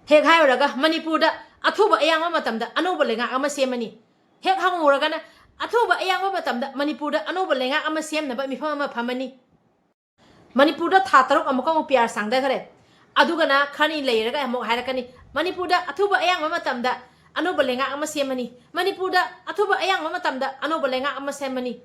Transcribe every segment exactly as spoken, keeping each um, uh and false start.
ꯍꯦꯛ ꯍꯥꯏꯔꯨꯔꯒ ꯃꯅꯤꯄꯨꯔꯗ ꯑꯊꯨꯕ ꯑꯌꯥꯡꯕ ꯃꯇꯝꯗ ꯑꯅꯧꯕ ꯂꯩꯉꯥꯛ ꯑꯃ ꯁꯦꯝꯃꯅꯤ꯫ ꯍꯦꯛ ꯍꯪꯉꯨꯔꯒꯅ ꯑꯊꯨꯕ ꯑꯌꯥꯡꯕ ꯃꯇꯝꯗ ꯃꯅꯤꯄꯨꯔꯗ ꯑꯅꯧꯕ ꯂꯩꯉꯥꯛ ꯑꯃ ꯁꯦꯝꯅꯕ ꯃꯤꯐꯝ ꯑꯃ ꯐꯝꯃꯅꯤ꯫ ꯃꯅꯤꯄꯨꯔꯗ ꯊꯥ ꯇꯔꯨꯛ ꯑꯃꯨꯛꯀ ꯑꯃꯨꯛ ꯄꯤ ꯑꯥꯔ ꯁꯥꯡꯊꯈ꯭ꯔꯦ꯫ ꯑꯗꯨꯒꯅ ꯈꯔꯅꯤ ꯂꯩꯔꯒ ꯑꯃꯨꯛ ꯍꯥꯏꯔꯛꯀꯅꯤ, ꯃꯅꯤꯄꯨꯔꯗ ꯑꯊꯨꯕ ꯑꯌꯥꯡꯕ ꯃꯇꯝꯗ ꯑꯅꯧꯕ ꯂꯩꯉꯥꯛ ꯑꯃ ꯁꯦꯝꯃꯅꯤ, ꯃꯅꯤꯄꯨꯔꯗ ꯑꯊꯨꯕ ꯑꯌꯥꯡꯕ ꯃꯇꯝꯗ ꯑꯅꯧꯕ ꯂꯩꯉꯥꯛ ꯑꯃ ꯁꯦꯝꯃꯅꯤ꯫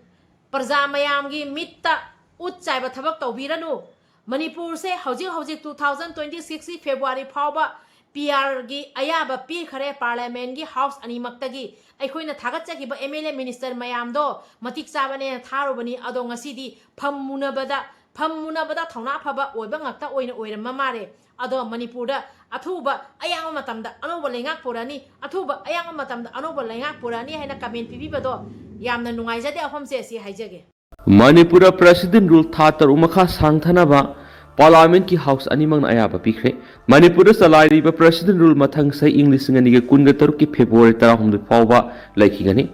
ꯄ꯭ꯔꯖꯥ ꯃꯌꯥꯝꯒꯤ ꯃꯤꯠꯇ ꯎꯠ ꯆꯥꯏꯕ ꯊꯕꯛ ꯇꯧꯕꯤꯔꯅꯨ꯫ ꯃꯅꯤꯄꯨꯔꯁꯦ ꯍꯧꯖꯤꯛ ꯍꯧꯖꯤꯛ two thousand twenty six ꯀꯤ February ꯐꯥꯎꯕ ꯄꯤ ꯑꯥꯔꯒꯤ ꯑꯌꯥꯕ ꯄꯤꯈꯔꯦ꯫ ꯄꯥꯔꯂꯤꯌꯥꯃꯦꯟꯒꯤ ꯍꯥꯎꯁ ꯑꯅꯤꯃꯛꯇꯒꯤ ꯑꯩꯈꯣꯏꯅ ꯊꯥꯒꯠꯆꯈꯤꯕ ꯑꯦꯝ ꯑꯦꯜ ꯑꯦ ꯃꯤꯅꯤꯁꯇꯔ ꯃꯌꯥꯝꯗꯣ ꯃꯇꯤꯛ ꯆꯥꯕꯅꯦꯅ ꯊꯥꯔꯨꯕꯅꯤ꯫ ꯑꯗꯣ ꯉꯁꯤꯗꯤ ꯐꯝ ꯃꯨꯅꯕꯗ, ꯐꯝ ꯃꯨꯅꯕꯗ ꯊꯧꯅꯥ ꯐꯕ ꯑꯣꯏꯕ ꯉꯥꯛꯇ ꯑꯣꯏꯅ ꯑꯣꯏꯔꯝꯕ ꯃꯥꯜꯂꯦ꯫ ꯑꯗꯣ ꯃꯅꯤꯄꯨꯔꯗ ꯑꯊꯨꯕ ꯑꯌꯥꯡꯕ ꯃꯇꯝꯗ ꯑꯅꯧꯕ ꯂꯩꯉꯥꯛ ꯄꯨꯔꯛꯑꯅꯤ, ꯑꯊꯨꯕ ꯑꯌꯥꯡꯕ ꯃꯇꯝꯗ ꯑꯅꯧꯕ ꯂꯩꯉꯥꯛ ꯄꯨꯔꯛꯑꯅꯤ ꯍꯥꯏꯅ ꯀꯃꯦꯟ ꯄꯤꯕꯤꯕꯗꯣ ꯌꯥꯝꯅ ꯅꯨꯡꯉꯥꯏꯖꯗꯦ꯫ ꯋꯥꯐꯝꯁꯦ ꯑꯁꯤ ꯍꯥꯏꯖꯒꯦ꯫ ꯃꯅꯤꯄꯨꯔꯗ ꯄ꯭ꯔꯦꯁꯤꯗꯦꯟ ꯔꯨꯜ ꯊꯥ ꯇꯔꯨꯛ ꯃꯈꯥ ꯁꯥꯡꯊꯅꯕ ꯄꯥꯔꯂꯤꯌꯥꯃꯦꯟꯠꯀꯤ ꯍꯥꯎꯁ ꯑꯅꯤꯃꯛꯅ ꯑꯌꯥꯕ ꯄꯤꯈ꯭ꯔꯦ꯫ ꯃꯅꯤꯄꯨꯔꯗ ꯆꯂꯥꯏꯔꯤꯕ ꯄ꯭ꯔꯦꯁꯤꯗꯦꯟ ꯔꯨꯜ ꯃꯊꯪꯁꯦ ꯏꯪ ꯂꯤꯁꯤꯡ ꯑꯅꯤꯒ ꯀꯨꯟꯒ ꯇꯔꯨꯛꯀꯤ February ꯇꯔꯥꯍꯨꯝꯗꯣꯏ ꯐꯥꯎꯕ ꯂꯩꯈꯤꯒꯅꯤ꯫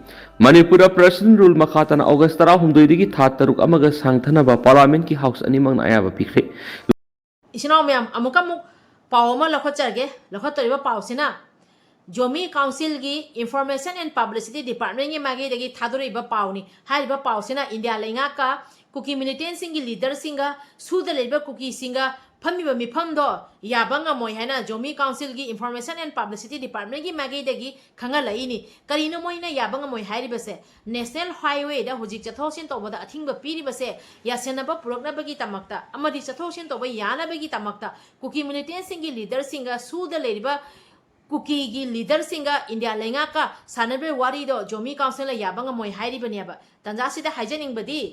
ꯃꯅꯤꯄꯨꯔꯗ ꯄ꯭ꯔꯦꯁꯤꯗꯦꯟ ꯔꯨꯜ ꯃꯈꯥ ꯇꯥꯅ August ꯇꯔꯥꯍꯨꯝꯗꯣꯏꯗꯒꯤ ꯊꯥ ꯇꯔꯨꯛ ꯑꯃꯒ ꯁꯥꯡꯊꯅꯕ ꯄꯥꯔꯂꯤꯌꯥꯃꯦꯟꯠꯀꯤ ꯍꯥꯎꯁ ꯑꯅꯤꯃꯛꯅ ꯑꯌꯥꯕ ꯄꯤꯈ꯭ꯔꯦ꯫ ꯏꯆꯤꯟ ꯏꯅꯥꯎ ꯃꯌꯥꯝ, ꯑꯃꯨꯛꯀ ꯑꯃꯨꯛ ꯄꯥꯎ ꯑꯃ ꯂꯧꯈꯠꯆꯔꯒꯦ꯫ ꯂꯧꯈꯠꯇꯣꯔꯤꯕ ꯄꯥꯎꯁꯤꯅ ꯖꯣꯃꯤ ꯀꯥꯎꯟꯁꯤꯜꯒꯤ Information and Publicity Department ꯀꯤ ꯃꯥꯏꯀꯩꯗꯒꯤ ꯊꯥꯗꯣꯔꯛꯏꯕ ꯄꯥꯎꯅꯤ꯫ ꯍꯥꯏꯔꯤꯕ ꯄꯥꯎꯁꯤꯅ ꯏꯟꯗꯤꯌꯥ ꯂꯩꯉꯥꯛꯀ ꯀꯨꯀꯤ ꯃꯤꯂꯤꯇꯦꯟꯁꯤꯡꯒꯤ ꯂꯤꯗꯔꯁꯤꯡꯒ ꯁꯨꯗ ꯂꯩꯔꯤꯕ ꯀꯨꯀꯤꯁꯤꯡꯒ ꯐꯝꯃꯤꯕ ꯃꯤꯐꯝꯗꯣ ꯌꯥꯕ ꯉꯝꯃꯣꯏ ꯍꯥꯏꯅ ꯖꯣꯃꯤ ꯀꯥꯎꯟꯁꯤꯜꯒꯤ Information and Publicity Department ꯀꯤ ꯃꯥꯏꯀꯩꯗꯒꯤ ꯈꯪꯍꯜꯂꯛꯏꯅꯤ꯫ ꯀꯔꯤꯅꯣ ꯃꯣꯏꯅ ꯌꯥꯕ ꯉꯝꯃꯣꯏ ꯍꯥꯏꯔꯤꯕꯁꯦ? ꯅꯦꯁꯅꯦꯜ ꯍꯥꯏꯋꯦꯗ ꯍꯧꯖꯤꯛ ꯆꯠꯊꯣꯛ ꯆꯠꯁꯤꯟ ꯇꯧꯕꯗ ꯑꯊꯤꯡꯕ ꯄꯤꯔꯤꯕꯁꯦ ꯌꯥꯁꯟꯅꯕ ꯄꯨꯔꯛꯅꯕꯒꯤꯗꯃꯛꯇ ꯑꯃꯗꯤ ꯆꯠꯊꯣꯛ ꯆꯠꯁꯤꯟ ꯇꯧꯕ ꯌꯥꯅꯕꯒꯤꯗꯃꯛꯇ ꯀꯨꯀꯤ ꯃꯤꯂꯤꯇꯦꯟꯁꯤꯡꯒꯤ ꯂꯤꯗꯔꯁꯤꯡꯒ ꯁꯨꯗ ꯂꯩꯔꯤꯕ ꯀꯨꯀꯤꯒꯤ ꯂꯤꯗꯔꯁꯤꯡꯒ ꯏꯟꯗꯤꯌꯥ ꯂꯩꯉꯥꯛꯀ ꯁꯥꯟꯅꯕꯒꯤ ꯋꯥꯔꯤꯗꯣ ꯖꯣꯃꯤ ꯀꯥꯎꯟꯁꯤꯜꯅ ꯌꯥꯕ ꯉꯝꯃꯣꯏ ꯍꯥꯏꯔꯤꯕꯅꯦꯕ꯫ ꯇꯟꯖꯥꯁꯤꯗ ꯍꯥꯏꯖꯅꯤꯡꯕꯗꯤ,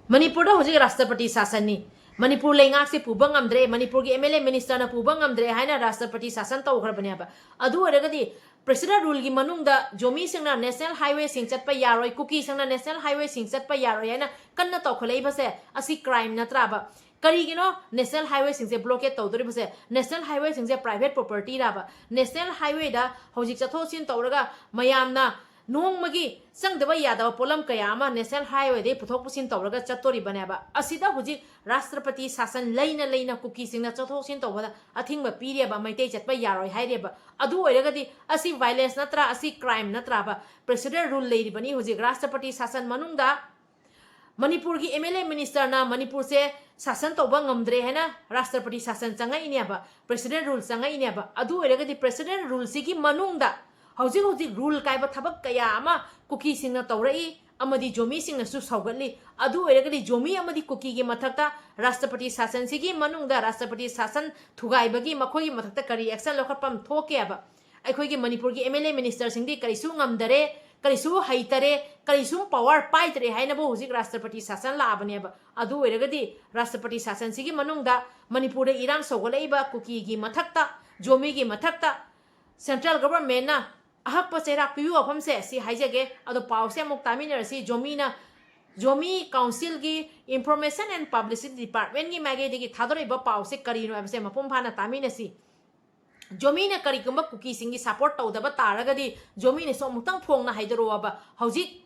ꯃꯅꯤꯄꯨꯔꯗ ꯍꯧꯖꯤꯛ ꯔꯥꯁꯇ꯭ꯔꯄꯇꯤ ꯁꯥꯁꯟꯅꯤ꯫ ꯃꯅꯤꯄꯨꯔ ꯂꯩꯉꯥꯛꯁꯦ ꯄꯨꯕ ꯉꯝꯗ꯭ꯔꯦ, ꯃꯅꯤꯄꯨꯔꯒꯤ ꯑꯦꯝ ꯑꯦꯜ ꯑꯦ ꯃꯤꯅꯤꯁꯇꯔꯅ ꯄꯨꯕ ꯉꯝꯗ꯭ꯔꯦ ꯍꯥꯏꯅ ꯔꯥꯁꯇ꯭ꯔꯄꯇꯤ ꯁꯥꯁꯟ ꯇꯧꯈ꯭ꯔꯕꯅꯦꯕ꯫ ꯑꯗꯨ ꯑꯣꯏꯔꯒꯗꯤ ꯄ꯭ꯔꯦꯁꯤꯗꯦꯟ ꯔꯨꯜꯒꯤ ꯃꯅꯨꯡꯗ ꯖꯣꯃꯤꯁꯤꯡꯅ ꯅꯦꯁꯅꯦꯜ ꯍꯥꯏꯋꯦꯁꯤꯡ ꯆꯠꯄ ꯌꯥꯔꯣꯏ, ꯀꯨꯀꯤꯁꯤꯡꯅ ꯅꯦꯁꯅꯦꯜ ꯍꯥꯏꯋꯦꯁꯤꯡ ꯆꯠꯄ ꯌꯥꯔꯣꯏ ꯍꯥꯏꯅ ꯀꯟꯅ ꯇꯧꯈꯠꯂꯛꯏꯕꯁꯦ ꯑꯁꯤ ꯀ꯭ꯔꯥꯏꯝ ꯅꯠꯇ꯭ꯔꯥꯕ? ꯀꯔꯤꯒꯤꯅꯣ ꯅꯦꯁꯅꯦꯜ ꯍꯥꯏꯋꯦꯁꯤꯡꯁꯦ ꯕ꯭ꯂꯣꯀꯦꯠ ꯇꯧꯗꯣꯔꯤꯕꯁꯦ? ꯅꯦꯁꯅꯦꯜ ꯍꯥꯏꯋꯦꯁꯤꯡꯁꯦ ꯄ꯭ꯔꯥꯏꯚꯦꯠ ꯄ꯭ꯔꯣꯄꯔꯇꯤꯔꯥꯕ? ꯅꯦꯁꯅꯦꯜ ꯍꯥꯏꯋꯦꯗ ꯍꯧꯖꯤꯛ ꯆꯠꯊꯣꯛ ꯆꯠꯁꯤꯟ ꯇꯧꯔꯒ ꯃꯌꯥꯝꯅ ꯅꯣꯡꯃꯒꯤ ꯆꯪꯗꯕ ꯌꯥꯗꯕ ꯄꯣꯠꯂꯝ ꯀꯌꯥ ꯑꯃ ꯅꯦꯁꯅꯦꯜ ꯍꯥꯏꯋꯦꯗꯒꯤ ꯄꯨꯊꯣꯛ ꯄꯨꯁꯤꯟ ꯇꯧꯔꯒ ꯆꯠꯇꯣꯔꯤꯕꯅꯦꯕ꯫ ꯑꯁꯤꯗ ꯍꯧꯖꯤꯛ ꯔꯥꯁꯇ꯭ꯔꯄꯇꯤ ꯁꯥꯁꯟ ꯂꯩꯅ ꯂꯩꯅ ꯀꯨꯀꯤꯁꯤꯡꯅ ꯆꯠꯊꯣꯛ ꯆꯠꯁꯤꯟ ꯇꯧꯕꯗ ꯑꯊꯤꯡꯕ ꯄꯤꯔꯦꯕ, ꯃꯩꯇꯩ ꯆꯠꯄ ꯌꯥꯔꯣꯏ ꯍꯥꯏꯔꯦꯕ꯫ ꯑꯗꯨ ꯑꯣꯏꯔꯒꯗꯤ ꯑꯁꯤ ꯚꯥꯏꯂꯦꯟꯁ ꯅꯠꯇ꯭ꯔꯥ, ꯑꯁꯤ ꯀ꯭ꯔꯥꯏꯝ ꯅꯠꯇ꯭ꯔꯥꯕ? ꯄ꯭ꯔꯦꯁꯤꯗꯦꯟ ꯔꯨꯜ ꯂꯩꯔꯤꯕꯅꯤ ꯍꯧꯖꯤꯛ ꯔꯥꯁꯇ꯭ꯔꯄꯇꯤ ꯁꯥꯁꯟ ꯃꯅꯨꯡꯗ꯫ ꯃꯅꯤꯄꯨꯔꯒꯤ ꯑꯦꯝ ꯑꯦꯜ ꯑꯦ ꯃꯤꯅꯤꯁꯇꯔꯅ ꯃꯅꯤꯄꯨꯔꯁꯦ ꯁꯥꯁꯟ ꯇꯧꯕ ꯉꯝꯗ꯭ꯔꯦ ꯍꯥꯏꯅ ꯔꯥꯁꯇ꯭ꯔꯄꯇꯤ ꯁꯥꯁꯟ ꯆꯪꯉꯛꯏꯅꯦꯕ, ꯄ꯭ꯔꯦꯁꯤꯗꯦꯟ ꯔꯨꯜ ꯆꯪꯉꯛꯏꯅꯦꯕ꯫ ꯑꯗꯨ ꯑꯣꯏꯔꯒꯗꯤ ꯄ꯭ꯔꯦꯁꯤꯗꯦꯟ ꯔꯨꯜꯁꯤꯒꯤ ꯃꯅꯨꯡꯗ ꯍꯧꯖꯤꯛ ꯍꯧꯖꯤꯛ ꯔꯨꯜ ꯀꯥꯏꯕ ꯊꯕꯛ ꯀꯌꯥ ꯑꯃ ꯀꯨꯀꯤꯁꯤꯡꯅ ꯇꯧꯔꯛꯏ ꯑꯃꯗꯤ ꯖꯣꯃꯤꯁꯤꯡꯅꯁꯨ ꯁꯧꯒꯠꯂꯤ꯫ ꯑꯗꯨ ꯑꯣꯏꯔꯒꯗꯤ ꯖꯣꯃꯤ ꯑꯃꯗꯤ ꯀꯨꯀꯤꯒꯤ ꯃꯊꯛꯇ ꯔꯥꯁꯇ꯭ꯔꯄꯇꯤ ꯁꯥꯁꯟꯁꯤꯒꯤ ꯃꯅꯨꯡꯗ ꯔꯥꯁꯇ꯭ꯔꯄꯇꯤ ꯁꯥꯁꯟ ꯊꯨꯒꯥꯏꯕꯒꯤ ꯃꯈꯣꯏꯒꯤ ꯃꯊꯛꯇ ꯀꯔꯤ ꯑꯦꯛꯁꯟ ꯂꯧꯈꯠꯐꯝ ꯊꯣꯛꯀꯦꯕ? ꯑꯩꯈꯣꯏꯒꯤ ꯃꯅꯤꯄꯨꯔꯒꯤ ꯑꯦꯝ ꯑꯦꯜ ꯑꯦ ꯃꯤꯅꯤꯁꯇꯔꯁꯤꯡꯗꯤ ꯀꯔꯤꯁꯨ ꯉꯝꯗꯔꯦ, ꯀꯔꯤꯁꯨ ꯍꯩꯇꯔꯦ, ꯀꯔꯤꯁꯨ ꯄꯋꯥꯔ ꯄꯥꯏꯗ꯭ꯔꯦ ꯍꯥꯏꯅꯕꯨ ꯍꯧꯖꯤꯛ ꯔꯥꯁꯇ꯭ꯔꯄꯇꯤ ꯁꯥꯁꯟ ꯂꯥꯛꯑꯕꯅꯦꯕ꯫ ꯑꯗꯨ ꯑꯣꯏꯔꯒꯗꯤ ꯔꯥꯁꯇ꯭ꯔꯄꯇꯤ ꯁꯥꯁꯟꯁꯤꯒꯤ ꯃꯅꯨꯡꯗ ꯃꯅꯤꯄꯨꯔꯗ ꯏꯔꯥꯡ ꯁꯧꯒꯠꯂꯛꯏꯕ ꯀꯨꯀꯤꯒꯤ ꯃꯊꯛꯇ, ꯖꯣꯃꯤꯒꯤ ꯃꯊꯛꯇ ꯁꯦꯟꯇ꯭ꯔꯦꯜ ꯒꯚꯔꯟꯃꯦꯟꯠꯅ ꯑꯍꯛꯄ ꯆꯩꯔꯥꯛ ꯄꯤꯕ ꯋꯥꯐꯝꯁꯦ ꯁꯤ ꯍꯥꯏꯖꯒꯦ꯫ ꯑꯗꯣ ꯄꯥꯎꯁꯦ ꯑꯃꯨꯛ ꯇꯥꯃꯤꯟꯅꯔꯁꯤ꯫ ꯖꯣꯃꯤꯅ, ꯖꯣꯃꯤ ꯀꯥꯎꯟꯁꯤꯜꯒꯤ ꯏꯟꯐꯣꯔꯃꯦꯁꯟ ꯑꯦꯟ ꯄꯕ꯭ꯂꯤꯁꯤꯇꯤ ꯗꯤꯄꯥꯔꯠꯃꯦꯟꯠꯀꯤ ꯃꯥꯏꯀꯩꯗꯒꯤ ꯊꯥꯗꯣꯔꯛꯏꯕ ꯄꯥꯎꯁꯦ ꯀꯔꯤꯅꯣ ꯍꯥꯏꯕꯁꯦ ꯃꯄꯨꯡ ꯐꯥꯅ ꯇꯥꯃꯤꯟꯅꯁꯤ꯫ ꯖꯣꯃꯤꯅ ꯀꯔꯤꯒꯨꯝꯕ ꯀꯨꯀꯤꯁꯤꯡꯒꯤ ꯁꯄꯣꯔꯠ ꯇꯧꯗꯕ ꯇꯥꯔꯒꯗꯤ ꯖꯣꯃꯤꯅꯁꯨ ꯑꯃꯨꯛꯇꯪ ꯐꯣꯡꯅ ꯍꯥꯏꯗꯣꯔꯛꯑꯣꯕ꯫ ꯍꯧꯖꯤꯛ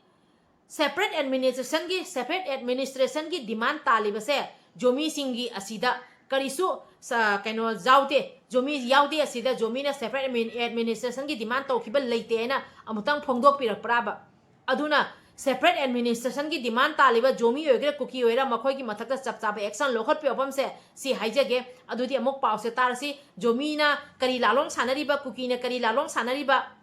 ꯁꯦꯄꯔꯦꯠ ꯑꯦꯗꯃꯤꯅꯤꯁꯇ꯭ꯔꯦꯁꯟꯒꯤ, ꯁꯦꯄꯔꯦꯠ ꯑꯦꯗꯃꯤꯅꯤꯁꯇ꯭ꯔꯦꯁꯟꯒꯤ ꯗꯤꯃꯥꯟ ꯇꯥꯜꯂꯤꯕꯁꯦ ꯖꯣꯃꯤꯁꯤꯡꯒꯤ ꯑꯁꯤꯗ ꯀꯔꯤꯁꯨ ꯁ-, ꯀꯩꯅꯣ ꯌꯥꯎꯗꯦ, ꯖꯣꯃꯤ ꯌꯥꯎꯗꯦ꯫ ꯑꯁꯤꯗ ꯖꯣꯃꯤꯅ ꯁꯦꯄꯔꯦꯠ ꯑꯦꯗꯃꯤꯅꯤꯁꯇ꯭ꯔꯦꯁꯟꯒꯤ ꯗꯤꯃꯥꯟ ꯇꯧꯈꯤꯕ ꯂꯩꯇꯦ ꯍꯥꯏꯅ ꯑꯃꯨꯛꯇꯪ ꯐꯣꯡꯗꯣꯛꯄꯤꯔꯛꯄ꯭ꯔꯥꯕ? ꯑꯗꯨꯅ ꯁꯦꯄꯔꯦꯠ ꯑꯦꯗꯃꯤꯅꯤꯁꯇ꯭ꯔꯦꯁꯟꯒꯤ ꯗꯤꯃꯥꯟ ꯇꯥꯜꯂꯤꯕ ꯖꯣꯃꯤ ꯑꯣꯏꯒꯦꯔꯥ ꯀꯨꯀꯤ ꯑꯣꯏꯒꯦꯔꯥ ꯃꯈꯣꯏꯒꯤ ꯃꯊꯛꯇ ꯆꯞ ꯆꯥꯕ ꯑꯦꯛꯁꯟ ꯂꯧꯈꯠꯄꯤꯌꯣꯐꯝꯁꯦ ꯁꯤ ꯍꯥꯏꯖꯒꯦ꯫ ꯑꯗꯨꯗꯤ ꯑꯃꯨꯛ ꯄꯥꯎꯁꯦ ꯇꯥꯔꯁꯤ꯫ ꯖꯣꯃꯤꯅ ꯀꯔꯤ ꯂꯥꯂꯣꯡ ꯁꯥꯟꯅꯔꯤꯕ, ꯀꯨꯀꯤꯅ ꯀꯔꯤ ꯂꯥꯂꯣꯡ ꯁꯥꯟꯅꯔꯤꯕ?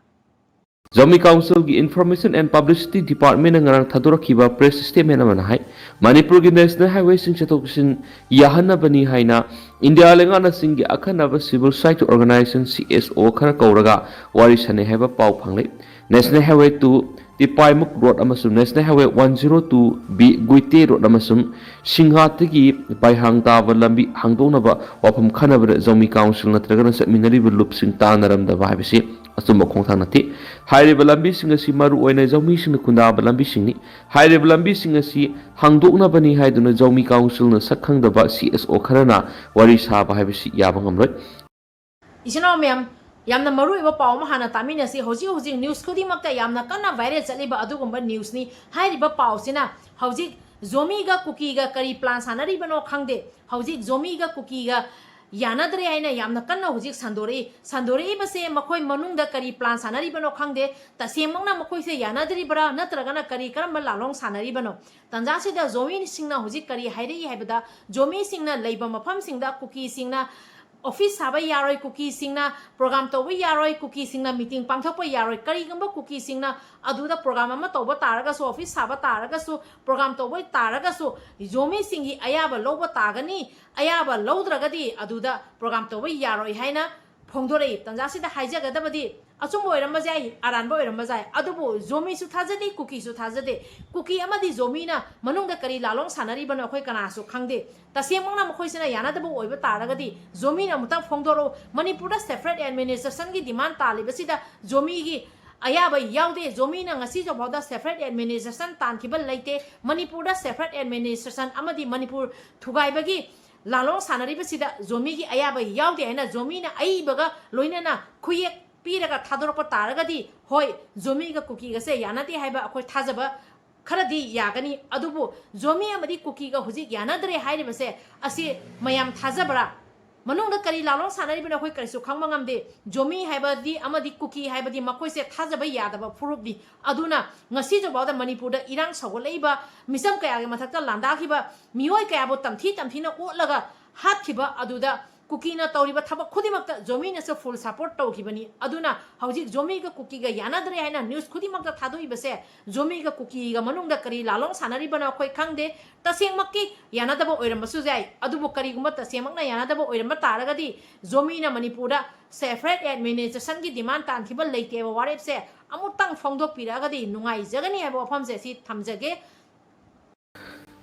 ꯖꯣꯃꯤ ꯀꯥꯎꯟꯁꯤꯜꯒꯤ ꯏꯟꯐꯣꯔꯃꯦꯁꯟ ꯑꯦꯟ ꯄꯕ꯭ꯂꯤꯁꯤꯇꯤ ꯗꯤꯄꯥꯔꯠꯃꯦꯟꯅ ꯉꯔꯥꯡ ꯊꯥꯗꯣꯔꯛꯈꯤꯕ ꯄ꯭ꯔꯦꯁ ꯁ꯭ꯇꯦꯠꯃꯦꯟ ꯑꯃꯅ ꯍꯥꯏ, ꯃꯅꯤꯄꯨꯔꯒꯤ ꯅꯦꯁꯅꯦꯜ ꯍꯥꯏꯋꯦꯁꯤꯡ ꯆꯠꯊꯣꯛ ꯆꯠꯁꯤꯟ ꯌꯥꯍꯟꯅꯕꯅꯤ ꯍꯥꯏꯅ ꯏꯟꯗꯤꯌꯥ ꯂꯩꯉꯥꯛꯅ ꯆꯤꯡꯒꯤ ꯑꯈꯟꯅꯕ civil society organisation, C S ꯑꯣ, ꯈꯔ ꯀꯧꯔꯒ ꯋꯥꯔꯤ ꯁꯥꯟꯅꯩ ꯍꯥꯏꯕ ꯄꯥꯎ ꯐꯪꯂꯦ꯫ National highway two Tipaimukh road ꯑꯃꯁꯨꯡ national highway one zero two B Guite road ꯑꯃꯁꯨꯡ ꯁꯤꯡꯍꯥꯠꯇꯒꯤ ꯄꯥꯏꯍꯥꯡ ꯇꯥꯕ ꯂꯝꯕꯤ ꯍꯥꯡꯗꯣꯛꯅꯕ ꯋꯥꯐꯝ ꯈꯟꯅꯕꯗ ꯖꯧꯃꯤ ꯀꯥꯎꯟꯁꯤꯜ ꯅꯠꯇ꯭ꯔꯒꯅ ꯆꯠꯃꯤꯟꯅꯔꯤꯕ ꯂꯨꯞꯁꯤꯡ ꯇꯥꯟꯅꯔꯝꯗꯕ ꯍꯥꯏꯕꯁꯤ ꯑꯆꯨꯝꯕ ꯈꯣꯡꯊꯥꯡ ꯅꯠꯇꯦ꯫ ꯍꯥꯏꯔꯤꯕ ꯂꯝꯕꯤꯁꯤꯡ ꯑꯁꯤ ꯃꯔꯨ ꯑꯣꯏꯅ ꯖꯧꯃꯤꯁꯤꯡꯅ ꯈꯨꯟꯗꯥꯕ ꯂꯝꯕꯤꯁꯤꯡꯅꯤ꯫ ꯍꯥꯏꯔꯤꯕ ꯂꯝꯕꯤꯁꯤꯡ ꯑꯁꯤ ꯍꯥꯡꯗꯣꯛꯅꯕꯅꯤ ꯍꯥꯏꯗꯨꯅ ꯖꯧꯃꯤ ꯀꯥꯎꯟꯁꯤꯜꯅ ꯁꯛ ꯈꯪꯗꯕ ꯁꯤ ꯑꯦꯁ ꯑꯣ ꯈꯔꯅ ꯋꯥꯔꯤ ꯁꯥꯕ ꯍꯥꯏꯕꯁꯤ ꯌꯥꯕ ꯉꯝꯂꯣꯏ꯫ ꯏꯆꯤꯟ ꯏꯅꯥꯎ ꯃꯌꯥꯝ, ꯌꯥꯝꯅ ꯃꯔꯨꯑꯣꯏꯕ ꯄꯥꯎ ꯑꯃ ꯍꯥꯟꯅ ꯇꯥꯃꯤꯟꯅꯁꯤ꯫ ꯍꯧꯖꯤꯛ ꯍꯧꯖꯤꯛ ꯅ꯭ꯌꯨꯁ ꯈꯨꯗꯤꯡꯃꯛꯇ ꯌꯥꯝꯅ ꯀꯟꯅ ꯚꯥꯏꯔꯦꯜ ꯆꯠꯂꯤꯕ ꯑꯗꯨꯒꯨꯝꯕ ꯅ꯭ꯌꯨꯁꯅꯤ꯫ ꯍꯥꯏꯔꯤꯕ ꯄꯥꯎꯁꯤꯅ ꯍꯧꯖꯤꯛ ꯖꯣꯃꯤꯒ ꯀꯨꯀꯤꯒ ꯀꯔꯤ ꯄ꯭ꯂꯥꯟ ꯁꯥꯟꯅꯔꯤꯕꯅꯣ ꯈꯪꯗꯦ꯫ ꯍꯧꯖꯤꯛ ꯖꯣꯃꯤꯒ ꯀꯨꯀꯤꯒ ꯌꯥꯅꯗ꯭ꯔꯦ ꯍꯥꯏꯅ ꯌꯥꯝꯅ ꯀꯟꯅ ꯍꯧꯖꯤꯛ ꯁꯟꯗꯣꯔꯛꯏ꯫ ꯁꯟꯗꯣꯔꯛꯏꯕꯁꯦ ꯃꯈꯣꯏ ꯃꯅꯨꯡꯗ ꯀꯔꯤ ꯄ꯭ꯂꯥꯟ ꯁꯥꯟꯅꯔꯤꯕꯅꯣ ꯈꯪꯗꯦ꯫ ꯇꯁꯦꯡꯃꯛꯅ ꯃꯈꯣꯏꯁꯦ ꯌꯥꯅꯗ꯭ꯔꯤꯕ꯭ꯔꯥ, ꯅꯠꯇ꯭ꯔꯒꯅ ꯀꯔꯤ, ꯀꯔꯝꯕ ꯂꯥꯂꯣꯡ ꯁꯥꯟꯅꯔꯤꯕꯅꯣ? ꯇꯥꯟꯖꯥꯁꯤꯗ ꯖꯣꯃꯤꯁꯤꯡꯅ ꯍꯧꯖꯤꯛ ꯀꯔꯤ ꯍꯥꯏꯔꯛꯏ ꯍꯥꯏꯕꯗ, ꯖꯣꯃꯤꯁꯤꯡꯅ ꯂꯩꯕ ꯃꯐꯝꯁꯤꯡꯗ ꯀꯨꯀꯤꯁꯤꯡꯅ ꯑꯣꯐꯤꯁ ꯁꯥꯕ ꯌꯥꯔꯣꯏ, ꯀꯨꯀꯤꯁꯤꯡꯅ ꯄ꯭ꯔꯣꯒꯥꯝ ꯇꯧꯕ ꯌꯥꯔꯣꯏ, ꯀꯨꯀꯤꯁꯤꯡꯅ ꯃꯤꯇꯤꯡ ꯄꯥꯡꯊꯣꯛꯄ ꯌꯥꯔꯣꯏ꯫ ꯀꯔꯤꯒꯨꯝꯕ ꯀꯨꯀꯤꯁꯤꯡꯅ ꯑꯗꯨꯗ ꯄ꯭ꯔꯣꯒꯥꯝ ꯑꯃ ꯇꯧꯕ ꯇꯥꯔꯒꯁꯨ, ꯑꯣꯐꯤꯁ ꯁꯥꯕ ꯇꯥꯔꯒꯁꯨ, ꯄ꯭ꯔꯣꯒꯥꯝ ꯇꯧꯕ ꯇꯥꯔꯒꯁꯨ, ꯖꯣꯃꯤꯁꯤꯡꯒꯤ ꯑꯌꯥꯕ ꯂꯧꯕ ꯇꯥꯒꯅꯤ꯫ ꯑꯌꯥꯕ ꯂꯧꯗ꯭ꯔꯒꯗꯤ ꯑꯗꯨꯗ ꯄ꯭ꯔꯣꯒꯥꯝ ꯇꯧꯕ ꯌꯥꯔꯣꯏ ꯍꯥꯏꯅ ꯐꯣꯡꯗꯣꯔꯛꯏ꯫ ꯇꯥꯟꯖꯥꯁꯤꯗ ꯍꯥꯏꯖꯒꯗꯕꯗꯤ, ꯑꯆꯨꯝꯕ ꯑꯣꯏꯔꯝꯕꯁꯨ ꯌꯥꯏ, ꯑꯔꯥꯟꯕ ꯑꯣꯏꯔꯝꯕꯁꯨ ꯌꯥꯏ, ꯑꯗꯨꯕꯨ ꯖꯣꯃꯤꯁꯨ ꯊꯥꯖꯗꯦ, ꯀꯨꯀꯤꯁꯨ ꯊꯥꯖꯗꯦ꯫ ꯀꯨꯀꯤ ꯑꯃꯗꯤ ꯖꯣꯃꯤꯅ ꯃꯅꯨꯡꯗ ꯀꯔꯤ ꯂꯥꯂꯣꯡ ꯁꯥꯟꯅꯔꯤꯕꯅꯣ ꯑꯩꯈꯣꯏ ꯀꯅꯥꯁꯨ ꯈꯪꯗꯦ꯫ ꯇꯁꯦꯡꯃꯛꯅ ꯃꯈꯣꯏꯁꯤꯅ ꯌꯥꯅꯗꯕ ꯑꯣꯏꯕ ꯇꯥꯔꯒꯗꯤ ꯖꯣꯃꯤꯅ ꯑꯃꯨꯛꯇꯪ ꯐꯣꯡꯗꯣꯔꯛꯎ꯫ ꯃꯅꯤꯄꯨꯔꯗ separate administrationꯒꯤ demand ꯇꯥꯜꯂꯤꯕꯁꯤꯗ ꯖꯣꯃꯤꯒꯤ ꯑꯌꯥꯕ ꯌꯥꯎꯗꯦ꯫ ꯖꯣꯃꯤꯅ ꯉꯁꯤ ꯐꯥꯎꯗ separate administration ꯇꯥꯟꯈꯤꯕ ꯂꯩꯇꯦ꯫ ꯃꯅꯤꯄꯨꯔꯗ separate administration ꯑꯃꯗꯤ ꯃꯅꯤꯄꯨꯔ ꯊꯨꯒꯥꯏꯕꯒꯤ ꯂꯥꯂꯣꯡ ꯁꯥꯟꯅꯔꯤꯕꯁꯤꯗ ꯖꯣꯃꯤꯒꯤ ꯑꯌꯥꯕ ꯌꯥꯎꯗꯦ ꯍꯥꯏꯅ ꯖꯣꯃꯤꯅ ꯑꯏꯕꯒ ꯂꯣꯏꯅꯅ ꯈꯨꯌꯦꯛ ꯄꯤꯔꯒ ꯊꯥꯗꯣꯔꯛꯄ ꯇꯥꯔꯒꯗꯤ, ꯍꯣꯏ, ꯖꯣꯃꯤꯒ ꯀꯨꯀꯤꯒꯁꯦ ꯌꯥꯅꯗꯦ ꯍꯥꯏꯕ ꯑꯩꯈꯣꯏ ꯊꯥꯖꯕ ꯈꯔꯗꯤ ꯌꯥꯒꯅꯤ꯫ ꯑꯗꯨꯕꯨ ꯖꯣꯃꯤ ꯑꯃꯗꯤ ꯀꯨꯀꯤꯒ ꯍꯧꯖꯤꯛ ꯌꯥꯅꯗ꯭ꯔꯦ ꯍꯥꯏꯔꯤꯕꯁꯦ ꯑꯁꯤ ꯃꯌꯥꯝ ꯊꯥꯖꯕ꯭ꯔꯥ? ꯃꯅꯨꯡꯗ ꯀꯔꯤ ꯂꯥꯂꯣꯡ ꯁꯥꯟꯅꯔꯤꯕꯅꯣ ꯑꯩꯈꯣꯏ ꯀꯔꯤꯁꯨ ꯈꯪꯕ ꯉꯝꯗꯦ꯫ ꯖꯣꯃꯤ ꯍꯥꯏꯕꯗꯤ ꯑꯃꯗꯤ ꯀꯨꯀꯤ ꯍꯥꯏꯕꯗꯤ ꯃꯈꯣꯏꯁꯦ ꯊꯥꯖꯕ ꯌꯥꯗꯕ ꯐꯨꯔꯨꯞꯅꯤ꯫ ꯑꯗꯨꯅ ꯉꯁꯤꯁꯨ ꯐꯥꯎꯗ ꯃꯅꯤꯄꯨꯔꯗ ꯏꯔꯥꯡ ꯁꯧꯒꯠꯂꯛꯏꯕ, ꯃꯤꯆꯝ ꯀꯌꯥꯒꯤ ꯃꯊꯛꯇ ꯂꯥꯟꯗꯥꯈꯤꯕ, ꯃꯤꯑꯣꯏ ꯀꯌꯥꯕꯨ ꯇꯝꯊꯤ ꯇꯝꯊꯤꯅ ꯑꯣꯠꯂꯒ ꯍꯥꯠꯈꯤꯕ ꯑꯗꯨꯗ ꯀꯨꯀꯤꯅ ꯇꯧꯔꯤꯕ ꯊꯕꯛ ꯈꯨꯗꯤꯡꯃꯛꯇ ꯖꯣꯃꯤꯅꯁꯨ full support ꯇꯧꯈꯤꯕꯅꯤ꯫ ꯑꯗꯨꯅ ꯍꯧꯖꯤꯛ ꯖꯣꯃꯤꯒ ꯀꯨꯀꯤꯒ ꯌꯥꯅꯗ꯭ꯔꯦ ꯍꯥꯏꯅ ꯅ꯭ꯌꯨꯁ ꯈꯨꯗꯤꯡꯃꯛꯇ ꯊꯥꯗꯣꯛꯏꯕꯁꯦ, ꯖꯣꯃꯤꯒ ꯀꯨꯀꯤꯒ ꯃꯅꯨꯡꯗ ꯀꯔꯤ ꯂꯥꯂꯣꯡ ꯁꯥꯟꯅꯔꯤꯕꯅꯣ ꯑꯩꯈꯣꯏ ꯈꯪꯗꯦ꯫ ꯇꯁꯦꯡꯃꯛꯀꯤ ꯌꯥꯅꯗꯕ ꯑꯣꯏꯔꯝꯕꯁꯨ ꯌꯥꯏ, ꯑꯗꯨꯕꯨ ꯀꯔꯤꯒꯨꯝꯕ ꯇꯁꯦꯡꯃꯛꯅ ꯌꯥꯅꯗꯕ ꯑꯣꯏꯔꯝꯕ ꯇꯥꯔꯒꯗꯤ, ꯖꯣꯃꯤꯅ ꯃꯅꯤꯄꯨꯔꯗ separate administrationꯒꯤ demand ꯇꯥꯟꯈꯤꯕ ꯂꯩꯇꯦꯕ ꯋꯥꯔꯦꯞꯁꯦ ꯑꯃꯨꯛꯇꯪ ꯐꯣꯡꯗꯣꯛꯄꯤꯔꯛꯑꯒꯗꯤ ꯅꯨꯡꯉꯥꯏꯖꯒꯅꯤ ꯍꯥꯏꯕ ꯋꯥꯐꯝꯁꯦ ꯑꯁꯤ ꯊꯝꯖꯒꯦ꯫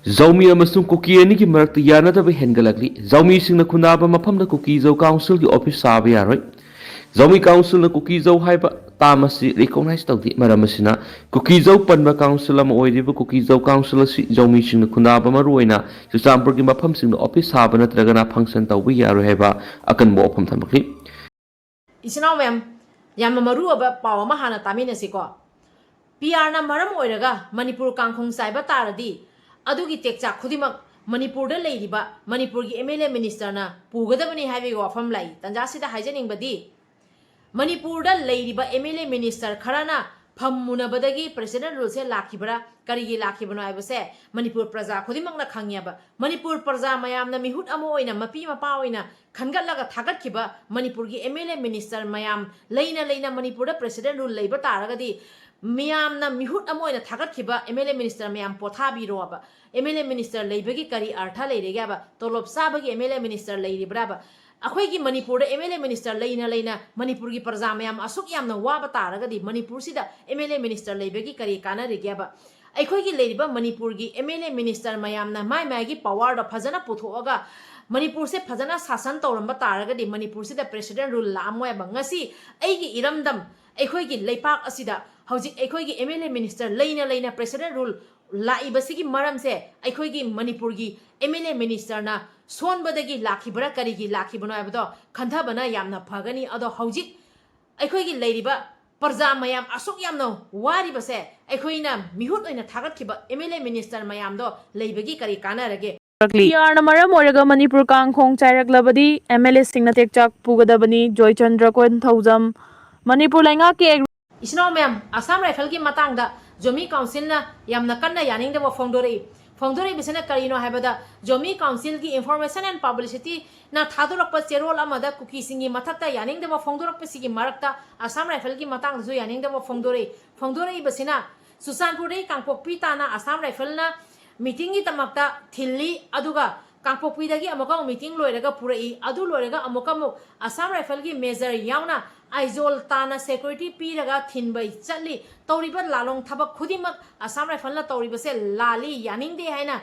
ꯖꯧꯃꯤ ꯑꯃꯁꯨꯡ ꯀꯨꯀꯤ ꯑꯅꯤꯒꯤ ꯃꯔꯛꯇ ꯌꯥꯅꯗꯕ ꯍꯦꯟꯒꯠꯂꯛꯂꯤ꯫ ꯖꯧꯃꯤꯁꯤꯡꯅ ꯈꯨꯟꯗꯥꯕ ꯃꯐꯝꯗ ꯀꯨꯀꯤꯖꯧ ꯀꯥꯎꯟꯁꯤꯜꯒꯤ ꯑꯣꯐꯤꯁ ꯁꯥꯕ ꯌꯥꯔꯣꯏ꯫ ꯖꯧꯃꯤ ꯀꯥꯎꯟꯁꯤꯜꯅ ꯀꯨꯀꯤꯖꯧ ꯍꯥꯏꯕ ꯇꯥꯝ ꯑꯁꯤ ꯔꯤꯀꯣꯛꯅꯥꯏꯖ ꯇꯧꯗꯦ꯫ ꯃꯔꯝ ꯑꯁꯤꯅ, ꯀꯨꯀꯤꯖꯧ ꯄꯟꯕ ꯀꯥꯎꯟꯁꯤꯜ ꯑꯃ ꯑꯣꯏꯔꯤꯕ ꯀꯨꯀꯤꯖꯧ ꯀꯥꯎꯟꯁꯤꯜ ꯑꯁꯤ ꯖꯧꯃꯤꯁꯤꯡꯅ ꯈꯨꯟꯗꯥꯕ, ꯃꯔꯨꯑꯣꯏꯅ ꯆꯨꯔꯆꯥꯟꯄꯨꯔꯒꯤ ꯃꯐꯝꯁꯤꯡꯗ ꯑꯣꯐꯤꯁ ꯁꯥꯕ ꯅꯠꯇ꯭ꯔꯒꯅ ꯐꯪꯁꯟ ꯇꯧꯕ ꯌꯥꯔꯣꯏ ꯍꯥꯏꯕ ꯑꯀꯟꯕ ꯋꯥꯐꯝ ꯊꯝꯂꯛꯂꯤ꯫ ꯏꯆꯤꯟ ꯏꯅꯥꯎ ꯃꯌꯥꯝ, ꯌꯥꯝꯅ ꯃꯔꯨ ꯑꯣꯏꯕ ꯄꯥꯎ ꯑꯃ ꯍꯥꯟꯅ ꯇꯥꯃꯤꯟꯅꯁꯤꯀꯣ꯫ ꯄꯤ ꯑꯥꯔꯅ ꯃꯔꯝ ꯑꯣꯏꯔꯒ ꯃꯅꯤꯄꯨꯔ ꯀꯥꯡꯈꯣꯡ ꯆꯥꯏꯕ ꯇꯥꯔꯗꯤ, ꯑꯗꯨꯒꯤ ꯇꯦꯛꯆꯥꯛ ꯈꯨꯗꯤꯡꯃꯛ ꯃꯅꯤꯄꯨꯔꯗ ꯂꯩꯔꯤꯕ ꯃꯅꯤꯄꯨꯔꯒꯤ ꯑꯦꯝ ꯑꯦꯜ ꯑꯦ ꯃꯤꯅꯤꯁꯇꯔꯅ ꯄꯨꯒꯗꯕꯅꯤ ꯍꯥꯏꯕꯒꯤ ꯋꯥꯐꯝ ꯂꯥꯛꯏ꯫ ꯇꯥꯟꯖꯥꯁꯤꯗ ꯍꯥꯏꯖꯅꯤꯡꯕꯗꯤ, ꯃꯅꯤꯄꯨꯔꯗ ꯂꯩꯔꯤꯕ ꯑꯦꯝ ꯑꯦꯜ ꯑꯦ ꯃꯤꯅꯤꯁꯇꯔ ꯈꯔꯅ ꯐꯝ ꯃꯨꯟꯅꯕꯗꯒꯤ ꯄ꯭ꯔꯦꯁꯤꯗꯦꯟ ꯔꯨꯜꯁꯦ ꯂꯥꯛꯈꯤꯕ꯭ꯔꯥ, ꯀꯔꯤꯒꯤ ꯂꯥꯛꯈꯤꯕꯅꯣ ꯍꯥꯏꯕꯁꯦ ꯃꯅꯤꯄꯨꯔ ꯄ꯭ꯔꯖꯥ ꯈꯨꯗꯤꯡꯃꯛꯅ ꯈꯪꯉꯦꯕ꯫ ꯃꯅꯤꯄꯨꯔ ꯄ꯭ꯔꯖꯥ ꯃꯌꯥꯝꯅ ꯃꯤꯍꯨꯠ ꯑꯃ ꯑꯣꯏꯅ, ꯃꯄꯤ ꯃꯄꯥ ꯑꯣꯏꯅ ꯈꯟꯒꯠꯂꯒ ꯊꯥꯒꯠꯈꯤꯕ ꯃꯅꯤꯄꯨꯔꯒꯤ ꯑꯦꯝ ꯑꯦꯜ ꯑꯦ ꯃꯤꯅꯤꯁꯇꯔ ꯃꯌꯥꯝ ꯂꯩꯅ ꯂꯩꯅ ꯃꯅꯤꯄꯨꯔꯗ ꯄ꯭ꯔꯦꯁꯤꯗꯦꯟ ꯔꯨꯜ ꯂꯩꯕ ꯇꯥꯔꯒꯗꯤ, ꯃꯤꯌꯥꯝꯅ ꯃꯤꯍꯨꯠ ꯑꯃ ꯑꯣꯏꯅ ꯊꯥꯒꯠꯈꯤꯕ ꯑꯦꯝ ꯑꯦꯜ ꯑꯦ ꯃꯤꯅꯤꯁꯇꯔ ꯃꯌꯥꯝ ꯄꯣꯊꯥꯕꯤꯔꯣꯕ꯫ ꯑꯦꯝ ꯑꯦꯜ ꯑꯦ ꯃꯤꯅꯤꯁꯇꯔ ꯂꯩꯕꯒꯤ ꯀꯔꯤ ꯑꯔꯊ ꯂꯩꯔꯤꯒꯦꯕ? ꯇꯣꯂꯣꯞ ꯆꯥꯕꯒꯤ ꯑꯦꯝ ꯑꯦꯜ ꯑꯦ ꯃꯤꯅꯤꯁꯇꯔ ꯂꯩꯔꯤꯕ꯭ꯔꯥꯕ? ꯑꯩꯈꯣꯏꯒꯤ ꯃꯅꯤꯄꯨꯔꯗ ꯑꯦꯝ ꯑꯦꯜ ꯑꯦ ꯃꯤꯅꯤꯁꯇꯔ ꯂꯩꯅ ꯂꯩꯅ ꯃꯅꯤꯄꯨꯔꯒꯤ ꯄ꯭ꯔꯖꯥ ꯃꯌꯥꯝ ꯑꯁꯨꯛ ꯌꯥꯝꯅ ꯋꯥꯕ ꯇꯥꯔꯒꯗꯤ, ꯃꯅꯤꯄꯨꯔꯁꯤꯗ ꯑꯦꯝ ꯑꯦꯜ ꯑꯦ ꯃꯤꯅꯤꯁꯇꯔ ꯂꯩꯕꯒꯤ ꯀꯔꯤ ꯀꯥꯟꯅꯔꯤꯒꯦꯕ? ꯑꯩꯈꯣꯏꯒꯤ ꯂꯩꯔꯤꯕ ꯃꯅꯤꯄꯨꯔꯒꯤ ꯑꯦꯝ ꯑꯦꯜ ꯑꯦ ꯃꯤꯅꯤꯁꯇꯔ ꯃꯌꯥꯝꯅ ꯃꯥꯏ ꯃꯥꯏꯒꯤ ꯄꯋꯥꯔꯗꯣ ꯐꯖꯅ ꯄꯨꯊꯣꯛꯑꯒ ꯃꯅꯤꯄꯨꯔꯁꯦ ꯐꯖꯅ ꯁꯥꯁꯟ ꯇꯧꯔꯝꯕ ꯇꯥꯔꯒꯗꯤ, ꯃꯅꯤꯄꯨꯔꯁꯤꯗ ꯄ꯭ꯔꯦꯁꯤꯗꯦꯟ ꯔꯨꯜ ꯂꯥꯛꯑꯝꯃꯣꯏꯕ꯫ ꯉꯁꯤ ꯑꯩꯒꯤ ꯏꯔꯝꯗꯝ, ꯑꯩꯈꯣꯏꯒꯤ ꯂꯩꯄꯥꯛ ꯑꯁꯤꯗ ꯍꯧꯖꯤꯛ ꯑꯩꯈꯣꯏꯒꯤ ꯑꯦꯝ ꯑꯦꯜ ꯑꯦ ꯃꯤꯅꯤꯁꯇꯔ ꯂꯩꯅ ꯂꯩꯅ ꯄ꯭ꯔꯦꯁꯤꯗꯦꯟ ꯔꯨꯜ ꯂꯥꯛꯏꯕꯁꯤꯒꯤ ꯃꯔꯝꯁꯦ ꯑꯩꯈꯣꯏꯒꯤ ꯃꯅꯤꯄꯨꯔꯒꯤ ꯑꯦꯝ ꯑꯦꯜ ꯑꯦ ꯃꯤꯅꯤꯁꯇꯔꯅ ꯁꯣꯟꯕꯗꯒꯤ ꯂꯥꯛꯈꯤꯕ꯭ꯔꯥ, ꯀꯔꯤꯒꯤ ꯂꯥꯛꯈꯤꯕꯅꯣ ꯍꯥꯏꯕꯗꯣ ꯈꯟꯊꯕꯅ ꯌꯥꯝꯅ ꯐꯒꯅꯤ꯫ ꯑꯗꯣ ꯍꯧꯖꯤꯛ ꯑꯩꯈꯣꯏꯒꯤ ꯂꯩꯔꯤꯕ ꯄ꯭ꯔꯖꯥ ꯃꯌꯥꯝ ꯑꯁꯨꯛ ꯌꯥꯝꯅ ꯋꯥꯔꯤꯕꯁꯦ ꯑꯩꯈꯣꯏꯅ ꯃꯤꯍꯨꯠ ꯑꯣꯏꯅ ꯊꯥꯒꯠꯈꯤꯕ ꯑꯦꯝ ꯑꯦꯜ ꯑꯦ ꯃꯤꯅꯤꯁꯇꯔ ꯃꯌꯥꯝꯗꯣ ꯂꯩꯕꯒꯤ ꯀꯔꯤ ꯀꯥꯟꯅꯔꯒꯦ? ꯄꯤ ꯑꯥꯔꯅ ꯃꯔꯝ ꯑꯣꯏꯔꯒ ꯃꯅꯤꯄꯨꯔ ꯀꯥꯡꯈꯣꯡ ꯆꯥꯏꯔꯛꯂꯕꯗꯤ ꯑꯦꯝ ꯑꯦꯜ ꯑꯦꯁꯤꯡꯅ ꯇꯦꯛꯆꯥꯛ ꯄꯨꯒꯗꯕꯅꯤ, ꯖꯣꯏꯆꯟꯗ꯭ꯔ ꯀꯣꯟꯊꯧꯖꯝ꯫ ꯃꯅꯤꯄꯨꯔ ꯂꯩꯉꯥꯛꯀꯤ ꯑꯦꯒ꯭ꯔꯤ- ꯏꯆꯤꯟ ꯏꯅꯥꯎ ꯃꯌꯥꯝ, ꯑꯁꯥꯝ ꯔꯥꯏꯐꯜꯒꯤ ꯃꯇꯥꯡꯗ ꯖꯣꯃꯤ ꯀꯥꯎꯟꯁꯤꯜꯅ ꯌꯥꯝꯅ ꯀꯟꯅ ꯌꯥꯅꯤꯡꯗꯕ ꯐꯣꯡꯗꯣꯔꯛꯏ꯫ ꯐꯣꯡꯗꯣꯔꯛꯏꯕꯁꯤꯅ ꯀꯔꯤꯅꯣ ꯍꯥꯏꯕꯗ, ꯖꯣꯃꯤ ꯀꯥꯎꯟꯁꯤꯜꯒꯤ Information and Publicityꯅ ꯊꯥꯗꯣꯔꯛꯄ ꯆꯦꯔꯣꯜ ꯑꯃꯗ ꯀꯨꯀꯤꯁꯤꯡꯒꯤ ꯃꯊꯛꯇ ꯌꯥꯅꯤꯡꯗꯕ ꯐꯣꯡꯗꯣꯔꯛꯄꯁꯤꯒꯤ ꯃꯔꯛꯇ ꯑꯁꯥꯝ ꯔꯥꯏꯐꯜꯒꯤ ꯃꯇꯥꯡꯗꯁꯨ ꯌꯥꯅꯤꯡꯗꯕ ꯐꯣꯡꯗꯣꯔꯛꯏ꯫ ꯐꯣꯡꯗꯣꯔꯛꯏꯕꯁꯤꯅ ꯆꯨꯔꯆꯥꯟꯄꯨꯔꯗꯒꯤ ꯀꯥꯡꯄꯣꯛꯄꯤ ꯇꯥꯅ ꯑꯁꯥꯝ ꯔꯥꯏꯐꯜꯅ ꯃꯤꯇꯤꯡꯒꯤꯗꯃꯛꯇ ꯊꯤꯜꯂꯤ, ꯑꯗꯨꯒ ꯀꯥꯡꯄꯣꯛꯄꯤꯗꯒꯤ ꯑꯃꯨꯛꯀ ꯑꯃꯨꯛ ꯃꯤꯇꯤꯡ ꯂꯣꯏꯔꯒ ꯄꯨꯔꯛꯏ꯫ ꯑꯗꯨ ꯂꯣꯏꯔꯒ ꯑꯃꯨꯛꯀ ꯑꯃꯨꯛ ꯑꯁꯥꯝ ꯔꯥꯏꯐꯜꯒꯤ ꯃꯦꯖꯔ ꯌꯥꯎꯅ ꯑꯥꯏꯖꯣꯜ ꯇꯥꯅ ꯁꯦꯀ꯭ꯌꯨꯔꯤꯇꯤ ꯄꯤꯔꯒ ꯊꯤꯟꯕ ꯆꯠꯂꯤ꯫ ꯇꯧꯔꯤꯕ ꯂꯥꯂꯣꯡ ꯊꯕꯛ ꯈꯨꯗꯤꯡꯃꯛ ꯑꯁꯥꯝ ꯔꯥꯏꯐꯜꯅ ꯇꯧꯔꯤꯕꯁꯦ ꯂꯥꯜꯂꯤ, ꯌꯥꯅꯤꯡꯗꯦ ꯍꯥꯏꯅ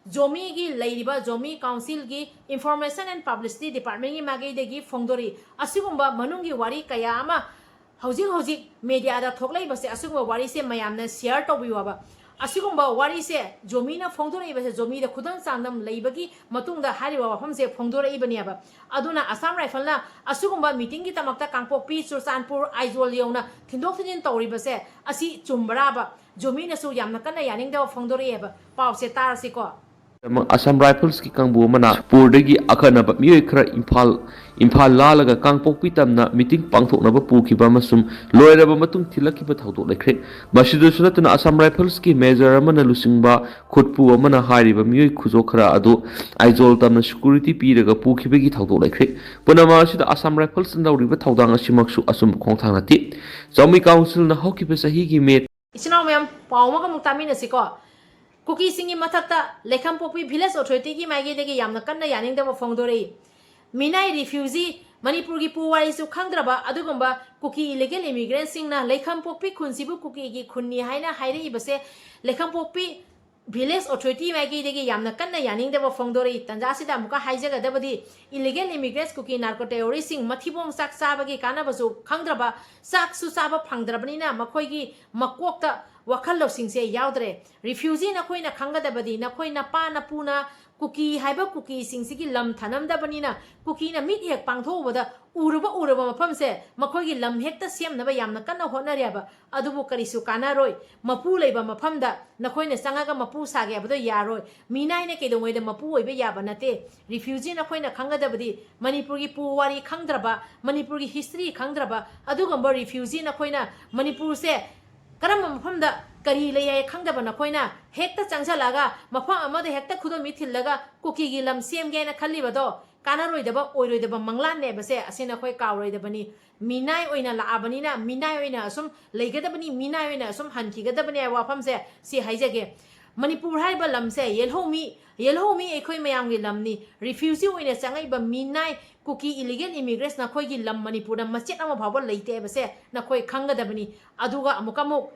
ꯖꯣꯃꯤꯒꯤ ꯂꯩꯔꯤꯕ ꯖꯣꯃꯤ ꯀꯥꯎꯟꯁꯤꯜꯒꯤ Information and Publicity Departmentꯀꯤ ꯃꯥꯏꯀꯩꯗꯒꯤ ꯐꯣꯡꯗꯣꯔꯛꯏ꯫ ꯑꯁꯤꯒꯨꯝꯕ ꯃꯅꯨꯡꯒꯤ ꯋꯥꯔꯤ ꯀꯌꯥ ꯑꯃ ꯍꯧꯖꯤꯛ ꯍꯧꯖꯤꯛ ꯃꯦꯗꯤꯌꯥꯗ ꯊꯣꯛꯂꯛꯏꯕꯁꯦ, ꯑꯁꯤꯒꯨꯝꯕ ꯋꯥꯔꯤꯁꯦ ꯃꯌꯥꯝꯅ ꯁꯤꯌꯔ ꯇꯧꯕꯤꯌꯣꯕ꯫ ꯑꯁꯤꯒꯨꯝꯕ ꯋꯥꯔꯤꯁꯦ ꯖꯣꯃꯤꯅ ꯐꯣꯡꯗꯣꯔꯛꯏꯕꯁꯦ, ꯖꯣꯃꯤꯗ ꯈꯨꯗꯝ ꯆꯥꯡꯗꯝ ꯂꯩꯕꯒꯤ ꯃꯇꯨꯡꯗ ꯍꯥꯏꯔꯤꯕ ꯋꯥꯐꯝꯁꯦ ꯐꯣꯡꯗꯣꯔꯛꯏꯕꯅꯦꯕ꯫ ꯑꯗꯨꯅ ꯑꯁꯥꯝ ꯔꯥꯏꯐꯜꯅ ꯑꯁꯤꯒꯨꯝꯕ ꯃꯤꯇꯤꯡꯒꯤꯗꯃꯛꯇ ꯀꯥꯡꯄꯣꯛꯄꯤ, ꯆꯨꯔꯆꯥꯟꯄꯨꯔ, ꯑꯥꯏꯖꯣꯜ ꯌꯧꯅ ꯊꯤꯟꯗꯣꯛ ꯊꯤꯟꯖꯤꯟ ꯇꯧꯔꯤꯕꯁꯦ ꯑꯁꯤ ꯆꯨꯝꯕ꯭ꯔꯥꯕ? ꯖꯣꯃꯤꯅꯁꯨ ꯌꯥꯝꯅ ꯀꯟꯅ ꯌꯥꯅꯤꯡꯗꯕ ꯐꯣꯡꯗꯣꯔꯛꯑꯦꯕ꯫ ꯄꯥꯎꯁꯦ ꯇꯥꯔꯁꯤꯀꯣ꯫ ꯑꯁꯥꯝ ꯔꯥꯏꯐꯜꯁꯀꯤ ꯀꯥꯡꯕꯨ ꯑꯃꯅ ꯁꯤꯄꯨꯔꯗꯒꯤ ꯑꯈꯟꯅꯕ ꯃꯤꯑꯣꯏ ꯈꯔ ꯏꯝꯐꯥꯜ ꯏꯝꯐꯥꯜ ꯂꯥꯜꯂꯒ ꯀꯥꯡꯄꯣꯛꯄꯤ ꯇꯝꯅ ꯃꯤꯇꯤꯡ ꯄꯥꯡꯊꯣꯛꯅꯕ ꯄꯨꯈꯤꯕ ꯑꯃꯁꯨꯡ ꯂꯣꯏꯔꯕ ꯃꯇꯨꯡ ꯊꯤꯜꯂꯛꯈꯤꯕ ꯊꯧꯗꯣꯛ ꯂꯩꯈ꯭ꯔꯦ꯫ ꯃꯁꯤꯗꯁꯨ ꯅꯠꯇꯅ ꯑꯁꯥꯝ ꯔꯥꯏꯐꯜꯁꯀꯤ ꯃꯦꯖꯔ ꯑꯃꯅ ꯂꯨꯆꯤꯡꯕ ꯈꯨꯠꯄꯨ ꯑꯃꯅ ꯍꯥꯏꯔꯤꯕ ꯃꯤꯑꯣꯏ ꯈꯨꯖꯣ ꯈꯔ ꯑꯗꯨ ꯑꯥꯏꯖꯣꯜ ꯇꯝꯅ ꯁꯦꯀ꯭ꯌꯨꯔꯤꯇꯤ ꯄꯤꯔꯒ ꯄꯨꯈꯤꯕꯒꯤ ꯊꯧꯗꯣꯛ ꯂꯩꯈ꯭ꯔꯦ꯫ ꯄꯨꯝꯅꯃꯛ ꯑꯁꯤꯗ ꯑꯁꯥꯝ ꯔꯥꯏꯐꯜꯁꯅ ꯂꯧꯔꯤꯕ ꯊꯧꯗꯥꯡ ꯑꯁꯤꯃꯛꯁꯨ ꯑꯆꯨꯝꯕ ꯈꯣꯡꯊꯥꯡ ꯅꯠꯇꯦ꯫ ꯆꯥꯎꯃꯤ ꯀꯥꯎꯟꯁꯤꯜꯅ ꯍꯧꯈꯤꯕ ꯆꯍꯤꯒꯤ ꯃꯦ ꯏꯆꯤꯟ ꯏꯅꯥꯎ ꯃꯌꯥꯝ, ꯄꯥꯎ ꯑꯃꯒ ꯑꯃꯨꯛ ꯇꯥꯃꯤꯟꯅꯁꯤꯀꯣ꯫ ꯀꯨꯀꯤꯁꯤꯡꯒꯤ ꯃꯊꯛꯇ ꯂꯩꯈꯝꯄꯣꯛꯄꯤ ꯚꯤꯂꯦꯖ ꯑꯣꯊꯣꯔꯤꯇꯤꯒꯤ ꯃꯥꯏꯀꯩꯗꯒꯤ ꯌꯥꯝꯅ ꯀꯟꯅ ꯌꯥꯅꯤꯡꯗꯕ ꯐꯣꯡꯗꯣꯔꯛꯏ꯫ ꯃꯤꯅꯥꯏ ꯔꯤꯐ꯭ꯌꯨꯖꯤ, ꯃꯅꯤꯄꯨꯔꯒꯤ ꯄꯨꯋꯥꯔꯤꯁꯨ ꯈꯪꯗ꯭ꯔꯕ ꯑꯗꯨꯒꯨꯝꯕ ꯀꯨꯀꯤ ꯏꯂꯤꯒꯦꯜ ꯏꯃꯤꯒ꯭ꯔꯦꯟꯁꯤꯡꯅ ꯂꯩꯈꯝꯄꯣꯛꯄꯤ ꯈꯨꯟꯁꯤꯕꯨ ꯀꯨꯀꯤꯒꯤ ꯈꯨꯟꯅꯤ ꯍꯥꯏꯅ ꯍꯥꯏꯔꯛꯏꯕꯁꯦ ꯂꯩꯈꯝꯄꯣꯛꯄꯤ ꯚꯤꯂꯦꯖ ꯑꯣꯊꯣꯔꯤꯇꯤ ꯃꯥꯏꯀꯩꯗꯒꯤ ꯌꯥꯝꯅ ꯀꯟꯅ ꯌꯥꯅꯤꯡꯗꯕ ꯐꯣꯡꯗꯣꯔꯛꯏ꯫ ꯇꯟꯖꯥꯁꯤꯗ ꯑꯃꯨꯛꯀ ꯍꯥꯏꯖꯒꯗꯕꯗꯤ, ꯏꯂꯤꯒꯦꯜ ꯏꯃꯤꯒ꯭ꯔꯦꯟꯁ ꯀꯨꯀꯤ ꯅꯥꯔꯀꯣ ꯇꯦꯔꯣꯔꯤꯁꯁꯤꯡ ꯃꯊꯤꯕꯣꯡ ꯆꯥꯛ ꯆꯥꯕꯒꯤ ꯀꯥꯟꯅꯕꯁꯨ ꯈꯪꯗ꯭ꯔꯕ, ꯆꯥꯛꯁꯨ ꯆꯥꯕ ꯐꯪꯗ꯭ꯔꯕꯅꯤꯅ ꯃꯈꯣꯏꯒꯤ ꯃꯀꯣꯛꯇ ꯋꯥꯈꯜ ꯂꯧꯁꯤꯡꯁꯦ ꯌꯥꯎꯗ꯭ꯔꯦ꯫ ꯔꯤꯐ꯭ꯌꯨꯖꯤ ꯅꯈꯣꯏꯅ ꯈꯪꯒꯗꯕꯗꯤ, ꯅꯈꯣꯏ ꯅꯄꯥ ꯅꯄꯨꯅ ꯀꯨꯀꯤ ꯍꯥꯏꯕ ꯀꯨꯀꯤꯁꯤꯡꯁꯤꯒꯤ ꯂꯝ ꯊꯅꯝꯗꯕꯅꯤꯅ, ꯀꯨꯀꯤꯅ ꯃꯤꯠ ꯍꯦꯛ ꯄꯥꯡꯊꯣꯛꯎꯕꯗ ꯎꯔꯨꯕ ꯎꯔꯕ ꯃꯐꯝꯁꯦ ꯃꯈꯣꯏꯒꯤ ꯂꯝ ꯍꯦꯛꯇ ꯁꯦꯝꯅꯕ ꯌꯥꯝꯅ ꯀꯟꯅ ꯍꯣꯠꯅꯔꯦꯕ꯫ ꯑꯗꯨꯕꯨ ꯀꯔꯤꯁꯨ ꯀꯥꯟꯅꯔꯣꯏ꯫ ꯃꯄꯨ ꯂꯩꯕ ꯃꯐꯝꯗ ꯅꯈꯣꯏꯅ ꯆꯪꯉꯒ ꯃꯄꯨ ꯁꯥꯒꯦ ꯍꯥꯏꯕꯗꯣ ꯌꯥꯔꯣꯏ꯫ ꯃꯤꯅꯥꯏꯅ ꯀꯩꯗꯧꯉꯩꯗ ꯃꯄꯨ ꯑꯣꯏꯕ ꯌꯥꯕ ꯅꯠꯇꯦ꯫ ꯔꯤꯐ꯭ꯌꯨꯖꯤ ꯅꯈꯣꯏꯅ ꯈꯪꯒꯗꯕꯗꯤ, ꯃꯅꯤꯄꯨꯔꯒꯤ ꯄꯨꯋꯥꯔꯤ ꯈꯪꯗ꯭ꯔꯕ, ꯃꯅꯤꯄꯨꯔꯒꯤ ꯍꯤꯁꯇ꯭ꯔꯤ ꯈꯪꯗ꯭ꯔꯕ ꯑꯗꯨꯒꯨꯝꯕ ꯔꯤꯐ꯭ꯌꯨꯖꯤ ꯅꯈꯣꯏꯅ ꯃꯅꯤꯄꯨꯔꯁꯦ ꯀꯔꯝꯕ ꯃꯐꯝꯗ ꯀꯔꯤ ꯂꯩ ꯍꯥꯏ ꯈꯪꯗꯕ ꯅꯈꯣꯏꯅ ꯍꯦꯛꯇ ꯆꯪꯁꯤꯜꯂꯒ ꯃꯐꯝ ꯑꯃꯗ ꯍꯦꯛꯇ ꯈꯨꯗꯣꯝꯕꯤ ꯊꯤꯜꯂꯒ ꯀꯨꯀꯤꯒꯤ ꯂꯝ ꯁꯦꯝꯒꯦ ꯍꯥꯏꯅ ꯈꯜꯂꯤꯕꯗꯣ ꯀꯥꯟꯅꯔꯣꯏꯗꯕ, ꯑꯣꯏꯔꯣꯏꯗꯕ ꯃꯪꯂꯥꯟꯅꯦꯕꯁꯦ꯫ ꯑꯁꯤ ꯅꯈꯣꯏ ꯀꯥꯎꯔꯣꯏꯗꯕꯅꯤ꯫ ꯃꯤꯅꯥꯏ ꯑꯣꯏꯅ ꯂꯥꯛꯑꯕꯅꯤꯅ ꯃꯤꯅꯥꯏ ꯑꯣꯏꯅ ꯑꯁꯨꯝ ꯂꯩꯒꯗꯕꯅꯤ, ꯃꯤꯅꯥꯏ ꯑꯣꯏꯅ ꯑꯁꯨꯝ ꯍꯟꯈꯤꯒꯗꯕꯅꯤ ꯍꯥꯏꯕ ꯋꯥꯐꯝꯁꯦ ꯁꯤ ꯍꯥꯏꯖꯒꯦ꯫ ꯃꯅꯤꯄꯨꯔ ꯍꯥꯏꯔꯤꯕ ꯂꯝꯁꯦ ꯌꯦꯜꯍꯧꯃꯤ, ꯌꯦꯜꯍꯧꯃꯤ ꯑꯩꯈꯣꯏ ꯃꯌꯥꯝꯒꯤ ꯂꯝꯅꯤ꯫ ꯔꯤꯐ꯭ꯌꯨꯖꯤ ꯑꯣꯏꯅ ꯆꯪꯉꯛꯏꯕ ꯃꯤꯅꯥꯏ ꯀꯨꯀꯤ ꯏꯂꯤꯒꯦꯜ ꯏꯃꯤꯒ꯭ꯔꯦꯟꯁ ꯅꯈꯣꯏꯒꯤ ꯂꯝ ꯃꯅꯤꯄꯨꯔꯗ ꯃꯆꯦꯠ ꯑꯃ ꯐꯥꯎꯕ ꯂꯩꯇꯦ ꯍꯥꯏꯕꯁꯦ ꯅꯈꯣꯏ ꯈꯪꯒꯗꯕꯅꯤ꯫ ꯑꯗꯨꯒ ꯑꯃꯨꯛꯀ ꯑꯃꯨꯛ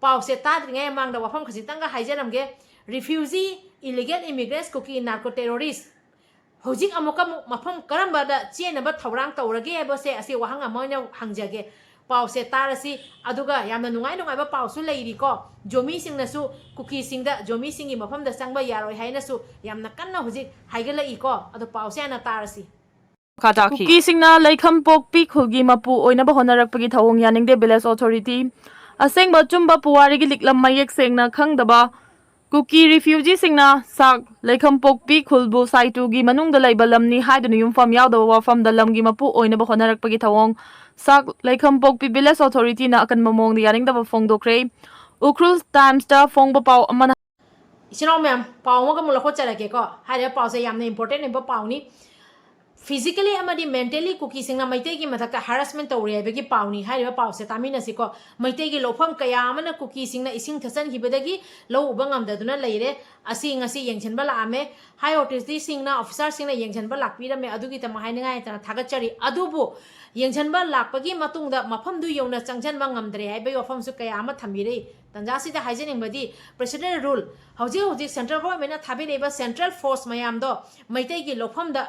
ꯄꯥꯎꯁꯦ ꯇꯥꯗ꯭ꯔꯤꯉꯩ ꯃꯃꯥꯡꯗ ꯋꯥꯐꯝ ꯈꯖꯤꯛꯇꯪꯒ ꯍꯥꯏꯖꯔꯝꯒꯦ꯫ ꯔꯤꯐ꯭ꯌꯨꯖꯤ, ꯏꯂꯤꯒꯦꯜ ꯏꯃꯤꯒ꯭ꯔꯦꯟꯁ, ꯀꯨꯀꯤ ꯅꯥꯔꯀꯣ ꯇꯦꯔꯣꯔꯤꯁ ꯍꯧꯖꯤꯛ ꯑꯃꯨꯛꯀ ꯑꯃꯨꯛ ꯃꯐꯝ ꯀꯔꯝꯕꯗ ꯆꯦꯟꯅꯕ ꯊꯧꯔꯥꯡ ꯇꯧꯔꯒꯦ ꯍꯥꯏꯕꯁꯦ ꯑꯁꯤ ꯋꯥꯍꯪ ꯑꯃ ꯑꯣꯏꯅ ꯍꯪꯖꯒꯦ꯫ ꯄꯥꯎꯁꯦ ꯇꯥꯔꯁꯤ꯫ ꯑꯗꯨꯒ ꯌꯥꯝꯅ ꯅꯨꯡꯉꯥꯏ ꯅꯨꯡꯉꯥꯏꯕ ꯄꯥꯎꯁꯨ ꯂꯩꯔꯤꯀꯣ꯫ ꯖꯣꯃꯤꯁꯤꯡꯅꯁꯨ ꯀꯨꯀꯤꯁꯤꯡꯗ, ꯖꯣꯃꯤꯁꯤꯡꯒꯤ ꯃꯐꯝꯗ ꯆꯪꯕ ꯌꯥꯔꯣꯏ ꯍꯥꯏꯅꯁꯨ ꯌꯥꯝꯅ ꯀꯟꯅ ꯍꯧꯖꯤꯛ ꯍꯥꯏꯒꯠꯂꯛꯏꯀꯣ꯫ ꯑꯗꯣ ꯄꯥꯎꯁꯦ ꯍꯥꯟꯅ ꯇꯥꯔꯁꯤ꯫ ꯃꯈꯥ ꯇꯥꯈꯤ꯫ ꯀꯨꯀꯤꯁꯤꯡꯅ ꯂꯩꯈꯝꯄꯣꯛꯄꯤ ꯈꯨꯜꯒꯤ ꯃꯄꯨ ꯑꯣꯏꯅꯕ ꯍꯣꯠꯅꯔꯛꯄꯒꯤ ꯊꯧꯑꯣꯡ ꯌꯥꯅꯤꯡꯗꯦ, village authority꯫ ꯑꯁꯦꯡꯕ ꯑꯆꯨꯝꯕ ꯄꯨꯋꯥꯔꯤꯒꯤ ꯂꯤꯛꯂꯝ ꯃꯌꯦꯛ ꯁꯦꯡꯅ ꯈꯪꯗꯕ ꯀꯨꯀꯤ ꯔꯤꯐ꯭ꯌꯨꯖꯤꯁꯤꯡꯅ ꯁꯥꯛ ꯂꯩꯈꯝꯄꯣꯛꯄꯤ ꯈꯨꯜꯕꯨ ꯁꯥꯏꯇꯨꯒꯤ ꯃꯅꯨꯡꯗ ꯂꯩꯕ ꯂꯝꯅꯤ ꯍꯥꯏꯗꯨꯅ ꯌꯨꯝꯐꯝ ꯌꯥꯎꯗꯕ ꯋꯥꯐꯝꯗ ꯂꯝꯒꯤ ꯃꯄꯨ ꯑꯣꯏꯅꯕ ꯍꯣꯠꯅꯔꯛꯄꯒꯤ ꯊꯧꯑꯣꯡ꯫ ꯁꯥꯛ ꯂꯩꯈꯝꯄꯣꯛꯄꯤ village authorityꯅ ꯑꯀꯟꯕ ꯃꯑꯣꯡꯗ ꯌꯥꯅꯤꯡꯗꯕ ꯐꯣꯡꯗꯣꯛꯈ꯭ꯔꯦ꯫ ꯎꯈ꯭ꯔꯨꯜ ꯇꯥꯏꯝꯁꯇ ꯐꯣꯡꯕ ꯄꯥꯎ ꯑꯃꯅ ꯏꯆꯤꯟ ꯏꯅꯥꯎ ꯃꯌꯥꯝ, ꯄꯥꯎ ꯑꯃꯒ ꯑꯃꯨꯛ ꯂꯧꯈꯠꯆꯔꯛꯀꯦꯀꯣ꯫ ꯍꯥꯏꯔꯤꯕ ꯄꯥꯎꯁꯦ ꯌꯥꯝꯅ important ꯑꯣꯏꯕ ꯄꯥꯎꯅꯤ꯫ Physically ꯑꯃꯗꯤ mentally ꯀꯨꯀꯤꯁꯤꯡꯅ ꯃꯩꯇꯩꯒꯤ ꯃꯊꯛꯇ harassment ꯇꯧꯔꯦ ꯍꯥꯏꯕꯒꯤ ꯄꯥꯎꯅꯤ꯫ ꯍꯥꯏꯔꯤꯕ ꯄꯥꯎꯁꯦ ꯇꯥꯃꯤꯟꯅꯁꯤꯀꯣ꯫ ꯃꯩꯇꯩꯒꯤ ꯂꯧꯐꯝ ꯀꯌꯥ ꯑꯃꯅ ꯀꯨꯀꯤꯁꯤꯡꯅ ꯏꯁꯤꯡ ꯊꯠꯆꯟꯈꯤꯕꯗꯒꯤ ꯂꯧ ꯎꯕ ꯉꯝꯗꯗꯨꯅ ꯂꯩꯔꯦ꯫ ꯑꯁꯤ ꯉꯁꯤ ꯌꯦꯡꯁꯤꯟꯕ ꯂꯥꯛꯑꯝꯃꯦ꯫ High authorityꯁꯤꯡꯅ, officerꯁꯤꯡꯅ ꯌꯦꯡꯁꯤꯟꯕ ꯂꯥꯛꯄꯤꯔꯝꯃꯦ꯫ ꯑꯗꯨꯒꯤꯗꯃꯛ ꯍꯥꯏꯅꯤꯡꯉꯥꯏ ꯂꯩꯇꯅ ꯊꯥꯒꯠꯆꯔꯤ꯫ ꯑꯗꯨꯕꯨ ꯌꯦꯡꯁꯤꯟꯕ ꯂꯥꯛꯄꯒꯤ ꯃꯇꯨꯡꯗ ꯃꯐꯝꯗꯨ ꯌꯧꯅ ꯆꯪꯁꯤꯟꯕ ꯉꯝꯗ꯭ꯔꯦ ꯍꯥꯏꯕꯒꯤ ꯋꯥꯐꯝꯁꯨ ꯀꯌꯥ ꯑꯃ ꯊꯝꯕꯤꯔꯛꯏ꯫ ꯇꯟꯖꯥꯁꯤꯗ ꯍꯥꯏꯖꯅꯤꯡꯕꯗꯤ, President Rule, ꯍꯧꯖꯤꯛ ꯍꯧꯖꯤꯛ central governmentꯅ ꯊꯥꯕꯤꯔꯛꯏꯕ central force ꯃꯌꯥꯝꯗꯣ ꯃꯩꯇꯩꯒꯤ ꯂꯧꯐꯝꯗ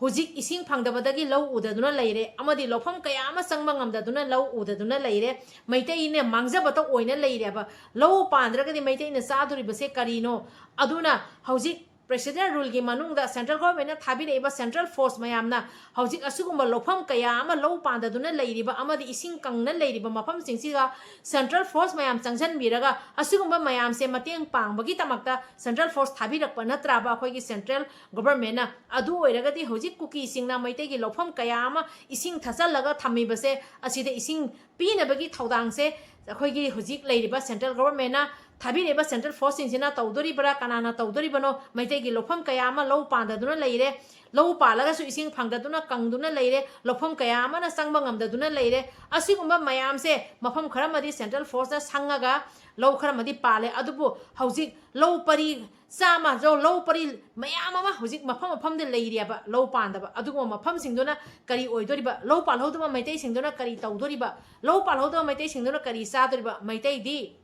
ꯍꯧꯖꯤꯛ ꯏꯁꯤꯡ ꯐꯪꯗꯕꯗꯒꯤ ꯂꯧ ꯎꯗꯗꯨꯅ ꯂꯩꯔꯦ, ꯑꯃꯗꯤ ꯂꯧꯐꯝ ꯀꯌꯥ ꯑꯃ ꯆꯪꯕ ꯉꯝꯗꯗꯨꯅ ꯂꯧ ꯎꯗꯗꯨꯅ ꯂꯩꯔꯦ꯫ ꯃꯩꯇꯩꯅ ꯃꯥꯡꯖꯕꯇ ꯑꯣꯏꯅ ꯂꯩꯔꯦꯕ꯫ ꯂꯧ ꯄꯥꯟꯗ꯭ꯔꯒꯗꯤ ꯃꯩꯇꯩꯅ ꯆꯥꯗꯣꯔꯤꯕꯁꯦ ꯀꯔꯤꯅꯣ? ꯑꯗꯨꯅ ꯍꯧꯖꯤꯛ President Ruleꯒꯤ ꯃꯅꯨꯡꯗ central governmentꯅ ꯊꯥꯕꯤꯔꯛꯏꯕ central force ꯃꯌꯥꯝꯅ ꯍꯧꯖꯤꯛ ꯑꯁꯤꯒꯨꯝꯕ ꯂꯧꯐꯝ ꯀꯌꯥ ꯑꯃ ꯂꯧ ꯄꯥꯟꯗꯗꯨꯅ ꯂꯩꯔꯤꯕ ꯑꯃꯗꯤ ꯏꯁꯤꯡ ꯀꯪꯅ ꯂꯩꯔꯤꯕ ꯃꯐꯝꯁꯤꯡꯁꯤꯗ central force ꯃꯌꯥꯝ ꯆꯪꯁꯤꯟꯕꯤꯔꯒ ꯑꯁꯤꯒꯨꯝꯕ ꯃꯌꯥꯝꯁꯦ ꯃꯇꯦꯡ ꯄꯥꯡꯕꯒꯤꯗꯃꯛꯇ central force ꯊꯥꯕꯤꯔꯛꯄ ꯅꯠꯇ꯭ꯔꯕ ꯑꯩꯈꯣꯏꯒꯤ central governmentꯅ? ꯑꯗꯨ ꯑꯣꯏꯔꯒꯗꯤ ꯍꯧꯖꯤꯛ ꯀꯨꯀꯤꯁꯤꯡꯅ ꯃꯩꯇꯩꯒꯤ ꯂꯧꯐꯝ ꯀꯌꯥ ꯑꯃ ꯏꯁꯤꯡ ꯊꯠꯆꯜꯂꯒ ꯊꯝꯃꯤꯕꯁꯦ, ꯑꯁꯤꯗ ꯏꯁꯤꯡ ꯄꯤꯅꯕꯒꯤ ꯊꯧꯗꯥꯡꯁꯦ ꯑꯩꯈꯣꯏꯒꯤ ꯍꯧꯖꯤꯛ ꯂꯩꯔꯤꯕ central governmentꯅ ꯊꯥꯕꯤꯔꯛꯏꯕ central forceꯁꯤꯡꯁꯤꯅ ꯇꯧꯗꯣꯔꯤꯕ꯭ꯔꯥ? ꯀꯅꯥꯅ ꯇꯧꯗꯣꯔꯤꯕꯅꯣ? ꯃꯩꯇꯩꯒꯤ ꯂꯧꯐꯝ ꯀꯌꯥ ꯑꯃ ꯂꯧ ꯄꯥꯟꯗꯗꯨꯅ ꯂꯩꯔꯦ, ꯂꯧ ꯄꯥꯜꯂꯒꯁꯨ ꯏꯁꯤꯡ ꯐꯪꯗꯗꯨꯅ ꯀꯪꯗꯨꯅ ꯂꯩꯔꯦ, ꯂꯧꯐꯝ ꯀꯌꯥ ꯑꯃꯅ ꯆꯪꯕ ꯉꯝꯗꯗꯨꯅ ꯂꯩꯔꯦ꯫ ꯑꯁꯤꯒꯨꯝꯕ ꯃꯌꯥꯝꯁꯦ ꯃꯐꯝ ꯈꯔꯃꯗꯤ central forceꯅ ꯁꯪꯉꯒ ꯂꯧ ꯈꯔꯃꯗꯤ ꯄꯥꯜꯂꯦ꯫ ꯑꯗꯨꯕꯨ ꯍꯧꯖꯤꯛ ꯂꯧ ꯄꯔꯤ ꯆꯥꯝꯃ, ꯂꯧ, ꯂꯧ ꯄꯔꯤ ꯃꯌꯥꯝ ꯑꯃ ꯍꯧꯖꯤꯛ ꯃꯐꯝ ꯃꯐꯝꯗ ꯂꯩꯔꯤꯑꯕ ꯂꯧ ꯄꯥꯟꯗꯕ꯫ ꯑꯗꯨꯒꯨꯝꯕ ꯃꯐꯝꯁꯤꯡꯗꯨꯅ ꯀꯔꯤ ꯑꯣꯏꯗꯣꯔꯤꯕ? ꯂꯧ ꯄꯥꯜꯍꯧꯗꯕ ꯃꯩꯇꯩꯁꯤꯡꯗꯨꯅ ꯀꯔꯤ ꯇꯧꯗꯣꯔꯤꯕ? ꯂꯧ ꯄꯥꯜꯍꯧꯗꯕ ꯃꯩꯇꯩꯁꯤꯡꯗꯨꯅ ꯀꯔꯤ ꯆꯥꯗꯣꯔꯤꯕ? ꯃꯩꯇꯩꯗꯤ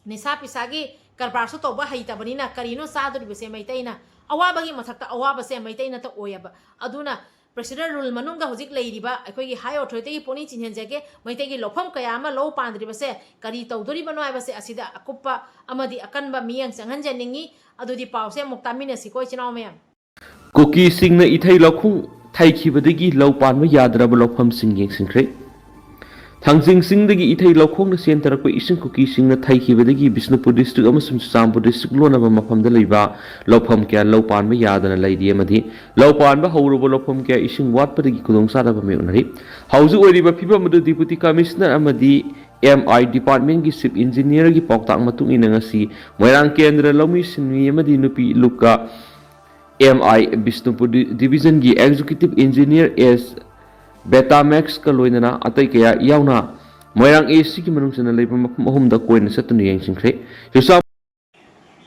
ꯅꯤꯁꯥ ꯄꯤꯁꯥꯒꯤ ꯀꯔꯕꯥꯔꯁꯨ ꯇꯧꯕ ꯍꯩꯇꯕꯅꯤꯅ ꯀꯔꯤꯅꯣ ꯆꯥꯗꯣꯔꯤꯕꯁꯦ ꯃꯩꯇꯩꯅ? ꯑꯋꯥꯕꯒꯤ ꯃꯊꯛꯇ ꯑꯋꯥꯕꯁꯦ ꯃꯩꯇꯩꯅꯇ ꯑꯣꯏꯌꯦꯕ꯫ ꯑꯗꯨꯅ President Rule ꯃꯅꯨꯡꯗ ꯍꯧꯖꯤꯛ ꯂꯩꯔꯤꯕ ꯑꯩꯈꯣꯏꯒꯤ high authorityꯒꯤ ꯄꯨꯛꯅꯤꯡ ꯆꯤꯡꯍꯟꯖꯒꯦ, ꯃꯩꯇꯩꯒꯤ ꯂꯧꯐꯝ ꯀꯌꯥ ꯑꯃ ꯂꯧ ꯄꯥꯟꯗ꯭ꯔꯤꯕꯁꯦ ꯀꯔꯤ ꯇꯧꯗꯣꯔꯤꯕꯅꯣ ꯍꯥꯏꯕꯁꯦ ꯑꯁꯤꯗ ꯑꯀꯨꯞꯄ ꯑꯃꯗꯤ ꯑꯀꯟꯕ ꯃꯤꯠꯌꯦꯡ ꯆꯪꯍꯟꯖꯅꯤꯡꯉꯤ꯫ ꯑꯗꯨꯗꯤ ꯄꯥꯎꯁꯦ ꯑꯃꯨꯛ ꯇꯥꯃꯤꯟꯅꯁꯤꯀꯣ, ꯏꯆꯤꯟ ꯏꯅꯥꯎ ꯃꯌꯥꯝ꯫ ꯀꯨꯀꯤꯁꯤꯡꯅ ꯏꯊꯩ ꯂꯧꯈꯣꯡ ꯊꯩꯈꯤꯕꯗꯒꯤ ꯂꯧ ꯄꯥꯟꯕ ꯌꯥꯗ꯭ꯔꯕ ꯂꯧꯐꯝꯁꯤꯡ ꯌꯦꯡꯁꯤꯟꯈ꯭ꯔꯦ꯫ ꯊꯥꯡꯖꯤꯡ ꯆꯤꯡꯗꯒꯤ ꯏꯊꯩ ꯂꯧꯈꯣꯡꯅ ꯆꯦꯟꯊꯔꯛꯄ ꯏꯁꯤꯡ ꯀꯨꯀꯤꯁꯤꯡꯅ ꯊꯩꯈꯤꯕꯗꯒꯤ ꯕꯤꯁꯅꯨꯄꯨꯔ district ꯑꯃꯁꯨꯡ ꯆꯨꯔꯆꯥꯟꯄꯨꯔ district ꯂꯣꯟꯅꯕ ꯃꯐꯝꯗ ꯂꯩꯕ ꯂꯧꯐꯝ ꯀꯌꯥ ꯂꯧ ꯄꯥꯟꯕ ꯌꯥꯗꯅ ꯂꯩꯔꯤ ꯑꯃꯗꯤ ꯂꯧ ꯄꯥꯟꯕ ꯍꯧꯔꯨꯕ ꯂꯧꯐꯝ ꯀꯌꯥ ꯏꯁꯤꯡ ꯋꯥꯠꯄꯗꯒꯤ ꯈꯨꯗꯣꯡꯆꯥꯗꯕ ꯃꯥꯌꯣꯛꯅꯔꯤ꯫ ꯍꯧꯖꯤꯛ ꯑꯣꯏꯔꯤꯕ ꯐꯤꯕꯝ ꯑꯗꯨ Deputy Commissioner ꯑꯃꯗꯤ M I departmentꯒꯤ Chief Engineerꯒꯤ ꯄꯥꯎꯇꯥꯛ ꯃꯇꯨꯡ ꯏꯟꯅ ꯉꯁꯤ ꯃꯣꯏꯔꯥꯡ ꯀꯦꯟꯗ꯭ꯔ ꯂꯧꯃꯤ ꯁꯤꯟꯃꯤ ꯑꯃꯗꯤ ꯅꯨꯄꯤ ꯂꯨꯞꯀ M I Bishnupur D-, divisionꯒꯤ Executive Engineer S Betamaxꯀ ꯂꯣꯏꯅꯅ ꯑꯇꯩ ꯀꯌꯥ ꯌꯥꯎꯅ ꯃꯣꯏꯔꯥꯡ ACꯒꯤ ꯃꯅꯨꯡ ꯆꯟꯅ ꯂꯩꯕ ꯃꯐꯝ ꯑꯍꯨꯝꯗ ꯀꯣꯏꯅ ꯆꯠꯇꯨꯅ ꯌꯦꯡꯁꯤꯟꯈ꯭ꯔꯦ꯫ ꯆꯨꯔꯆꯥꯟ